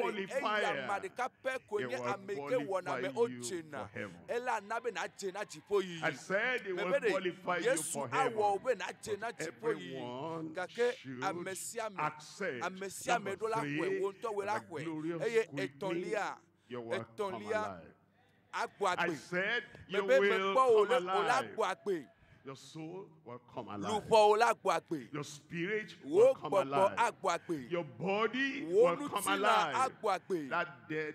S: ɖe eya ma
R: qualifier.
S: ɖeka pɛ koe
R: He
S: nye
R: will
S: ame yi ke wɔna
R: qualify
S: me
R: you
S: wodzena
R: for heaven.
S: ela na be nadze na dziƒo
R: I
S: yiyi
R: said he will
S: mebe ɖe
R: qualify you
S: yesu
R: for
S: awɔ wo
R: heaven.
S: be nadze na
R: But
S: dziƒo yiyi
R: everyone
S: gake
R: should
S: ame sia ame
R: accept.
S: ame sia ame
R: Number
S: ɖo la xɔe
R: three,
S: wo ŋutɔ woe la
R: the
S: xɔe
R: glorious
S: eye
R: quickening,
S: etɔ̃lia
R: you will come
S: etɔ̃lia
R: alive.
S: agbɔ
R: I
S: agbe
R: said you
S: mebe
R: will
S: mekpɔ wo
R: come
S: le o la
R: alive.
S: gbɔ agbe
R: Your soul will come alive.
S: luʋɔwo la gbɔ agbe
R: Your spirit
S: wo
R: will come
S: gbɔgbɔ
R: alive.
S: agbɔ agbe
R: Your body
S: wo
R: will come
S: ŋutilã
R: alive.
S: agbɔ agbe
R: That dead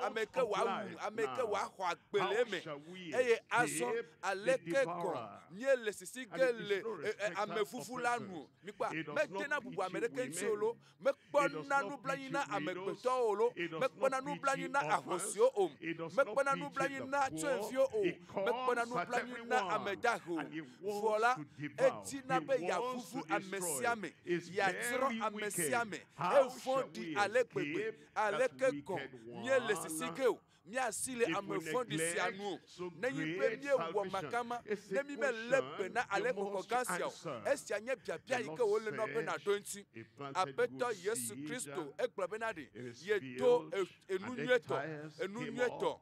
R: out
S: ame ke
R: of
S: wòawu
R: life
S: ame ke
R: now.
S: wòaxɔ agbe
R: How
S: le eme
R: shall we
S: eye azɔ
R: escape the
S: aleke gɔ̃
R: devourer?
S: míele sisi
R: And
S: ge
R: it is
S: le
R: no
S: e, e,
R: respecter of
S: amevuvu la nu
R: persons.
S: mikpa
R: It does
S: medena
R: not
S: bubu ame
R: pity
S: ɖeke ŋuti o
R: women.
S: lo
R: It does
S: mekpɔna
R: not
S: nublanui
R: pity
S: na
R: widows.
S: amegbetɔwo o lo
R: It does
S: mekpɔna
R: not
S: nublanui
R: pity
S: na
R: orphans.
S: ahosiwo o
R: It does not
S: mekpɔna
R: pity
S: nublanui
R: the
S: na
R: poor.
S: tsyɔ̃eviwo o
R: It
S: mekpɔna
R: comes at
S: nublanui na
R: everyone.
S: ame dahewo
R: And he
S: vɔ
R: wants
S: la
R: to devour.
S: edina
R: He
S: be
R: wants
S: yeavuvu
R: to
S: ame
R: destroy.
S: sia ame
R: It's
S: yeatsrɔ̃
R: very
S: ame
R: wicked.
S: sia ame
R: How
S: evɔ̃
R: shall
S: ɖi
R: we
S: ale gbegbe
R: escape that
S: aleke gɔ̃
R: wicked
S: míele sisi
R: one?
S: ge o míasi le
R: If
S: ame
R: we
S: vɔ̃ɖi sia
R: neglect
S: nu o
R: so
S: nenye be
R: great
S: míewɔ
R: salvation,
S: makama
R: it's
S: ne
R: a
S: mi melé be
R: question
S: na ale
R: you
S: kɔkɔ
R: must
S: gã sia o
R: answer.
S: esia nye biabia
R: The
S: yi
R: Lord
S: ke wòle nɔ be
R: said,
S: nàɖo eŋuti
R: He planted
S: aƒetɔ
R: good
S: yesu
R: seed
S: kristo egblɔ bena ɖe
R: in his
S: yedo
R: field,
S: enu
R: and the
S: nyuietɔ
R: tares
S: enu
R: came
S: nyuietɔ
R: up.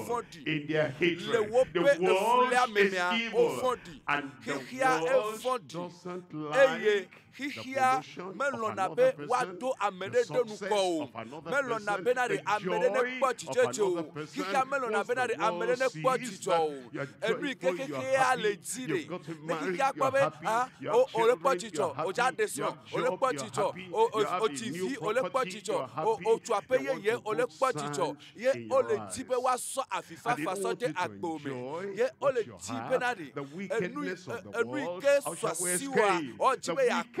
R: evil
S: vɔ̃ɖi.
R: in their
S: Le
R: hatred.
S: woƒe
R: The world
S: efuléame
R: is
S: mea,
R: evil
S: wovɔ̃ɖi.
R: and the
S: Xexea
R: world
S: evɔ̃ɖi.
R: doesn't
S: Eye
R: like the
S: xexea
R: promotion of
S: melɔ̃na
R: another
S: be
R: person,
S: woado ame
R: the
S: ɖe ɖe
R: success
S: nukɔ o.
R: of another
S: Melɔ̃na
R: person,
S: bena ɖe
R: the
S: ame ɖe
R: joy
S: nekpɔ
R: of
S: dzidzedze o.
R: another person.
S: Xexea melɔ̃na
R: Once
S: bena
R: the
S: ɖe ame ɖe
R: world
S: nekpɔ
R: sees
S: dzidzɔ
R: that
S: o.
R: you are
S: Enu yi ke
R: joyful, you are
S: xexea
R: happy,
S: le dzi
R: you've
S: ɖe.
R: gotten
S: Ne
R: married,
S: xexea
R: you
S: kpɔ
R: are
S: be
R: happy,
S: ah
R: you
S: o
R: have
S: o le kpɔ
R: children, you
S: dzidzɔ,
R: are
S: o dza
R: happy,
S: ɖe
R: you
S: srɔ̃,
R: have
S: o le
R: job,
S: kpɔ
R: you are
S: dzidzɔ,
R: happy,
S: o
R: you have
S: o
R: a
S: tsi
R: new
S: vi, o le kpɔ
R: property, you
S: dzidzɔ,
R: are
S: o
R: happy,
S: o tu aƒe
R: they want
S: yeye,
R: to
S: o le
R: put
S: kpɔ dzidzɔ.
R: sand
S: Ye
R: in
S: o
R: your
S: le dzi be
R: eyes.
S: woasɔ
R: And they
S: avifafa
R: don't
S: sɔ
R: want
S: de
R: you to
S: agbo me.
R: enjoy
S: Ye o
R: what
S: le
R: you
S: dzi bena
R: have,
S: ɖe
R: the
S: enu
R: wickedness of the
S: enu yi
R: world,
S: ke
R: how shall we
S: sɔ asiwoa,
R: escape?
S: ɔ dzi
R: The
S: be yeakpɔ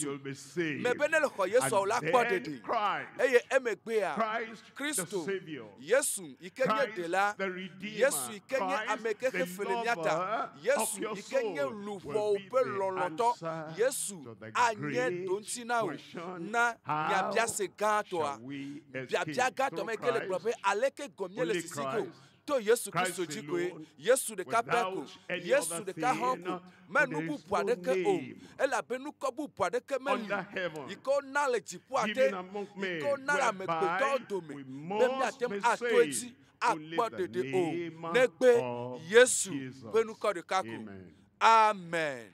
S: Yesu.
R: you'll be saved.
S: Mebe ne le xɔ Yesua o la
R: And
S: kpɔ
R: then
S: ɖeɖe.
R: Christ,
S: Eye emegbea
R: Christ the
S: Kristo
R: Savior,
S: Yesu yi ke nye
R: Christ
S: ɖela
R: the Redeemer,
S: Yesu yi ke nye
R: Christ
S: ame ke
R: the
S: he fe le mía ta
R: lover of
S: Yesu
R: your
S: yi ke nye
R: soul
S: luʋɔwo
R: will be
S: ƒe
R: the
S: lɔlɔ̃tɔ
R: answer
S: Yesu
R: to the
S: anye
R: great
S: ɖoŋuti na wò
R: question,
S: na
R: how
S: nyabiase gãtɔa
R: shall we escape?
S: biabia gãtɔ
R: Through
S: me ke le gblɔ be
R: Christ,
S: aleke gɔmie le
R: only
S: sisi go
R: Christ,
S: to Yesu
R: Christ
S: Kristo dzi koe
R: alone,
S: Yesu ɖeka pɛ ko
R: without any
S: Yesu
R: other
S: ɖeka hã
R: thing,
S: ko
R: for
S: me
R: there
S: nu
R: is
S: bubu
R: no
S: aɖeke o
R: name
S: elabe nukɔ bubu aɖeke meli
R: under heaven
S: yi ke wona le dziƒoa te
R: given among
S: yi ke
R: men
S: wona le amegbetɔwo
R: whereby
S: dome
R: we
S: be
R: must
S: míate
R: be
S: ŋu ato
R: saved.
S: edzi
R: Only
S: akpɔ
R: the
S: ɖeɖe o
R: name
S: negbe
R: of
S: Yesu
R: Jesus.
S: ƒe nukɔ ɖeka ko
R: Amen.
S: amen.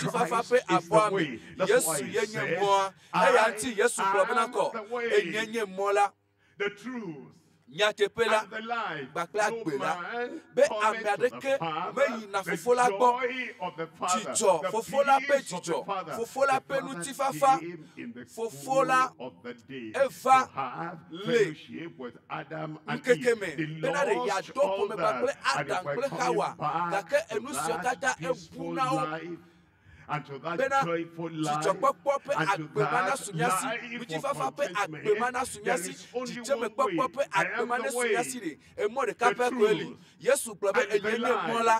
S: ŋutifafa
R: Christ
S: ƒe
R: is the
S: abɔa me
R: way. That's why
S: yesu
R: he
S: ye nye
R: said,
S: mɔa eya
R: I
S: ŋuti yesu gblɔ bena
R: am
S: kɔ
R: the way,
S: enye nye mɔ la
R: the truth,
S: nyateƒe la
R: and the life.
S: kpakple
R: No
S: agbe la
R: man
S: be
R: cometh
S: ame
R: to the
S: aɖeke
R: Father,
S: meyina
R: the
S: fofo la gbɔ
R: joy of the Father,
S: dzidzɔ
R: the
S: fofo la ƒe
R: peace of the
S: dzidzɔ
R: Father.
S: fofo la
R: The
S: ƒe
R: Father
S: ŋutifafa
R: came in the
S: fofo
R: cool
S: la
R: of the day
S: eva
R: to have
S: le
R: fellowship with Adam and
S: ŋkeke
R: Eve.
S: me
R: They
S: bena ɖe
R: lost
S: yeado
R: all
S: ƒome
R: that.
S: kpakple
R: And if
S: adam
R: we're
S: kple
R: coming
S: hawa
R: back
S: gake
R: to
S: enu siwo
R: that
S: katã ebu
R: peaceful
S: na wo
R: life, and to that
S: bena
R: joyful life,
S: dzidzɔkpɔkpɔ ƒe
R: and to
S: agbe ma
R: that
S: nasu mía si
R: life of
S: ŋutifafa ƒe agbe ma
R: contentment,
S: nasu mía
R: there
S: si
R: is only one
S: dzidzemekpɔkpɔ
R: way.
S: ƒe
R: I
S: agbe
R: am
S: ma
R: the
S: nesu
R: way,
S: mía si ɖe emɔ ɖeka
R: the
S: pɛ koe li
R: truth,
S: yesu gblɔ be
R: and the
S: enye nye mɔ
R: life.
S: la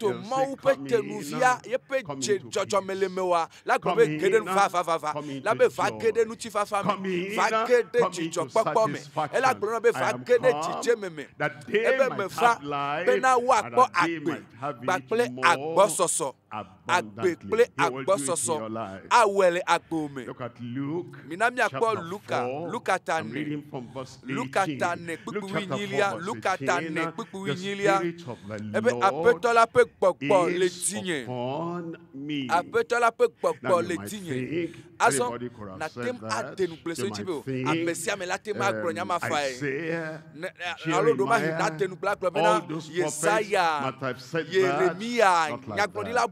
S: Kristo
R: He'll say,
S: Mawu ƒe
R: "Come in,
S: tenuvia yeƒe
R: come
S: dze
R: into
S: dzɔdzɔme le
R: peace.
S: me wa la gblɔ
R: Come
S: be ge ɖe
R: in,
S: nu va va va va
R: come into
S: la be va
R: joy.
S: ge ɖe ŋutifafa
R: Come
S: me
R: in,
S: va ge ɖe
R: come into
S: dzidzɔkpɔkpɔ me ela
R: satisfaction.
S: gblɔ na be
R: I
S: va
R: am
S: ge ɖe
R: come
S: dzidzeme me
R: that they
S: ebe
R: might
S: meva
R: have life
S: bena
R: and
S: woakpɔ
R: that they
S: agbe
R: might have it
S: kpakple
R: more
S: agbɔsɔsɔ agbe
R: abundantly.
S: kple
R: He will do it in
S: agbɔsɔsɔ
R: your life.
S: awɔe le agbo me
R: Look at Luke
S: mina miakpɔ
R: chapter
S: Luka
R: 4.
S: Luka ta
R: I'm
S: ne
R: reading from verse
S: Luka
R: 18.
S: ta ne
R: Luke
S: kpukpui
R: chapter 4
S: nyilia
R: verse
S: Luka ta ne
R: 18.
S: kpukpui
R: The
S: nyilia
R: Spirit of the
S: ebe
R: Lord
S: aƒetɔ la ƒe gbɔgbɔ le
R: is
S: dzinye
R: upon me.
S: aƒetɔ la ƒe
R: Now
S: gbɔgbɔ
R: you
S: le
R: might
S: dzinye
R: think
S: azɔ
R: anybody could have
S: nate
R: said
S: ŋu
R: that.
S: ade nugble
R: You
S: so ŋuti
R: might
S: be o
R: think
S: ame sia ame la te ŋu agblɔ nya ma fae
R: Isaiah,
S: Ne- ne- alo ɖo ma
R: Jeremiah,
S: nate nugble agblɔ
R: all
S: bena
R: those prophets
S: Yesaya
R: might have said that.
S: Yeremia
R: Not like
S: nyagblɔɖila
R: that.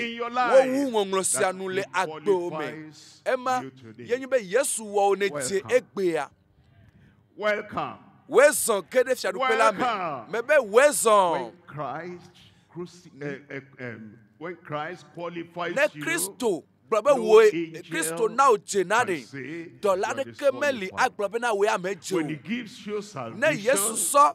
R: in your life.
S: Wowu ŋɔŋlɔ sia
R: that
S: nu le
R: he
S: agbewo me.
R: qualifies
S: Ema
R: you today.
S: ye nye be Yesu wɔ wo ne dze
R: Welcome.
S: egbea.
R: Welcome.
S: Woe zɔn ge ɖe fiaɖuƒe la me.
R: Welcome.
S: Mebe woe zɔn.
R: When Christ cruci- when Christ qualifies
S: Ne
R: you,
S: Kristo gblɔ be
R: no
S: woe
R: angel
S: Kristo na wò dze na
R: can
S: ɖe.
R: say
S: Dɔla
R: you are
S: ɖeke meli
R: disqualified.
S: agblɔ bena woe ame dze
R: When he
S: o.
R: gives you
S: Ne Yesu
R: salvation,
S: sɔ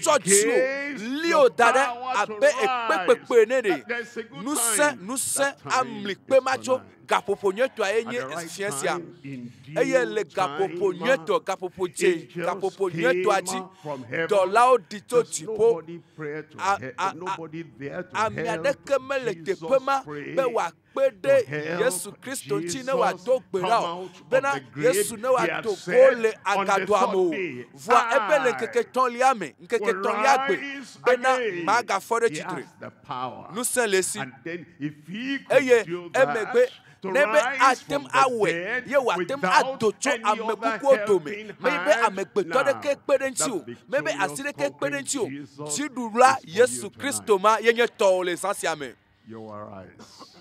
S: tsɔ dziwò
R: Against
S: li
R: your
S: wò da ɖe
R: power to
S: abe ekpekpekpe
R: rise.
S: ne ɖe
R: That there's a good
S: ŋusẽ
R: time.
S: ŋusẽ
R: That time
S: amli kpe
R: is
S: ma tso
R: tonight.
S: gaƒoƒo nyuietɔa ye
R: At
S: nye
R: the right
S: fia sia
R: time, in
S: eye
R: due
S: le gaƒoƒo
R: time,
S: nyuietɔ gaƒoƒo dze
R: angels
S: gaƒoƒo nyuietɔa dzi
R: came from heaven.
S: dɔlawo ɖi tso
R: There's
S: dziƒo
R: nobody prayer to
S: A-
R: he-
S: a- a-
R: nobody there to
S: ame
R: help
S: aɖeke mele
R: Jesus
S: teƒe ma
R: pray.
S: be wòakpe kpe
R: to
S: ɖe
R: help
S: Yesu Kristo ŋuti ne
R: Jesus
S: wòado gbe
R: come
S: ɖa o
R: out of
S: bena
R: the grave.
S: Yesu ne
R: He had
S: wòado go
R: said
S: le
R: on the
S: agadoa me
R: third
S: o.
R: day,
S: Vɔa ebe le
R: I
S: ŋkeke tɔ̃lia me, ŋkeke
R: will
S: tɔ̃lia gbe
R: rise
S: bena
R: again.
S: magafɔ ɖe
R: He
S: tsitre.
R: has the power.
S: Ŋusẽ le esi.
R: And then if he could
S: Eye
R: do that,
S: emegbe
R: to
S: ne be
R: rise
S: ate
R: from
S: ŋu
R: the
S: awɔe
R: dead
S: ye wòate ŋu
R: without
S: ado tso
R: any
S: ame
R: other
S: kukuwo dome
R: helping
S: menye be
R: hand
S: amegbetɔ
R: now,
S: ɖeke kpe ɖe ŋuti o
R: that
S: menye be asi
R: victorious
S: ɖeke kpe ɖe
R: conquering
S: ŋuti o
R: Jesus
S: dziɖula
R: is for you
S: Yesu Kristo ma ye nye tɔwò le zã sia me.
R: You will rise.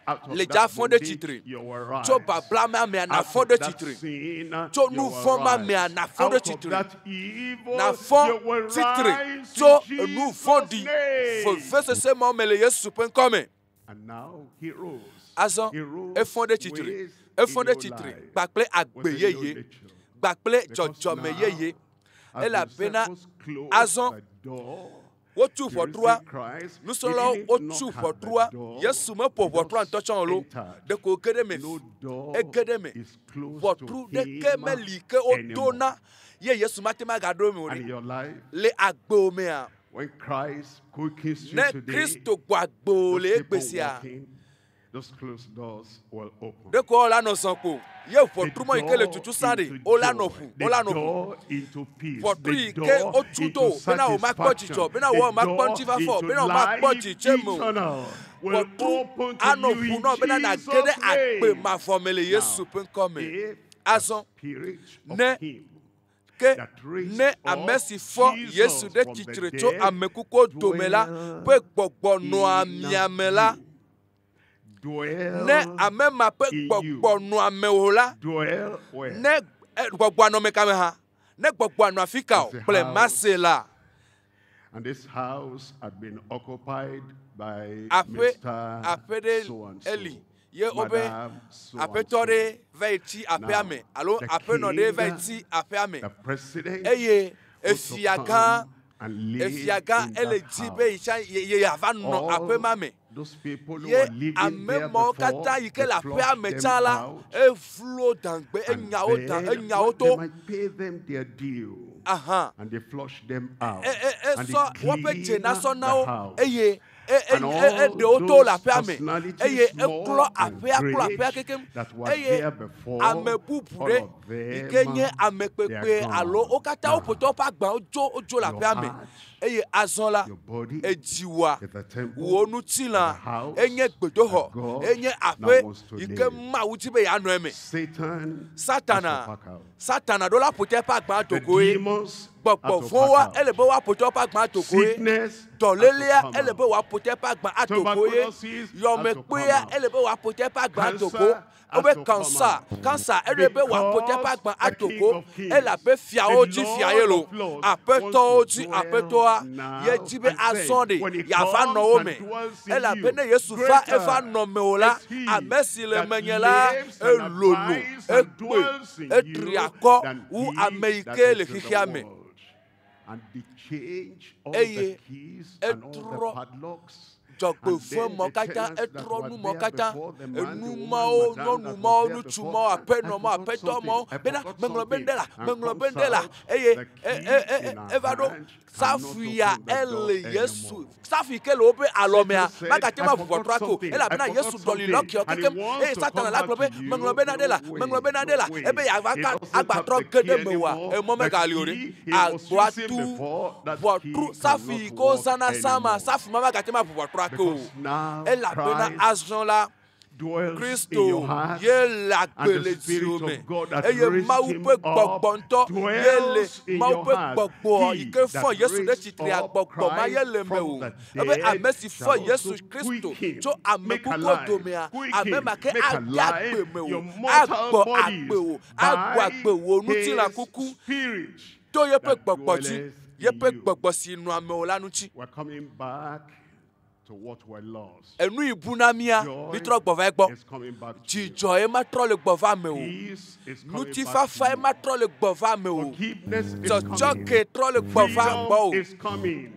R: Out of
S: Le
R: that
S: dza fɔ ɖe
R: bondage,
S: tsitre
R: you will rise.
S: tso babla ma mea
R: Out
S: nafɔ
R: of
S: ɖe
R: that
S: tsitre
R: sin,
S: tso
R: you
S: nu
R: will
S: vɔ̃ ma mea
R: rise.
S: nafɔ ɖe
R: Out of
S: tsitre
R: that evil,
S: nafɔ
R: you will
S: tsitre
R: rise
S: tso
R: in
S: enu
R: Jesus'
S: vɔ̃ɖi
R: name.
S: vevesese mawo me le Yesu ƒe ŋkɔ me.
R: And now he rose.
S: Azɔ
R: He rose
S: efɔ ɖe tsitre
R: with
S: efɔ
R: a
S: ɖe
R: new
S: tsitre
R: life,
S: kpakple agbe
R: with a new
S: yeye
R: nature.
S: kpakple
R: Because
S: dzɔdzɔme
R: now,
S: yeye
R: as the
S: elabena
R: disciples closed
S: azɔ
R: the door,
S: wotu
R: the
S: ʋɔtrua
R: risen Christ, he
S: nusrɔ̃lawo
R: didn't
S: wotu
R: knock at the
S: ʋɔtrua
R: door.
S: Yesu meƒo ʋɔtrua ŋutɔ tsã o lo
R: entered.
S: ɖeko woge ɖe me
R: No door
S: ege ɖe me
R: is closed to
S: ʋɔtru ɖeke
R: him
S: meli ke wodona ye Yesu mate ŋu agaɖo eme o
R: And in
S: ɖe
R: your life,
S: le agbewo mea
R: when Christ quickens you
S: ne
R: today,
S: Kristo gbɔ agbewo
R: those
S: le
R: people
S: egbe sia
R: walking, those closed doors will open.
S: ɖeko wola nɔ zɔ kpo ye ʋɔtru ma yi ke le
R: The
S: tutu sã
R: door
S: ɖe
R: into
S: wola nɔ
R: joy,
S: ʋu
R: the
S: wola nɔ ʋu
R: door into peace,
S: ʋɔtru
R: the
S: yi ke
R: door
S: wotu
R: into
S: do bena wòmakpɔ
R: satisfaction,
S: dzidzɔ bena
R: the
S: wòmakpɔ
R: door
S: ŋutifafa
R: into
S: bena wòmakpɔ
R: life
S: dzidzeme o
R: eternal will
S: ʋɔtru
R: open to
S: anɔ
R: you
S: ʋu
R: in
S: nɔ bena nàge ɖe
R: Jesus'
S: agbe
R: name.
S: mavɔ me le Yesu ƒe ŋkɔ me
R: If
S: azɔ
R: spirit of
S: ne
R: him
S: ke
R: that raised
S: ne ame
R: up
S: si fɔ
R: Jesus
S: Yesu ɖe
R: from the
S: tsitre tso
R: dead
S: ame kukuwo dome la
R: dwell
S: ƒe gbɔgbɔ nɔa
R: in
S: mia me la
R: dwell
S: ne ame ma ƒe
R: in you.
S: gbɔgbɔ nɔa mewò la
R: Dwell where?
S: ne e, gbɔgbɔa nɔ me kame hã ne gbɔgbɔa nɔ afi ka o
R: It's a
S: kple
R: house.
S: mase la
R: And this house had been occupied by
S: aƒe
R: Mr.
S: aƒe ɖe
R: So and so.
S: eli ye wobe
R: Madam so and
S: aƒetɔ
R: so.
S: ɖe va yi tsi aƒea
R: Now,
S: me alo
R: the
S: aƒenɔ ɖe va yi
R: king,
S: tsi aƒea me
R: The president
S: eye
R: was to
S: efia gã
R: come and live
S: efia gã
R: in
S: ele
R: that
S: dzi be yi
R: house.
S: tsã ye ye yeava nɔ
R: All
S: aƒe ma me
R: those people who
S: ye
R: were living
S: ame
R: there
S: mawo
R: before,
S: katã yi ke
R: they
S: le aƒea
R: flushed
S: me
R: them
S: tsã la
R: out.
S: evlo dãgbe
R: And
S: enyawo dã
R: then
S: enyawo
R: well,
S: to
R: they might pay them their due.
S: aha
R: And they flushed them out.
S: e e
R: And they
S: esɔ woƒe
R: cleaned
S: dze nasɔ na
R: the
S: wo
R: house.
S: eye e e
R: And
S: e
R: all
S: eɖewo to
R: those
S: le aƒea me
R: personalities,
S: eye
R: small
S: eklɔ
R: and
S: aƒea klɔ aƒea
R: great,
S: kekem
R: that were
S: eye
R: there before,
S: ame bubu
R: all
S: ɖe
R: of
S: yi ke
R: them,
S: nye ame
R: they are
S: kpekpe
R: gone.
S: alo wo katã woƒo tɔ woƒe agbawo dzo wodzo le
R: Your
S: aƒea me
R: heart,
S: eye azɔ la
R: your body
S: edziwòa
R: is the temple,
S: wò ŋutilã
R: the house
S: enye gbedoxɔ
R: that God
S: enye
R: now
S: aƒe
R: wants to
S: yi ke
R: live.
S: Mawu dzi be yeanɔ eme
R: Satan has to
S: Satana
R: pack out.
S: Satana ɖo la ƒo te eƒe agba
R: The
S: dogoe
R: demons have
S: gbɔgbɔ
R: to
S: vɔ̃woa
R: pack out.
S: ele be woaƒo te woƒe agba adogoe
R: Sickness has to
S: dɔlélea
R: come
S: ele
R: out.
S: be woaƒo te eƒe agba adogoe
R: Tuberculosis has to come
S: yɔmekpea
R: out.
S: ele be woaƒo te eƒe agba adogo
R: Cancer has
S: wobe
R: to come
S: kansa
R: out.
S: kansa ele be woaƒo te eƒe
R: Because
S: agba
R: the King
S: adogo
R: of Kings,
S: elabe fiawo
R: the
S: dzi fia ye
R: Lord
S: lo
R: of Lords, wants
S: aƒetɔwo
R: to
S: dzi
R: dwell
S: aƒetɔa
R: now
S: ye dzi be
R: and
S: azɔ
R: then.
S: ɖe
R: When he
S: yeava
R: comes
S: nɔ wo
R: and
S: me
R: dwells in
S: elabe
R: you,
S: ne Yesu va
R: greater
S: eva nɔ me o la
R: is he
S: ame si le
R: that
S: menye la
R: lives and
S: elolo
R: abides and
S: ekpe
R: dwells in
S: etri
R: you
S: akɔ
R: than
S: wu
R: he
S: ame yi
R: that
S: ke le
R: is in the
S: xexea me
R: world. And they change all the
S: eye
R: keys and all the
S: etrɔ
R: padlocks. And
S: dzɔgbevɔ̃e
R: then
S: mɔ
R: the
S: katã
R: tenants that
S: etrɔ
R: were
S: nu mɔ
R: there
S: katã
R: before, the man, the
S: enu
R: woman,
S: mawo
R: madam
S: nyɔnu
R: that
S: mawo
R: was there
S: ŋutsu
R: before,
S: mawo
R: I
S: aƒenɔ mawo
R: forgot
S: aƒetɔ
R: something,
S: mawo
R: I
S: bena
R: forgot
S: meŋlɔ be
R: something.
S: ŋɖe la
R: And
S: meŋlɔ be
R: comes
S: ŋɖe la
R: out,
S: eye
R: the
S: e
R: key
S: e e
R: in her
S: eva ɖo
R: hand cannot
S: safui ya
R: open the door
S: ele Yesu
R: anymore.
S: safui ke le woƒe alɔmea
R: Satan said,
S: magate
R: I
S: ma
R: forgot
S: ʋu ʋɔtrua ke o
R: something, I
S: elabena
R: forgot
S: Yesu ɖɔli
R: something.
S: lɔkiɔ
R: And he
S: kekem
R: wants
S: eye
R: to
S: Satana
R: come
S: la gblɔ
R: back
S: be
R: to you.
S: meŋlɔ be naɖe
R: No
S: la
R: way,
S: meŋlɔ be naɖe
R: no
S: la
R: way.
S: ebe yeava
R: He
S: ka
R: doesn't have
S: agbatrɔ
R: the
S: ge
R: key
S: ɖe mewòa
R: anymore.
S: emɔ
R: The
S: megali o ɖe
R: key he was
S: agboa
R: using
S: tu
R: before, that key
S: ʋɔtru safui yi
R: cannot
S: ke
R: work
S: wozãna sã ma
R: anymore.
S: safui ma magate ma ʋu ʋɔtrua ke o
R: Because now
S: elabena
R: Christ
S: azɔ la
R: dwells in
S: Kristo
R: your heart,
S: ye le
R: and
S: agbe
R: the
S: le dziwò
R: Spirit
S: me
R: of God that
S: eye
R: raised
S: Mawu
R: him
S: ƒe
R: up
S: gbɔgbɔ ŋutɔ ye le
R: dwells in
S: Mawu
R: your
S: ƒe
R: heart.
S: gbɔgbɔ yi
R: He
S: ke
R: that
S: fɔ Yesu ɖe
R: raised
S: tsitrea
R: up
S: gbɔgbɔ ma ye
R: Christ
S: le
R: from
S: mewò
R: the
S: ebe
R: dead
S: ame si
R: shall
S: fɔ Yesu
R: also
S: Kristo
R: quicken,
S: tso ame
R: make
S: kukuwo
R: alive,
S: domea ame
R: quicken,
S: ma ke
R: make
S: ade
R: alive
S: agbe mewò
R: your mortal
S: agbɔ
R: bodies
S: agbe wò agbɔ
R: by
S: agbe wò ŋutilã
R: his
S: kuku
R: Spirit
S: to yeƒe
R: that
S: gbɔgbɔ dzi
R: dwelleth in
S: yeƒe
R: you.
S: gbɔgbɔ si nɔa mewò la ŋuti
R: We're coming back to what we lost.
S: enu yi bu na mía
R: Joy
S: mitrɔ gbɔ va egbɔ
R: is coming back to you.
S: dzidzɔ ye ma trɔ le gbɔ va mewò
R: Peace is coming back to
S: ŋutifafa ye
R: you.
S: ma trɔ le gbɔ va mewò
R: Forgiveness is
S: tsɔtsɔ
R: coming.
S: ke trɔ le gbɔ va
R: Freedom
S: gbɔwò
R: is coming.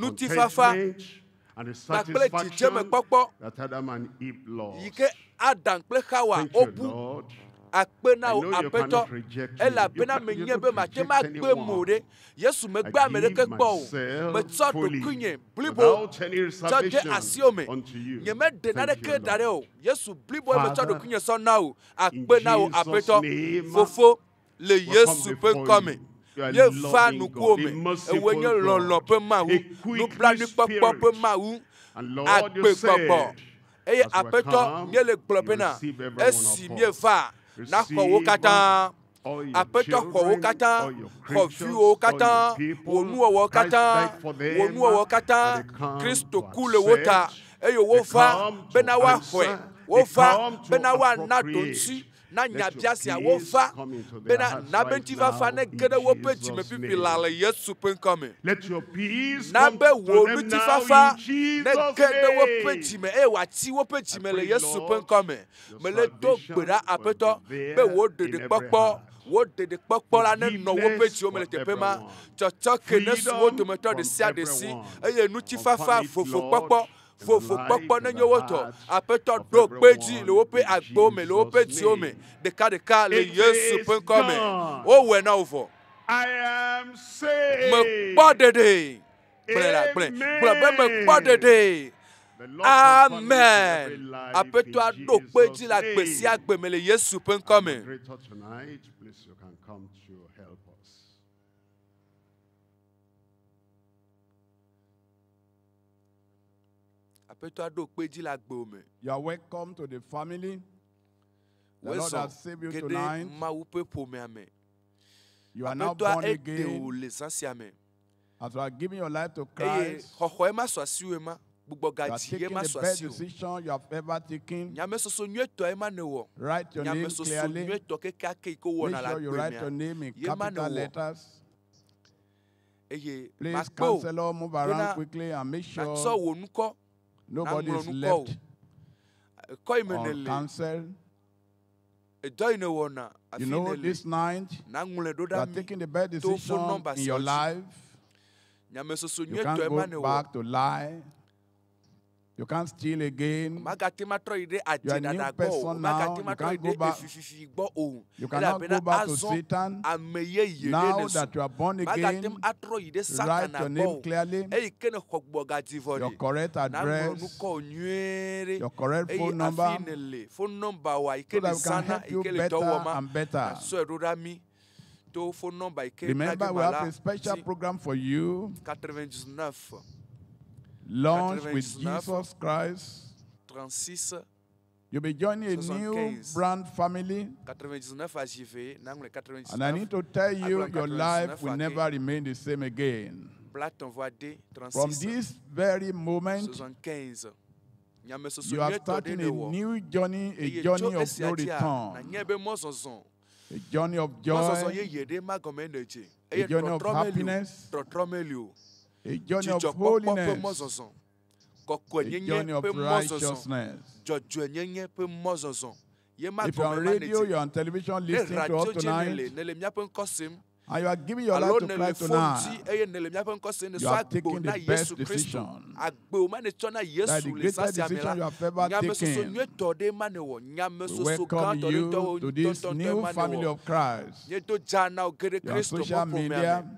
S: Ŋutifafa
R: contentment and the
S: kpakple
R: satisfaction
S: dzidzemekpɔkpɔ
R: that Adam and Eve lost.
S: yi ke Adam kple Xawa
R: Thank you,
S: wobu.
R: Lord.
S: Akpe na
R: I
S: wò
R: know you
S: Aƒetɔ,
R: cannot reject me. You
S: elabena
R: can, you
S: menye
R: don't
S: be mate
R: reject
S: ma gbe mo
R: anyone.
S: ɖe. Yesu
R: I
S: megbe ame
R: give
S: ɖeke kpɔ o.
R: myself
S: Metsɔ
R: fully
S: ɖokuinye blibo
R: without any
S: tsɔ de
R: reservation
S: asiwò me.
R: unto you.
S: Nyemeɖe
R: Thank you,
S: naneke da
R: Lord.
S: ɖe o. Yesu bliboe metsɔ
R: Father,
S: ɖokuinye sɔ na wò.
R: in
S: Akpe na wò
R: Jesus'
S: Aƒetɔ.
R: name,
S: Fofo, le
R: we come
S: Yesu ƒe
R: before
S: ŋkɔ me.
R: you. You are
S: Míeva
R: loving
S: nukuwò
R: God, a
S: me. Ewòe
R: merciful
S: nye lɔlɔ̃
R: God,
S: ƒe Mawu,
R: a quickly
S: nublanuikpɔkpɔ ƒe
R: spirit.
S: Mawu,
R: And Lord, you
S: agbegbɔgbɔ.
R: said,
S: Eye
R: as we
S: Aƒetɔ,
R: come,
S: míele gblɔ
R: you
S: bena
R: receive every one
S: esi
R: of us.
S: míeva, naxɔ wo
R: Receive
S: katã.
R: all your
S: Aƒetɔ xɔ wo
R: children,
S: katã,
R: all your
S: xɔ
R: creatures,
S: viwòwo
R: all your
S: katã, wò
R: people.
S: nuwɔwɔwo
R: Christ
S: katã,
R: died for
S: wò
R: them,
S: nuwɔwɔwo katã.
R: and they come
S: Kristo
R: to
S: ku le wo ta
R: accept,
S: eye
R: they
S: wova
R: come to
S: bena woaxɔe,
R: answer, they
S: wova
R: come to
S: bena woana
R: appropriate
S: ɖoŋuti, Na
R: Let your
S: nyabia siawo
R: peace
S: va
R: come into their
S: bena
R: hearts
S: na be
R: right
S: ŋutifafa
R: now
S: ne
R: in
S: ge ɖe woƒe dzime
R: Jesus'
S: fifi
R: name.
S: la le Yesu ƒe ŋkɔ me.
R: Let your peace
S: Na
R: come
S: be
R: to
S: wò
R: them now
S: ŋutifafa
R: in
S: ne
R: Jesus'
S: ge ɖe woƒe
R: name.
S: dzime eye wòatsi woƒe dzime le
R: pray,
S: Yesu ƒe
R: Lord,
S: ŋkɔ me.
R: your
S: Mele do gbe
R: salvation
S: ɖa
R: will
S: aƒetɔ
R: be
S: be
R: there
S: wò
R: in every
S: ɖeɖekpɔkpɔ
R: heart.
S: wò ɖeɖekpɔkpɔ la ne nɔ woƒe
R: Forgiveness
S: dziwo me le
R: for
S: teƒe ma.
R: everyone.
S: Tsɔtsɔke ne su wo
R: Freedom
S: dometɔ ɖe
R: from
S: sia ɖe si
R: everyone.
S: eye ŋutifafa
R: Confirm it,
S: vovokpɔkpɔ
R: Lord, in the life
S: vovokpɔkpɔ
R: and
S: ne
R: the
S: nye wo tɔ.
R: heart
S: Aƒetɔ
R: of
S: ɖo kpe dzi le woƒe
R: everyone in
S: agbewo me le woƒe
R: Jesus'
S: dziwo me
R: name.
S: ɖekaɖeka le
R: It
S: Yesu
R: is
S: ƒe ŋkɔ me.
R: done.
S: Wowɔe na wo vɔ.
R: I am saved.
S: Mekpɔ ɖeɖe. Gblɔe la gblɔe. Gblɔ be mekpɔ
R: Amen.
S: ɖeɖe.
R: The Lord confirm it in every
S: Amen.
R: life
S: Aƒetɔa
R: in
S: ɖo kpe
R: Jesus'
S: dzi le agbe sia
R: name.
S: agbe me le Yesu ƒe ŋkɔ
R: Our
S: me.
R: moderator tonight, please you can come to help us.
S: Aƒetɔa ɖo kpe dzi le agbewo me.
F: You are welcome to the family. The Lord
S: Wozɔ
F: has saved you
S: ge ɖe
F: tonight.
S: Mawu ƒe ƒomea me.
F: You are now
S: Aƒetɔa
F: born
S: eɖe wò
F: again.
S: le zã sia me.
F: As you are giving your life to
S: Eye
F: Christ,
S: xɔxɔe ma su asiwò ma,
F: you are
S: gbugbɔgadzi ye
F: taking
S: ma
F: the
S: su
F: best
S: asiwò.
F: decision you have ever taken.
S: Nyamesoso nyuietɔe ma nèwɔ.
F: Write your name
S: Nyamesoso
F: clearly.
S: nyuietɔ kekeake yi ke
F: Make
S: wowɔna le
F: sure you
S: agbe
F: write
S: mea,
F: your name in
S: ye ma
F: capital
S: nèwɔ.
F: letters.
S: Eye
F: Please,
S: makpe wò
F: counselor, move
S: bena
F: around quickly and make
S: nàtsɔ
F: sure
S: wò ŋkɔ
F: nobody
S: naŋlɔ
F: is
S: ŋkɔ wò.
F: left
S: Ekɔ yi me
F: on
S: nèle,
F: counsel.
S: edɔ yi nèwɔna,
F: You
S: afi
F: know,
S: nèle,
F: this night,
S: naŋlɔe ɖo
F: you
S: ɖa
F: are
S: mí
F: taking the best
S: to phone
F: decision
S: number
F: in your
S: siawo dzi.
F: life.
S: Nyamesoso
F: You can't
S: nyuietɔe ma
F: go
S: nèwɔ.
F: back to lie. You can't steal again.
S: Magate ma trɔ yi ɖe
F: You are a new
S: adzeɖaɖa gbɔ o.
F: person now.
S: Magate
F: You
S: ma trɔ
F: can't
S: yi
F: go
S: ɖe
F: back.
S: efififi gbɔ o.
F: You cannot
S: Elabena
F: go back to
S: azɔ
F: Satan.
S: ame yeye ɖe
F: Now
S: nèzu.
F: that you are born
S: Magate
F: again,
S: ŋu atrɔ yi ɖe
F: write
S: Satana
F: your
S: gbɔ
F: name
S: o.
F: clearly,
S: Eyi ke nèxɔ gbɔgadzi vɔ
F: your
S: ɖe,
F: correct
S: naŋlɔ
F: address,
S: ŋkɔ nyuie ɖe.
F: your correct
S: Eye
F: phone number,
S: afi nèle, phone number wa yi ke
F: so that we can
S: nèzãna
F: help
S: yi
F: you
S: ke le
F: better
S: dɔ wɔm ma,
F: and better.
S: nàsɔe ɖo ɖa mí to phone number yi ke
F: Remember,
S: nage
F: we
S: ma
F: have
S: la
F: a special
S: dzi.
F: program for you.
S: 99
F: Launch with
S: 99
F: Jesus Christ.
S: 36
F: You'll be joining a new
S: 75
F: brand family.
S: 99 azive naŋlɔe 99
F: And I need to tell you,
S: agblɔ
F: your life
S: 99
F: will
S: ake.
F: never remain the same again.
S: Blaton voa D
F: From
S: 36
F: this very moment,
S: 75 nyamesoso
F: you are
S: nyuietɔ ɖe
F: starting
S: ne
F: a
S: wɔ
F: new journey, a
S: eye tso
F: journey of
S: esia
F: no
S: dzia
F: return,
S: nanye be mɔzɔzɔ
F: a journey of
S: mɔzɔzɔ
F: joy,
S: yeye ɖe ma gɔme ne dze
F: a
S: eye
F: journey of
S: trɔtrɔ meli o
F: happiness,
S: trɔtrɔ meli o
F: a journey of
S: dzidzɔkpɔkpɔ ƒe
F: holiness,
S: mɔzɔzɔ
F: a
S: kɔkɔenyenye
F: journey of
S: ƒe mɔzɔzɔ
F: righteousness.
S: dzɔdzɔenyenye ƒe mɔzɔzɔ ye ma
F: If you're on
S: gɔme ma ne
F: radio,
S: dze
F: you're on television
S: ne
F: listening to
S: radio
F: us
S: dzi nele
F: tonight,
S: nele míaƒe ŋkɔ sem
F: and you are giving your
S: alo
F: life to
S: nele
F: Christ
S: phone
F: tonight,
S: dzi eye nele míaƒe ŋkɔ sem
F: you
S: nesɔ
F: have
S: agbo
F: taken
S: na
F: the best
S: Yesu Kristo
F: decision.
S: agbe ma netsɔ na
F: That
S: Yesu
F: the
S: le zã
F: greatest
S: sia me la
F: decision you have ever
S: nyamesoso
F: taken.
S: nyuietɔ ɖe ma newɔ
F: We
S: nyamesoso
F: welcome
S: gãtɔ ɖe
F: you
S: ŋutɔ
F: to this
S: ŋutɔŋutɔe
F: new
S: ma
F: family
S: newɔ
F: of Christ.
S: míedo dza na wò ge ɖe
F: You are on
S: Kristo
F: social
S: ƒe ƒomea
F: media.
S: me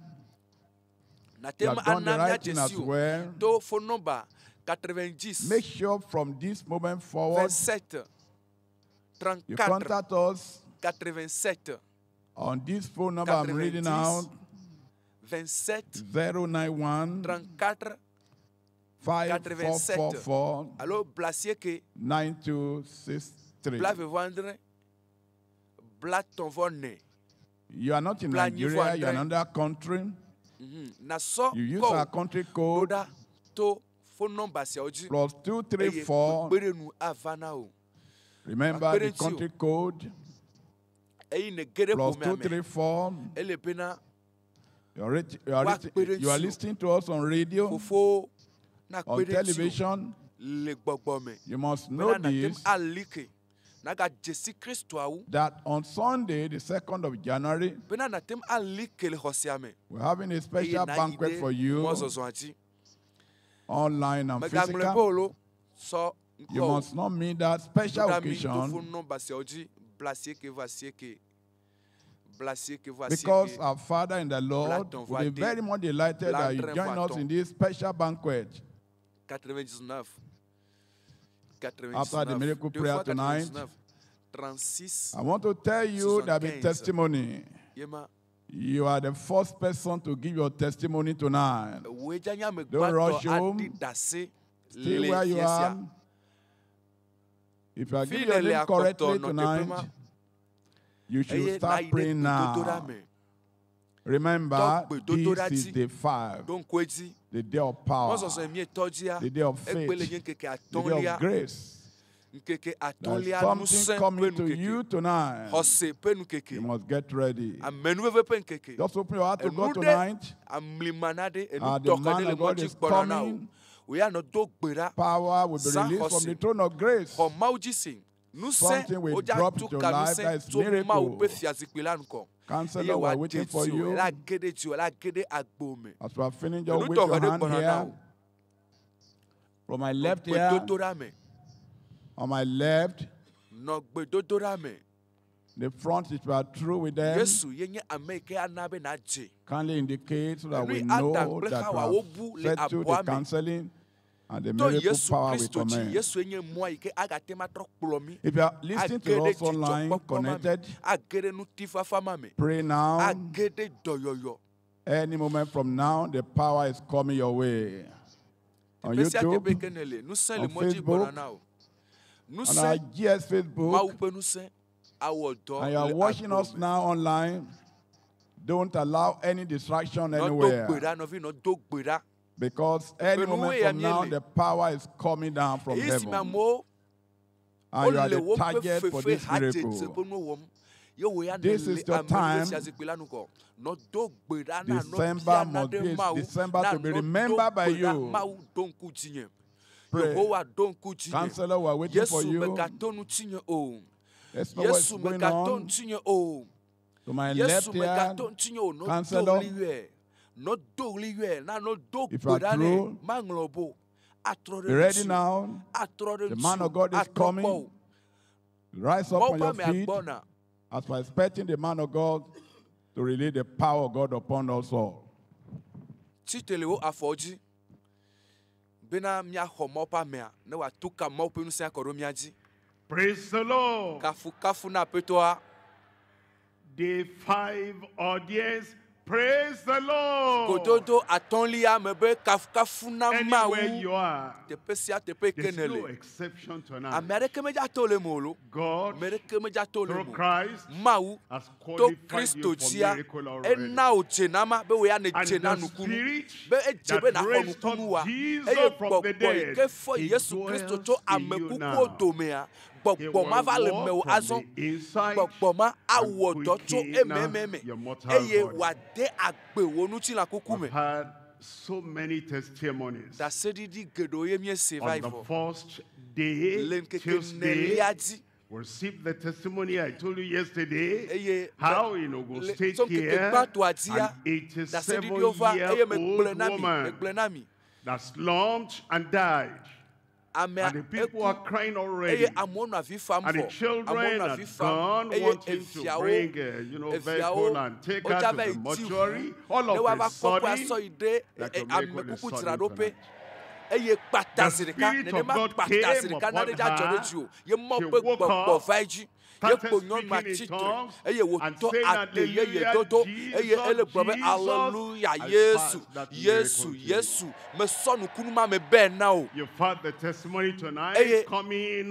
S: nate
F: You
S: ŋu
F: have done the
S: ana
F: right thing
S: míadze
F: as
S: si wò
F: well.
S: to phone number 90
F: Make sure from this moment forward,
S: 27
F: you
S: 34
F: contact us
S: 87
F: on this phone number I'm reading
S: 90
F: out
S: 27
F: 091
S: 34 87
F: 5444
S: alo bla asieke
F: 9263.
S: bla ve vɔ adre bla tɔn vɔ ne
F: You are not in
S: Bla nyi vɔ
F: Nigeria, you are in
S: adre.
F: another country.
S: Nasɔ
F: You use
S: kɔ
F: our country code
S: ɖo ɖa to phone number siawo dzi
F: plus 234.
S: eye kpekpeɖeŋu ava na wò
F: Remember
S: Akpe
F: the
S: ɖe ŋuti o.
F: country code
S: eyi ne ge ɖe
F: plus
S: ƒomea me
F: 234.
S: ele bena
F: You are, you are,
S: Woakpe ɖe
F: you are
S: ŋuti o.
F: listening to us on radio,
S: fofowo nakpe
F: on
S: ɖe ŋuti o
F: television.
S: le gbɔgbɔ me
F: You must know
S: bena nàte ŋu
F: this
S: ali ke nagadze si kristoawo
F: that on Sunday, the 2nd of January,
S: bena nàte ŋu ali ke le xɔ sia me
F: we're having a
S: eye
F: special
S: nàyi
F: banquet
S: ɖe
F: for you
S: mɔzɔzɔa dzi
F: online and
S: megaŋlɔe be
F: physical.
S: o lo sɔ
F: You
S: ŋkɔ
F: must not miss that special
S: ɖo ɖa mi to
F: occasion
S: phone number siawo dzi bla asieke vɔ asieke bla asieke vɔ
F: because
S: asieke
F: our Father in the Lord
S: Bla tɔn vɔ
F: will be
S: ade,
F: very much delighted
S: bla
F: that you
S: adre vɔ
F: join us
S: atɔ̃.
F: in this special banquet.
S: 99
F: After the
S: 99
F: miracle
S: deux
F: prayer
S: fois
F: tonight,
S: 99 36
F: I want to tell you that be
S: 75.
F: testimony.
S: yema
F: You are the first person to give your testimony tonight.
S: woe dza nye ame
F: Don't
S: gbãtɔ
F: rush home.
S: adi ɖase
F: Stay
S: le
F: where you
S: fia sia
F: are. If you are
S: Fi
F: giving your
S: nele
F: name
S: akpɔtɔ
F: correctly
S: nɔ teƒe
F: tonight,
S: ma
F: you should
S: eye
F: start
S: nayi ɖe
F: praying
S: gbedodoɖa
F: now.
S: me
F: Remember,
S: Tɔ gbedodoɖa
F: this is
S: dzi.
F: day 5,
S: ɖo ŋku edzi
F: the day of power,
S: mɔzɔzɔ mietɔ dzia
F: the day of
S: egbe le
F: faith,
S: nye ŋkeke
F: the day
S: atɔ̃lia
F: of grace,
S: Ŋkeke
N: There's
S: atɔ̃lia
N: something
S: ŋusẽ ƒe
N: coming to
S: nukeke.
N: you tonight.
S: Xɔse ƒe nukeke.
N: You must get ready.
S: Amenuveve ƒe ŋkeke.
N: Just open your heart to
S: Enu
N: God
S: ɖe
N: tonight.
S: amlimana ɖe enu
N: Ah, the
S: tɔxɛ
N: man
S: ɖe le
N: of God
S: ŋɔdzi
N: is
S: gbɔna na wo.
N: coming.
S: Wò ya nɔ do gbe ɖa.
N: Power will be
S: Zã
N: released from
S: xɔse.
N: the throne of grace.
S: Xɔ Mawu dzi se. Ŋusẽ
N: Something will
S: wodza
N: drop
S: tu
N: into your
S: ka
N: life that
S: ŋusẽ
N: is
S: tso Mawu
N: miracle.
S: ƒe fiazikpui la ŋgɔ.
N: Counselor,
S: Eye
N: we are
S: wòadze
N: waiting for
S: dziwò,
N: you.
S: ela ge ɖe dziwò, ela ge ɖe agbo me.
N: As we are finishing, just
S: Enu
N: wave your
S: tɔxɛ ɖe
N: hand
S: gbɔna na
N: here.
S: wò.
N: From my left here,
S: Gbedodoɖa me.
N: on my left,
S: Nɔ gbedodoɖa me.
N: the front, if you are through with them,
S: Yesu ye nye ame yi ke ana be nadze.
N: kindly indicate so that
S: Enu
N: we
S: yi Adam
N: know
S: kple
N: that
S: Hawa
N: we
S: wobu le
N: have settled
S: abɔa
N: the
S: me.
N: counseling and the
S: To
N: miracle
S: Yesu
N: power will
S: Kristo dzi,
N: commence.
S: Yesu ye nye mɔa yi ke agate ŋu atrɔ kplɔ mí.
N: If you are listening
S: Age
N: to
S: ɖe
N: us online,
S: dzidzɔkpɔkpɔ ma me.
N: connected,
S: Age ɖe ŋutifafa ma me.
N: pray now.
S: Age ɖe dɔyɔyɔ.
N: Any moment from now, the power is coming your way. On
S: Teƒe sia
N: YouTube,
S: teƒe yi ke nèle, ŋusẽ le
N: on
S: mɔ dzi gbɔna
N: Facebook,
S: na wò.
N: on our
S: Ŋusẽ,
N: GS Facebook,
S: Mawu ƒe ŋusẽ awɔ dɔ
N: and you are
S: le
N: watching
S: agbo
N: us
S: me.
N: now online. Don't allow any distraction
S: Nɔ do
N: anywhere.
S: gbe ɖa, nɔvi, nɔ do gbe ɖa.
N: Because any
S: Ƒe
N: moment
S: nuwo ya
N: from now,
S: míele.
N: the power is coming down from
S: Eye si me
N: heaven.
S: amewo
N: And you are
S: wole
N: the
S: woƒe
N: target for
S: fefe
N: this
S: hadzedze
N: miracle.
S: ƒe nuwo wɔm. Ye wò ya
N: This
S: nèle
N: is your
S: amenuveve
N: time.
S: fiazikpui la ŋgɔ. Nɔ do gbe ɖa na nɔ
N: December
S: bia
N: must
S: na ɖe
N: be
S: Mawu.
N: December
S: Na
N: to be
S: nɔ do
N: remembered by
S: gbe ɖa.
N: you.
S: Mawu ɖo ŋku dzinye.
N: Pray.
S: Yehowa ɖo ŋku dzinye.
N: Counselor, we are waiting for
S: Yesu
N: you.
S: megato ŋutinye o.
N: Let's know what's
S: Yesu
N: going
S: megato
N: on.
S: ŋutinye o.
N: To my
S: Yesu
N: left here,
S: megato ŋutinye o. Nɔ do
N: counselor,
S: ɣli yɔe. Nɔ do ɣli yɔe. Na nɔ do
N: If you
S: gbe
N: are
S: ɖa nɛ.
N: through,
S: Maŋlɔ bo. Atrɔ
N: be
S: ɖe
N: ready
S: ŋutiwò.
N: now.
S: Atrɔ ɖe
N: The man
S: ŋutiwò.
N: of God is
S: Atrɔ
N: coming.
S: gbɔwò.
N: Rise up
S: Mawu
N: on
S: ƒe
N: your
S: amea
N: feet
S: gbɔna.
N: as we're expecting the man of God to release the power of God upon us all.
S: Tsitre le wo afɔwo dzi bena míaxɔ Mawu ƒe amea ne wòatu ka Mawu ƒe ŋusẽ akɔ ɖo mía dzi.
R: Praise the Lord.
S: Kafukafu na Aƒetɔa.
R: Day 5 audience, praise the Lord.
S: Gododo atɔ̃lia me be kafukafu na
R: Anywhere
S: Mawu.
R: you are,
S: Teƒe sia teƒe yi ke
R: there's no
S: nèle.
R: exception tonight.
S: Ame aɖeke medza to le eme o lo.
R: God,
S: Ame aɖeke medza to le
R: through
S: eme o.
R: Christ,
S: Mawu
R: has
S: to
R: qualified
S: Kristo
R: you for
S: dzia
R: miracle already.
S: ena wò dze na ma be wò ya nèdze
R: And
S: na
R: the
S: nukunu.
R: spirit
S: Be edze
R: that
S: be nàxɔ
R: raised up
S: nukunu wa.
R: Jesus
S: Eye
R: from the
S: gbɔgbɔ yi
R: dead,
S: ke fɔ
R: he
S: Yesu Kristo
R: dwells
S: tso
R: in you
S: ame kukuwo
R: now.
S: domea,
R: He
S: gbɔgbɔ
R: will
S: ma va le
R: walk
S: mewò
R: from
S: azɔ.
R: the inside
S: Gbɔgbɔ ma awɔ
R: and
S: dɔ tso
R: quicken
S: emememe
R: your mortal
S: eye
R: body.
S: wòade agbe wò ŋutilã kuku me.
R: We've had so many testimonies.
S: Ɖaseɖiɖi geɖewo ye míese va
R: On
S: yi
R: the
S: vɔ.
R: first day,
S: Le ŋkeke
R: Tuesday,
S: enelia dzi
R: we received the testimony I told you yesterday,
S: eye
R: how in Ogun
S: le
R: State
S: tso ŋkeke
R: here,
S: gbãtɔa dzia,
R: an
S: ɖaseɖiɖiwo va eye megblɔe
R: 87-year-old
S: na mi,
R: woman
S: megblɔe na mi.
R: that slumped and died.
S: Amea
R: And the people are crying
S: eku
R: already.
S: eye amewo nɔ avi fam
R: And the
S: vɔ. Amewo
R: children
S: nɔ
R: had
S: avi fam
R: gone
S: eye
R: wanting to
S: eviawo
R: bring,
S: eviawo
R: vehicle and take her
S: wodza
R: to
S: va
R: the
S: yi di ʋu
R: mortuary. All
S: ne
R: of
S: woava
R: a
S: kɔkɔe
R: sudden,
S: asɔ yi ɖe
R: like a miracle is sudden
S: amekukudzraɖoƒe.
R: tonight.
S: Eye kpata
R: The
S: zi ɖeka
R: Spirit of
S: nenema
R: God
S: kpata
R: came
S: zi ɖeka
R: upon
S: nane dza dzɔ ɖe
R: her.
S: dziwò. Ye Mawu
R: She
S: ƒe
R: woke
S: gbɔgbɔ
R: up,
S: va edzi. Ye
R: started
S: kpo nyɔnua
R: speaking in
S: tsitre
R: tongues
S: eye
R: and
S: wòtɔ
R: saying,
S: ade yeye
R: Hallelujah,
S: dodo eye
R: Jesus,
S: ele gblɔ be
R: Jesus.
S: Hallelujah,
R: I
S: Yesu,
R: pass that
S: Yesu,
R: miracle to you.
S: Yesu. Mesɔ nukunu ma me bɛ na o.
R: You've had the testimony tonight
S: Eye
R: coming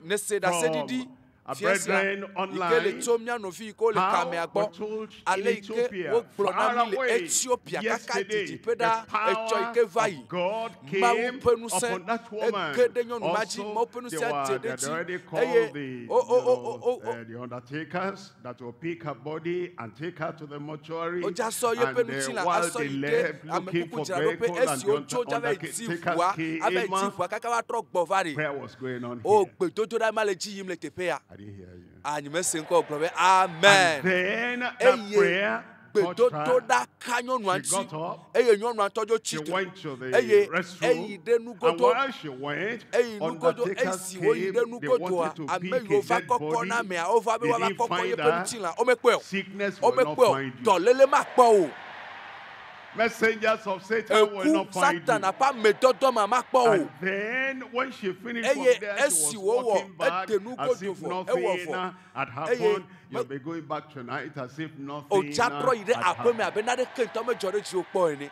S: nese ɖaseɖiɖi
R: from our
S: fia sia
R: brethren
S: yi ke le
R: online.
S: tso mía nɔvi yi ke wole
R: How
S: kamea
R: we're
S: gbɔ
R: told in
S: ale yi ke
R: Ethiopia,
S: wogblɔ na
R: far
S: mí le
R: away,
S: Ethiopia kaka
R: yesterday,
S: didiƒe
R: the
S: ɖa etsɔ yi ke
R: power
S: va yi.
R: of God
S: Mawu
R: came
S: ƒe ŋusẽ
R: upon that woman.
S: ege ɖe nyɔnu ma dzi.
R: Also,
S: Mawu ƒe
R: they
S: ŋusẽ
R: were,
S: dze ɖe
R: they had
S: edzi
R: already
S: eye
R: called the,
S: o o o o o o
R: the undertakers that will pick her body and take her to the mortuary.
S: wodza sɔ yeƒe
R: And
S: ŋutilã
R: while
S: asɔ
R: they
S: yi ɖe
R: left looking for
S: amekukudzraɖoƒe
R: vehicle and
S: esi
R: the
S: wotso dza va yi di
R: undertakers
S: ʋua ava yi di
R: came,
S: ʋua kaka va trɔ gbɔ va ɖe.
R: prayer was going on
S: O
R: here.
S: gbedodoɖa ma le dzi yim le teƒe ya.
R: I didn't hear you.
S: Anyi mese ŋkɔ gblɔ be amen.
R: And then that
S: Eye
R: prayer touched her.
S: gbedodoɖa ka nyɔnua
R: She got
S: ŋuti
R: up.
S: eye nyɔnua tɔ dzo
R: She
S: tsitre
R: went to the
S: eye
R: restroom.
S: eyi ɖe
R: And
S: nugodo
R: while she went,
S: eyi nugodo
R: undertakers
S: esi woyi
R: came.
S: ɖe
R: They
S: nugodoa
R: wanted to
S: ame
R: pick
S: yiwo
R: a
S: va
R: dead
S: kɔkɔ
R: body.
S: na amea wova be
R: They
S: woava
R: didn't
S: kɔkɔ
R: find
S: yeƒe
R: her.
S: ŋutilã womekpɔe o
R: Sickness will not
S: womekpɔe o
R: find you.
S: dɔléle makpɔ o
R: Messengers of Satan will
S: eku
R: not find you.
S: satana ƒe amedɔdɔ ma makpɔ o
R: And then when she finished from
S: eye
R: there, she
S: esi
R: was
S: wowɔ
R: walking back
S: ede
R: as
S: nugodo
R: if
S: vɔ ewɔ
R: nothing
S: vɔ
R: had
S: eye
R: happened. You'll be going back tonight as if nothing
S: wòdza trɔ yi ɖe
R: had
S: aƒeme
R: happened.
S: abe naneke ŋutɔ medzɔ ɖe dziwò kpɔ ene.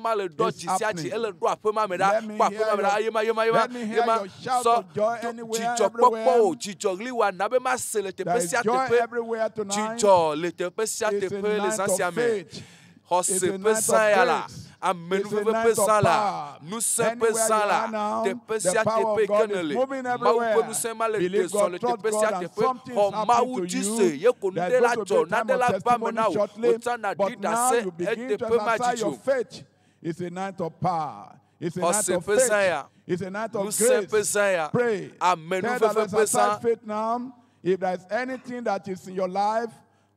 S: ma le ɖɔ
N: It's
S: dzi sia dzi
N: happening.
S: ele ɖo aƒe ma me ɖa
N: Let me
S: kpɔ aƒe
N: hear
S: ma me ɖa
N: your-
S: eye ma ye ma ye ma
N: let me
S: ye
N: hear
S: ma
N: your shout
S: sɔ
N: of joy anywhere,
S: dzidzɔkpɔkpɔ
N: everywhere.
S: o dzidzɔɣli wa na be ma se le teƒe
N: There is
S: sia
N: joy
S: teƒe
N: everywhere tonight.
S: dzidzɔ le teƒe sia
N: It's a
S: teƒe le
N: night
S: zã
N: of
S: sia me
N: faith.
S: xɔse
N: It's a
S: ƒe
N: night
S: zã
N: of
S: ya la
N: grace. It's a
S: amenuveve ƒe
N: night of
S: zã la
N: power.
S: ŋusẽ ƒe
N: Anywhere
S: zã
N: you
S: la
N: are now,
S: teƒe
N: the
S: sia
N: power
S: teƒe
N: of
S: yi ke
N: God
S: ne
N: is
S: le
N: moving
S: mawu ƒe
N: everywhere.
S: ŋusẽ ma le
N: Believe
S: te zɔ
N: God,
S: le
N: trust
S: teƒe
N: God,
S: sia
N: and
S: teƒe
N: something is
S: xɔ
N: happening
S: mawu
N: to
S: dzi
N: you.
S: se ye ko nu
N: There's
S: ɖe la
N: going to be
S: dzɔ
N: a time
S: nane
N: of
S: la va me
N: testimony
S: na wò
N: shortly,
S: wòtsã na ɖi
N: but now
S: ɖase
N: you begin to
S: eteƒe ma
N: exercise your
S: dzidzo
N: faith. It's a night of power. It's a night
S: xɔse
N: of
S: ƒe zã
N: faith.
S: ya
N: It's a night of
S: ŋusẽ ƒe
N: grace.
S: zã ya
N: Pray. Tell
S: amenuveve
N: that
S: ƒe zã
N: exercise faith now. If there's anything that is in your life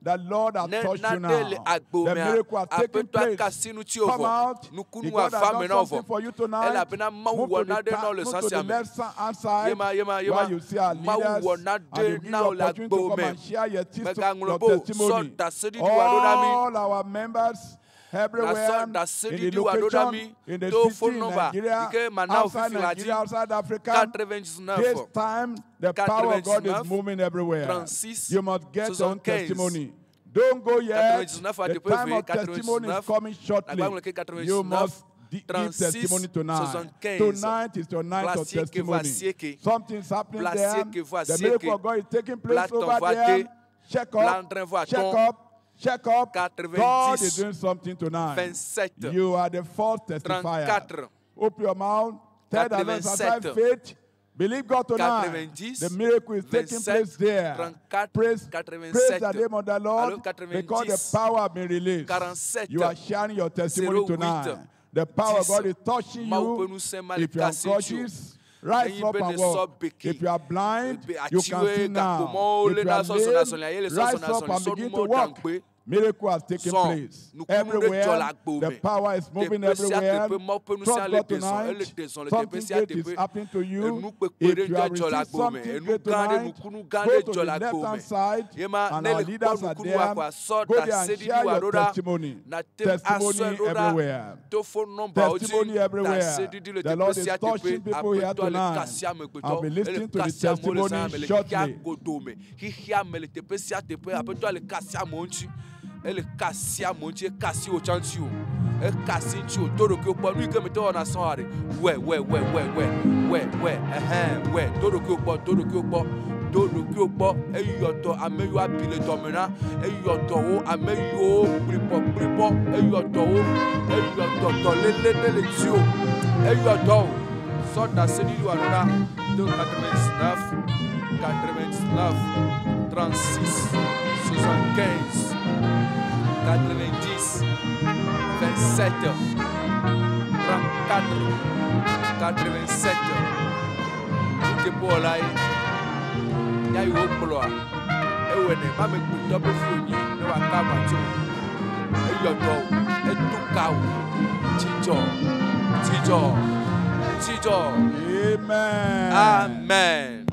N: The Lord has
S: Ne
N: touched you
S: nane
N: now.
S: le agbo
N: The
S: mea,
N: miracle has taken
S: Aƒetɔa
N: place.
S: ka asi ŋuti wò
N: Come
S: vɔ.
N: out. The
S: Nukunu
N: God has
S: ava
N: done
S: me na wò
N: something
S: vɔ.
N: for you tonight.
S: Elabena Mawu
N: Move
S: wɔ
N: to the,
S: nane na wò le
N: move
S: zã
N: to
S: sia
N: the
S: me.
N: left hand side
S: Yema, yema,
N: where
S: yema.
N: you see our
S: Mawu
N: leaders
S: wɔ
N: and
S: nane
N: they give
S: na
N: you
S: wò le
N: opportunity to
S: agbo
N: come
S: me.
N: and share your,
S: Mègaŋlɔ
N: your
S: be o, sɔ
N: testimony.
S: ɖaseɖiɖi wò aɖo ɖa mí.
N: All our members everywhere
S: Nasɔ
N: in the
S: ɖaseɖiɖi wò aɖo ɖa
N: location,
S: mí
N: in the
S: to
N: city,
S: phone
N: in
S: number yi
N: Nigeria,
S: ke mana wò
N: outside
S: fifi la dzi.
N: Nigeria, outside Africa.
S: 99
N: This time, the power of God is
S: 99
N: moving everywhere.
S: 36
N: You must get your own
S: 75
N: testimony. Don't go yet.
S: 99
N: The
S: ateƒe
N: time
S: eve,
N: of testimony is
S: 99
N: coming shortly.
S: Nàgba ŋlɔ ke
N: You
S: 99
N: must give
S: 36
N: testimony tonight.
S: 75
N: Tonight is your night of
S: Blasieke vɔ
N: testimony.
S: asieke.
N: Something's happening there.
S: Blasieke vɔ
N: The miracle
S: asieke.
N: of God is taking place
S: Blatɔ̃
N: over
S: vɔ
N: there.
S: ade.
N: Check up.
S: Blandre vɔ
N: Check
S: atɔ̃.
N: up. Check up. God is
S: 90
N: doing something tonight.
S: 27
N: You are the first testifier.
S: 34
N: Open your mouth. Tell the Lord,
S: 87
N: exercise faith. Believe God tonight.
S: 90
N: The miracle is taking
S: 27
N: place there.
S: 34
N: Praise, praise the
S: 87
N: name of the
S: alo
N: Lord because
S: 90
N: the power has been released.
S: 47
N: You are sharing your testimony
S: 08
N: tonight. The power of God is touching
S: Mawu
N: you.
S: ƒe ŋusẽ ma le
N: If you are
S: ka si ŋuti o.
N: unconscious, rise
S: Nenye
N: up
S: be
N: and
S: nèsɔ
N: walk.
S: beki,
N: If you are blind,
S: be
N: you can
S: atiwoe
N: see now.
S: gakpomɔwo
N: If
S: lé
N: you
S: na
N: are
S: sɔ zɔna
N: lame,
S: zɔlia ye le sɔ
N: rise
S: zɔna
N: up
S: zɔli
N: and
S: sɔ
N: begin to
S: numɔwo
N: walk.
S: daŋgbe.
N: Miracle has taken
S: Zɔn,
N: place.
S: nukunu ɖe dzɔ le
N: Everywhere,
S: agbo
N: the
S: me.
N: power is moving
S: Teƒe sia
N: everywhere.
S: teƒe, Mawu ƒe ŋusẽ
N: Trust
S: le
N: God
S: te zɔn, ele
N: tonight.
S: te zɔn le teƒe
N: Something
S: sia
N: great is
S: teƒe.
N: happening to you.
S: Enu kpekpe
N: If
S: ɖe
N: you have
S: ŋutɔ dzɔ le
N: received
S: agbo me.
N: something
S: Enu
N: great
S: gã ɖe,
N: tonight,
S: nukunu gã
N: go
S: ɖe
N: to
S: dzɔ
N: the
S: le agbo
N: left
S: me.
N: hand side
S: Ye ma,
N: and
S: ne
N: our
S: le kpɔ
N: leaders are
S: nukunu
N: there.
S: akɔa, sɔ
N: Go there and
S: ɖaseɖiɖi
N: share
S: wò
N: your
S: aɖo ɖa.
N: testimony.
S: Nàte ŋu asɔe
N: Testimony
S: ɖo ɖa
N: everywhere.
S: to phone numberwo dzi.
N: Testimony everywhere.
S: Ɖaseɖiɖi le
N: The
S: teƒe
N: Lord is
S: sia
N: touching
S: teƒe.
N: people here
S: Aƒetɔa le
N: tonight.
S: kasi amegbetɔ.
N: I'll be
S: Ele
N: listening to the
S: kasi amewo le zã
N: testimony
S: me le xexea
N: shortly.
S: godoo me. Xexea me le teƒe sia teƒe. Aƒetɔa le kasi amewo ŋuti. Ele kasi amewo ŋuti. Ekasi wò tsã ŋuti o. Ekasi ŋuti o. Do ɖokuiwò kpɔ. Nu yi ke mete wɔna sɔ̃ oa ɖe, wɔe, wɔe, wɔe, wɔe, wɔe, wɔe, wɔe, ɛhɛn, wɔe. Do ɖokuiwò kpɔ, do ɖokuiwò kpɔ. Do ɖokuiwò kpɔ. Eyɔ dɔ ame yiwo abi le dɔme na. Eyɔ dɔ wo ame yiwo kplibɔ kplibɔ. Eyɔ dɔ wo. Eyɔ dɔ dɔléle ne le dziwò. Eyɔ dɔ wo. Sɔ ɖaseɖiɖi wò aɖo ɖa. Do 99 89 36 75 90 27 34 87 Nuteƒewɔla ye. Nya yi wokplɔa, ewɔnɛ be amegbetɔ be vi wònyi ne wòaka aʋatso. Eyɔ dɔ wò, edo ka wò. Dzidzɔ, dzidzɔ, dzidzɔ.
N: Amen.
S: Amen.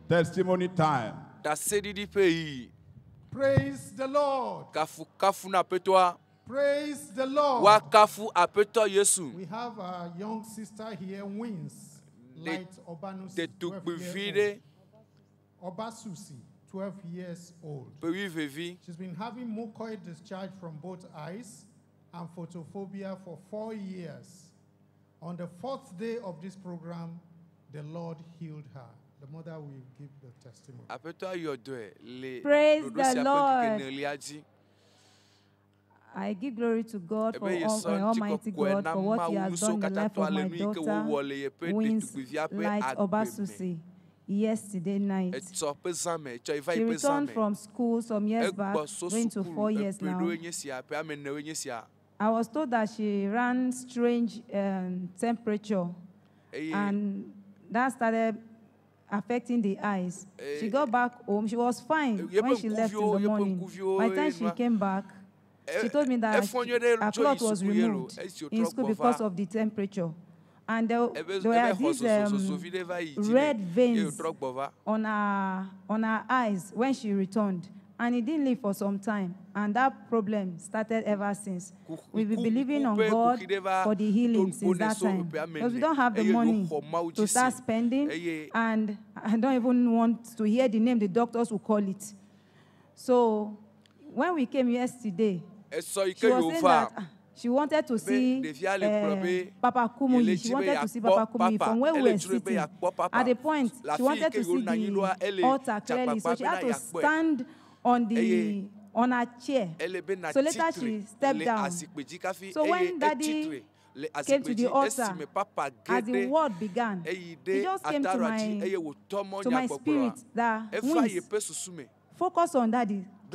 N: Testimony time.
S: Ɖaseɖiɖi ƒe ɣeyiɣi.
I: Praise the Lord.
S: Kafukafu na Aƒetɔa.
I: Praise the Lord.
S: Woakafu Aƒetɔ Yesu.
I: We have our young sister here, Wins Light Obanusi, 12
S: Ɖetugbivi
I: year
S: ɖe
I: old. Obasusi, 12 years old.
S: ƒewuivevi.
I: She's been having mucoid discharge from both eyes and photophobia for 4 years. On the fourth day of this program, the Lord healed her. The mother will give the testimony.
S: Aƒetɔa yɔ dɔe le
J: Praise
S: ɖoɖo
J: the
S: sia ƒe ŋkeke
J: Lord.
S: enelia dzi.
J: I give glory to God for
S: Ebe
J: all,
S: yesɔ
J: Almighty
S: ŋutikɔkɔe
J: God
S: na
J: for what He
S: Mawu
J: has done in the life
S: nusɔkatãtɔa
J: of
S: le
J: my
S: nu yi ke
J: daughter,
S: wòwɔ le yeƒe
J: Wins
S: ɖetugbivia ƒe
J: Light
S: agbe me.
J: Obasusi, yesterday night.
S: Etsɔ ƒe zã me, etsɔ yi va
J: She
S: yi ƒe zã
J: returned
S: me.
J: from school some years back,
S: Egbɔ so
J: going to
S: sukulu
J: 4 years
S: eƒe
J: now.
S: ɖewoe nye sia, ƒe ame enewoe nye sia.
J: I was told that she ran strange temperature,
S: Eye
J: and that started affecting the eyes. She
S: Eh,
J: got back home. She was fine
S: yeƒe
J: when she left in
S: ŋkuviwo-
J: the
S: yeƒe
J: morning.
S: ŋkuviwo
J: By the time
S: ye
J: she
S: nua-
J: came back, she told me that
S: efɔ nyuie ɖe
J: her
S: tso
J: cloth
S: yi
J: was
S: suku ye lo,
J: removed
S: esi
J: in
S: wòtrɔ
J: school
S: gbɔ
J: because
S: va
J: of the temperature. And there,
S: ebe
J: there were
S: ebe xɔ
J: these
S: zozozovi ɖe va yi dzi
J: red
S: nɛ ye
J: veins
S: wòtrɔ gbɔ va.
J: on her eyes when she returned. And it didn't leave for some time. And that problem started ever since. We've been believing on
S: ƒe
J: God
S: kuxi ɖe va
J: for the healing
S: to
J: since
S: ŋgo nɛ
J: that
S: so
J: time.
S: ƒe ame
J: Because we
S: ene
J: don't have the
S: eye
J: money
S: wòxɔ Mawu
J: to
S: dzi
J: start
S: se
J: spending.
S: eye
J: And I don't even want to hear the name the doctors will call it. So when we came yesterday,
S: esɔ yi
J: she
S: ke
J: was saying
S: yewo va
J: that she wanted to
S: be
J: see
S: ɖevia le gblɔ be
J: Papa
S: yele
J: Kumuyi. She
S: dzi be
J: wanted to see
S: yeakpɔ
J: Papa Kumuyi
S: papa
J: from where we
S: ele
J: were
S: dzro be
J: sitting.
S: yeakpɔ papa
J: At the point,
S: le
J: she
S: afi yi
J: wanted
S: ke
J: to see
S: yewo nɔ anyi ɖoa
J: the
S: ele
J: altar clearly,
S: dze
J: so
S: agbagba
J: she
S: bena
J: had to
S: yeakpɔe
J: stand on the
S: eye
J: on her chair.
S: ele be
J: So later
S: natsi
J: she
S: tre
J: stepped
S: le
J: down.
S: azikpui dzi kafi
J: So
S: eye
J: when
S: etsi
J: Daddy
S: tre le
J: came to
S: azikpui
J: the
S: dzi
J: altar,
S: esime papa ge
J: as the
S: ɖe
J: word began,
S: eyi
J: it
S: ɖe
J: just came to
S: ataroa dzi
J: my
S: eye wòtɔ mɔ
J: to my
S: nyagbɔgblɔa
J: spirit that
S: eva
J: Wins,
S: yeƒe susu me
J: focus on Daddy.
S: be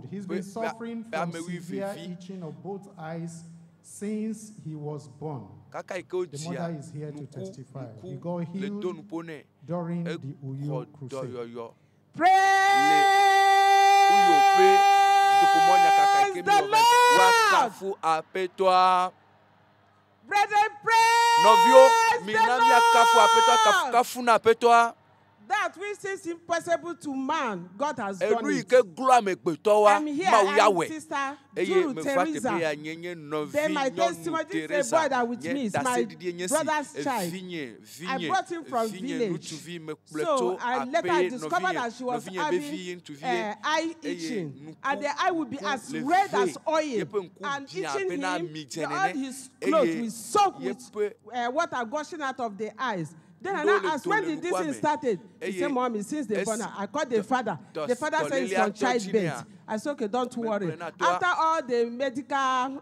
I: old. He's been
S: Pe-
I: suffering
S: pe-
I: from
S: ame wuieve
I: severe
S: vi.
I: itching of both eyes Since he was born,
S: Kaka yi ke
I: the
S: wodzia,
I: mother is here to
S: nuku
I: testify. He
S: nuku
I: got
S: le
I: healed
S: do nuƒo nɛ.
I: during the Uyo
S: Exɔ
I: crusade.
S: dɔyɔyɔ.
T: Praise
S: Uyo ƒe dutoƒomɔnya kaka yi ke
T: the
S: mi wɔ va yi. Woakafu Aƒetɔa.
T: Brethren, praise
S: Nɔviwo,
T: the
S: mina míakafu Aƒetɔa,
T: Lord.
S: kafukafu na Aƒetɔa.
T: That which seems impossible to man, God has done
S: Enu yi
T: it.
S: ke glo amegbetɔwoa,
T: I'm here,
S: Mawu ya
T: I'm
S: wɔe.
T: Sister
S: Eye
T: Duru
S: meva
T: Teresa.
S: teƒe ya nye nye nɔvi
T: Then my
S: nyɔnu
T: testimony, this is a
S: Teresa.
T: boy that with
S: Nye
T: me is my
S: ɖaseɖiɖie nye si.
T: brother's child.
S: Vinye,
T: I
S: vinye,
T: brought him from
S: vinye
T: village.
S: ŋutsuvi mekplɔe
T: So
S: tso
T: I later
S: aƒe
T: discovered
S: nɔvinye,
T: that she was
S: nɔvinye be
T: having
S: vi ŋutsuvi
T: eye
S: eye
T: itching. And the eye would be as
S: le
T: red
S: ve,
T: as oil.
S: yeƒe ŋku
T: And
S: biã
T: itching
S: bena
T: him,
S: ami dze
T: all
S: nene.
T: his clothes
S: Eye
T: will soak with
S: yeƒe
T: water gushing out of the eyes. Then I
S: ŋɖewo
T: now
S: le
T: asked,
S: do
T: when
S: le
T: did this
S: nukua
T: thing
S: me.
T: started? He
S: Eye
T: said, Mommy, since they born
S: esi
T: her. I called the father.
S: dɔ-
T: The father said it's
S: dɔlélia
T: from
S: tɔ dzi nɛa,
T: childbirth. I said, okay, don't worry.
S: megblɔ na toa
T: After all the medical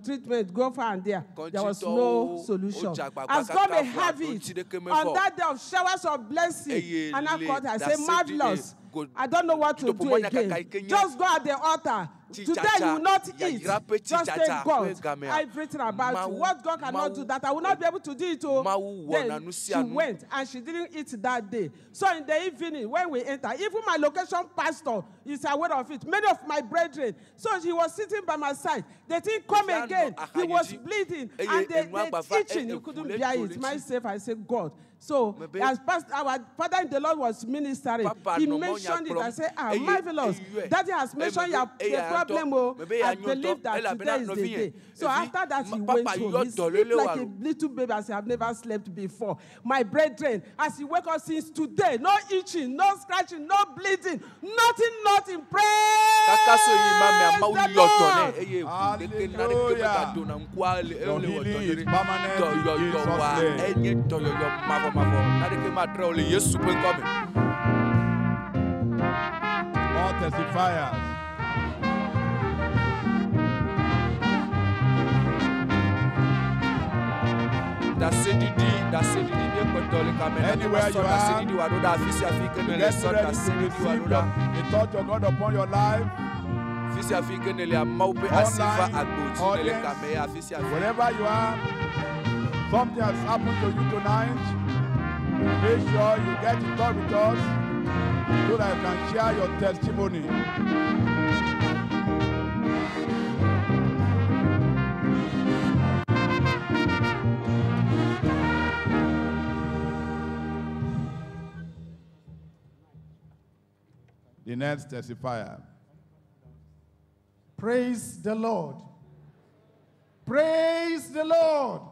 T: treatment, go far and there, there was no
S: kɔdzitɔwo
T: solution.
S: wodze agbagba
T: As God may
S: kaka vɔa
T: have
S: ɖo
T: it,
S: ŋuti ɖeke
T: on
S: mevɔ o.
T: that day of showers of blessing,
S: Eye
T: and I
S: le
T: called her, I said,
S: ɖaseɖiɖi
T: marvelous.
S: go-
T: I don't know what to do
S: dutoƒomɔnya
T: again.
S: kaka yi ke nye
T: Just go at the altar. Today you will
S: tsitsatsa,
T: not eat.
S: yayra ƒe
T: Just
S: tsitsatsa
T: thank
S: ƒe
T: God.
S: gamea.
T: Everything about you.
S: Mawu-
T: What God cannot do
S: Mawu-
T: that, I will not be able to do it. Oh.
S: Mawu wɔna
T: Then
S: nu
T: she
S: sia nu.
T: went and she didn't eat that day. So in the evening, when we enter, even my location pastor is aware of it. Many of my brethren. So he was sitting by my side. They didn't come
S: Ɖevia nɔ
T: again. He was
S: axadzi.
T: bleeding
S: Eye
T: and
S: enua
T: they
S: gbava
T: itching.
S: e-
T: He couldn't
S: eʋu le
T: bear
S: do
T: it.
S: le
T: Myself, I said, God. So
S: Mebe-
T: as past, our father in the Lord was ministering,
S: Papa
T: he
S: nɔ mɔ nya
T: mentioned it. I
S: gblɔm
T: said, ah,
S: eye
T: marvelous.
S: eyɔe.
T: Daddy has
S: Eye
T: mentioned
S: mebe
T: your, the
S: eya ŋutɔ
T: problem. Oh,
S: mebe ya
T: I
S: nyo ŋutɔ
T: believe that
S: elabena
T: today is the
S: nɔvinye
T: day. So
S: evi
T: after that, he
S: ma-
T: went
S: papa
T: home.
S: yɔ
T: He slept
S: dɔléle
T: like
S: wa
T: a little baby as I have never slept before. My brethren, as he wake up since today, no itching, no scratching, no bleeding, nothing, nothing. Praise
S: kaka so yi ma mea Mawu
T: the
S: yɔ dɔ nɛ
T: Lord.
S: eye ʋu ɖeke naneke megadona ŋkua le
N: Your
S: ele wɔ
N: healing
S: dɔ
N: is
S: nyuie
N: permanent in
S: dɔyɔyɔ
N: Jesus'
S: wa
N: name.
S: enye dɔyɔyɔ mavɔmavɔ naneke matrɛ o le Yesu ƒe ŋkɔ me.
N: More testifiers.
S: Ɖaseɖiɖi ɖaseɖiɖi míekpɔtɔ le kame na
N: Anywhere
S: sɔ
N: you are,
S: ɖaseɖiɖi wa ɖo ɖa afi sia fi ke ne le
N: Get
S: sɔ
N: ready to
S: ɖaseɖiɖi wa
N: receive
S: ɖo ɖa
N: the touch of God upon your life.
S: afi sia fi ke ne lea Mawu ƒe asi va
N: Online
S: agbo dzi ne le
N: audience,
S: kame ya afi sia fi.
N: wherever you are, something has happened to you tonight. Make sure you get in touch with us so that you can share your testimony. The next testifier.
I: Praise the Lord. Praise the Lord.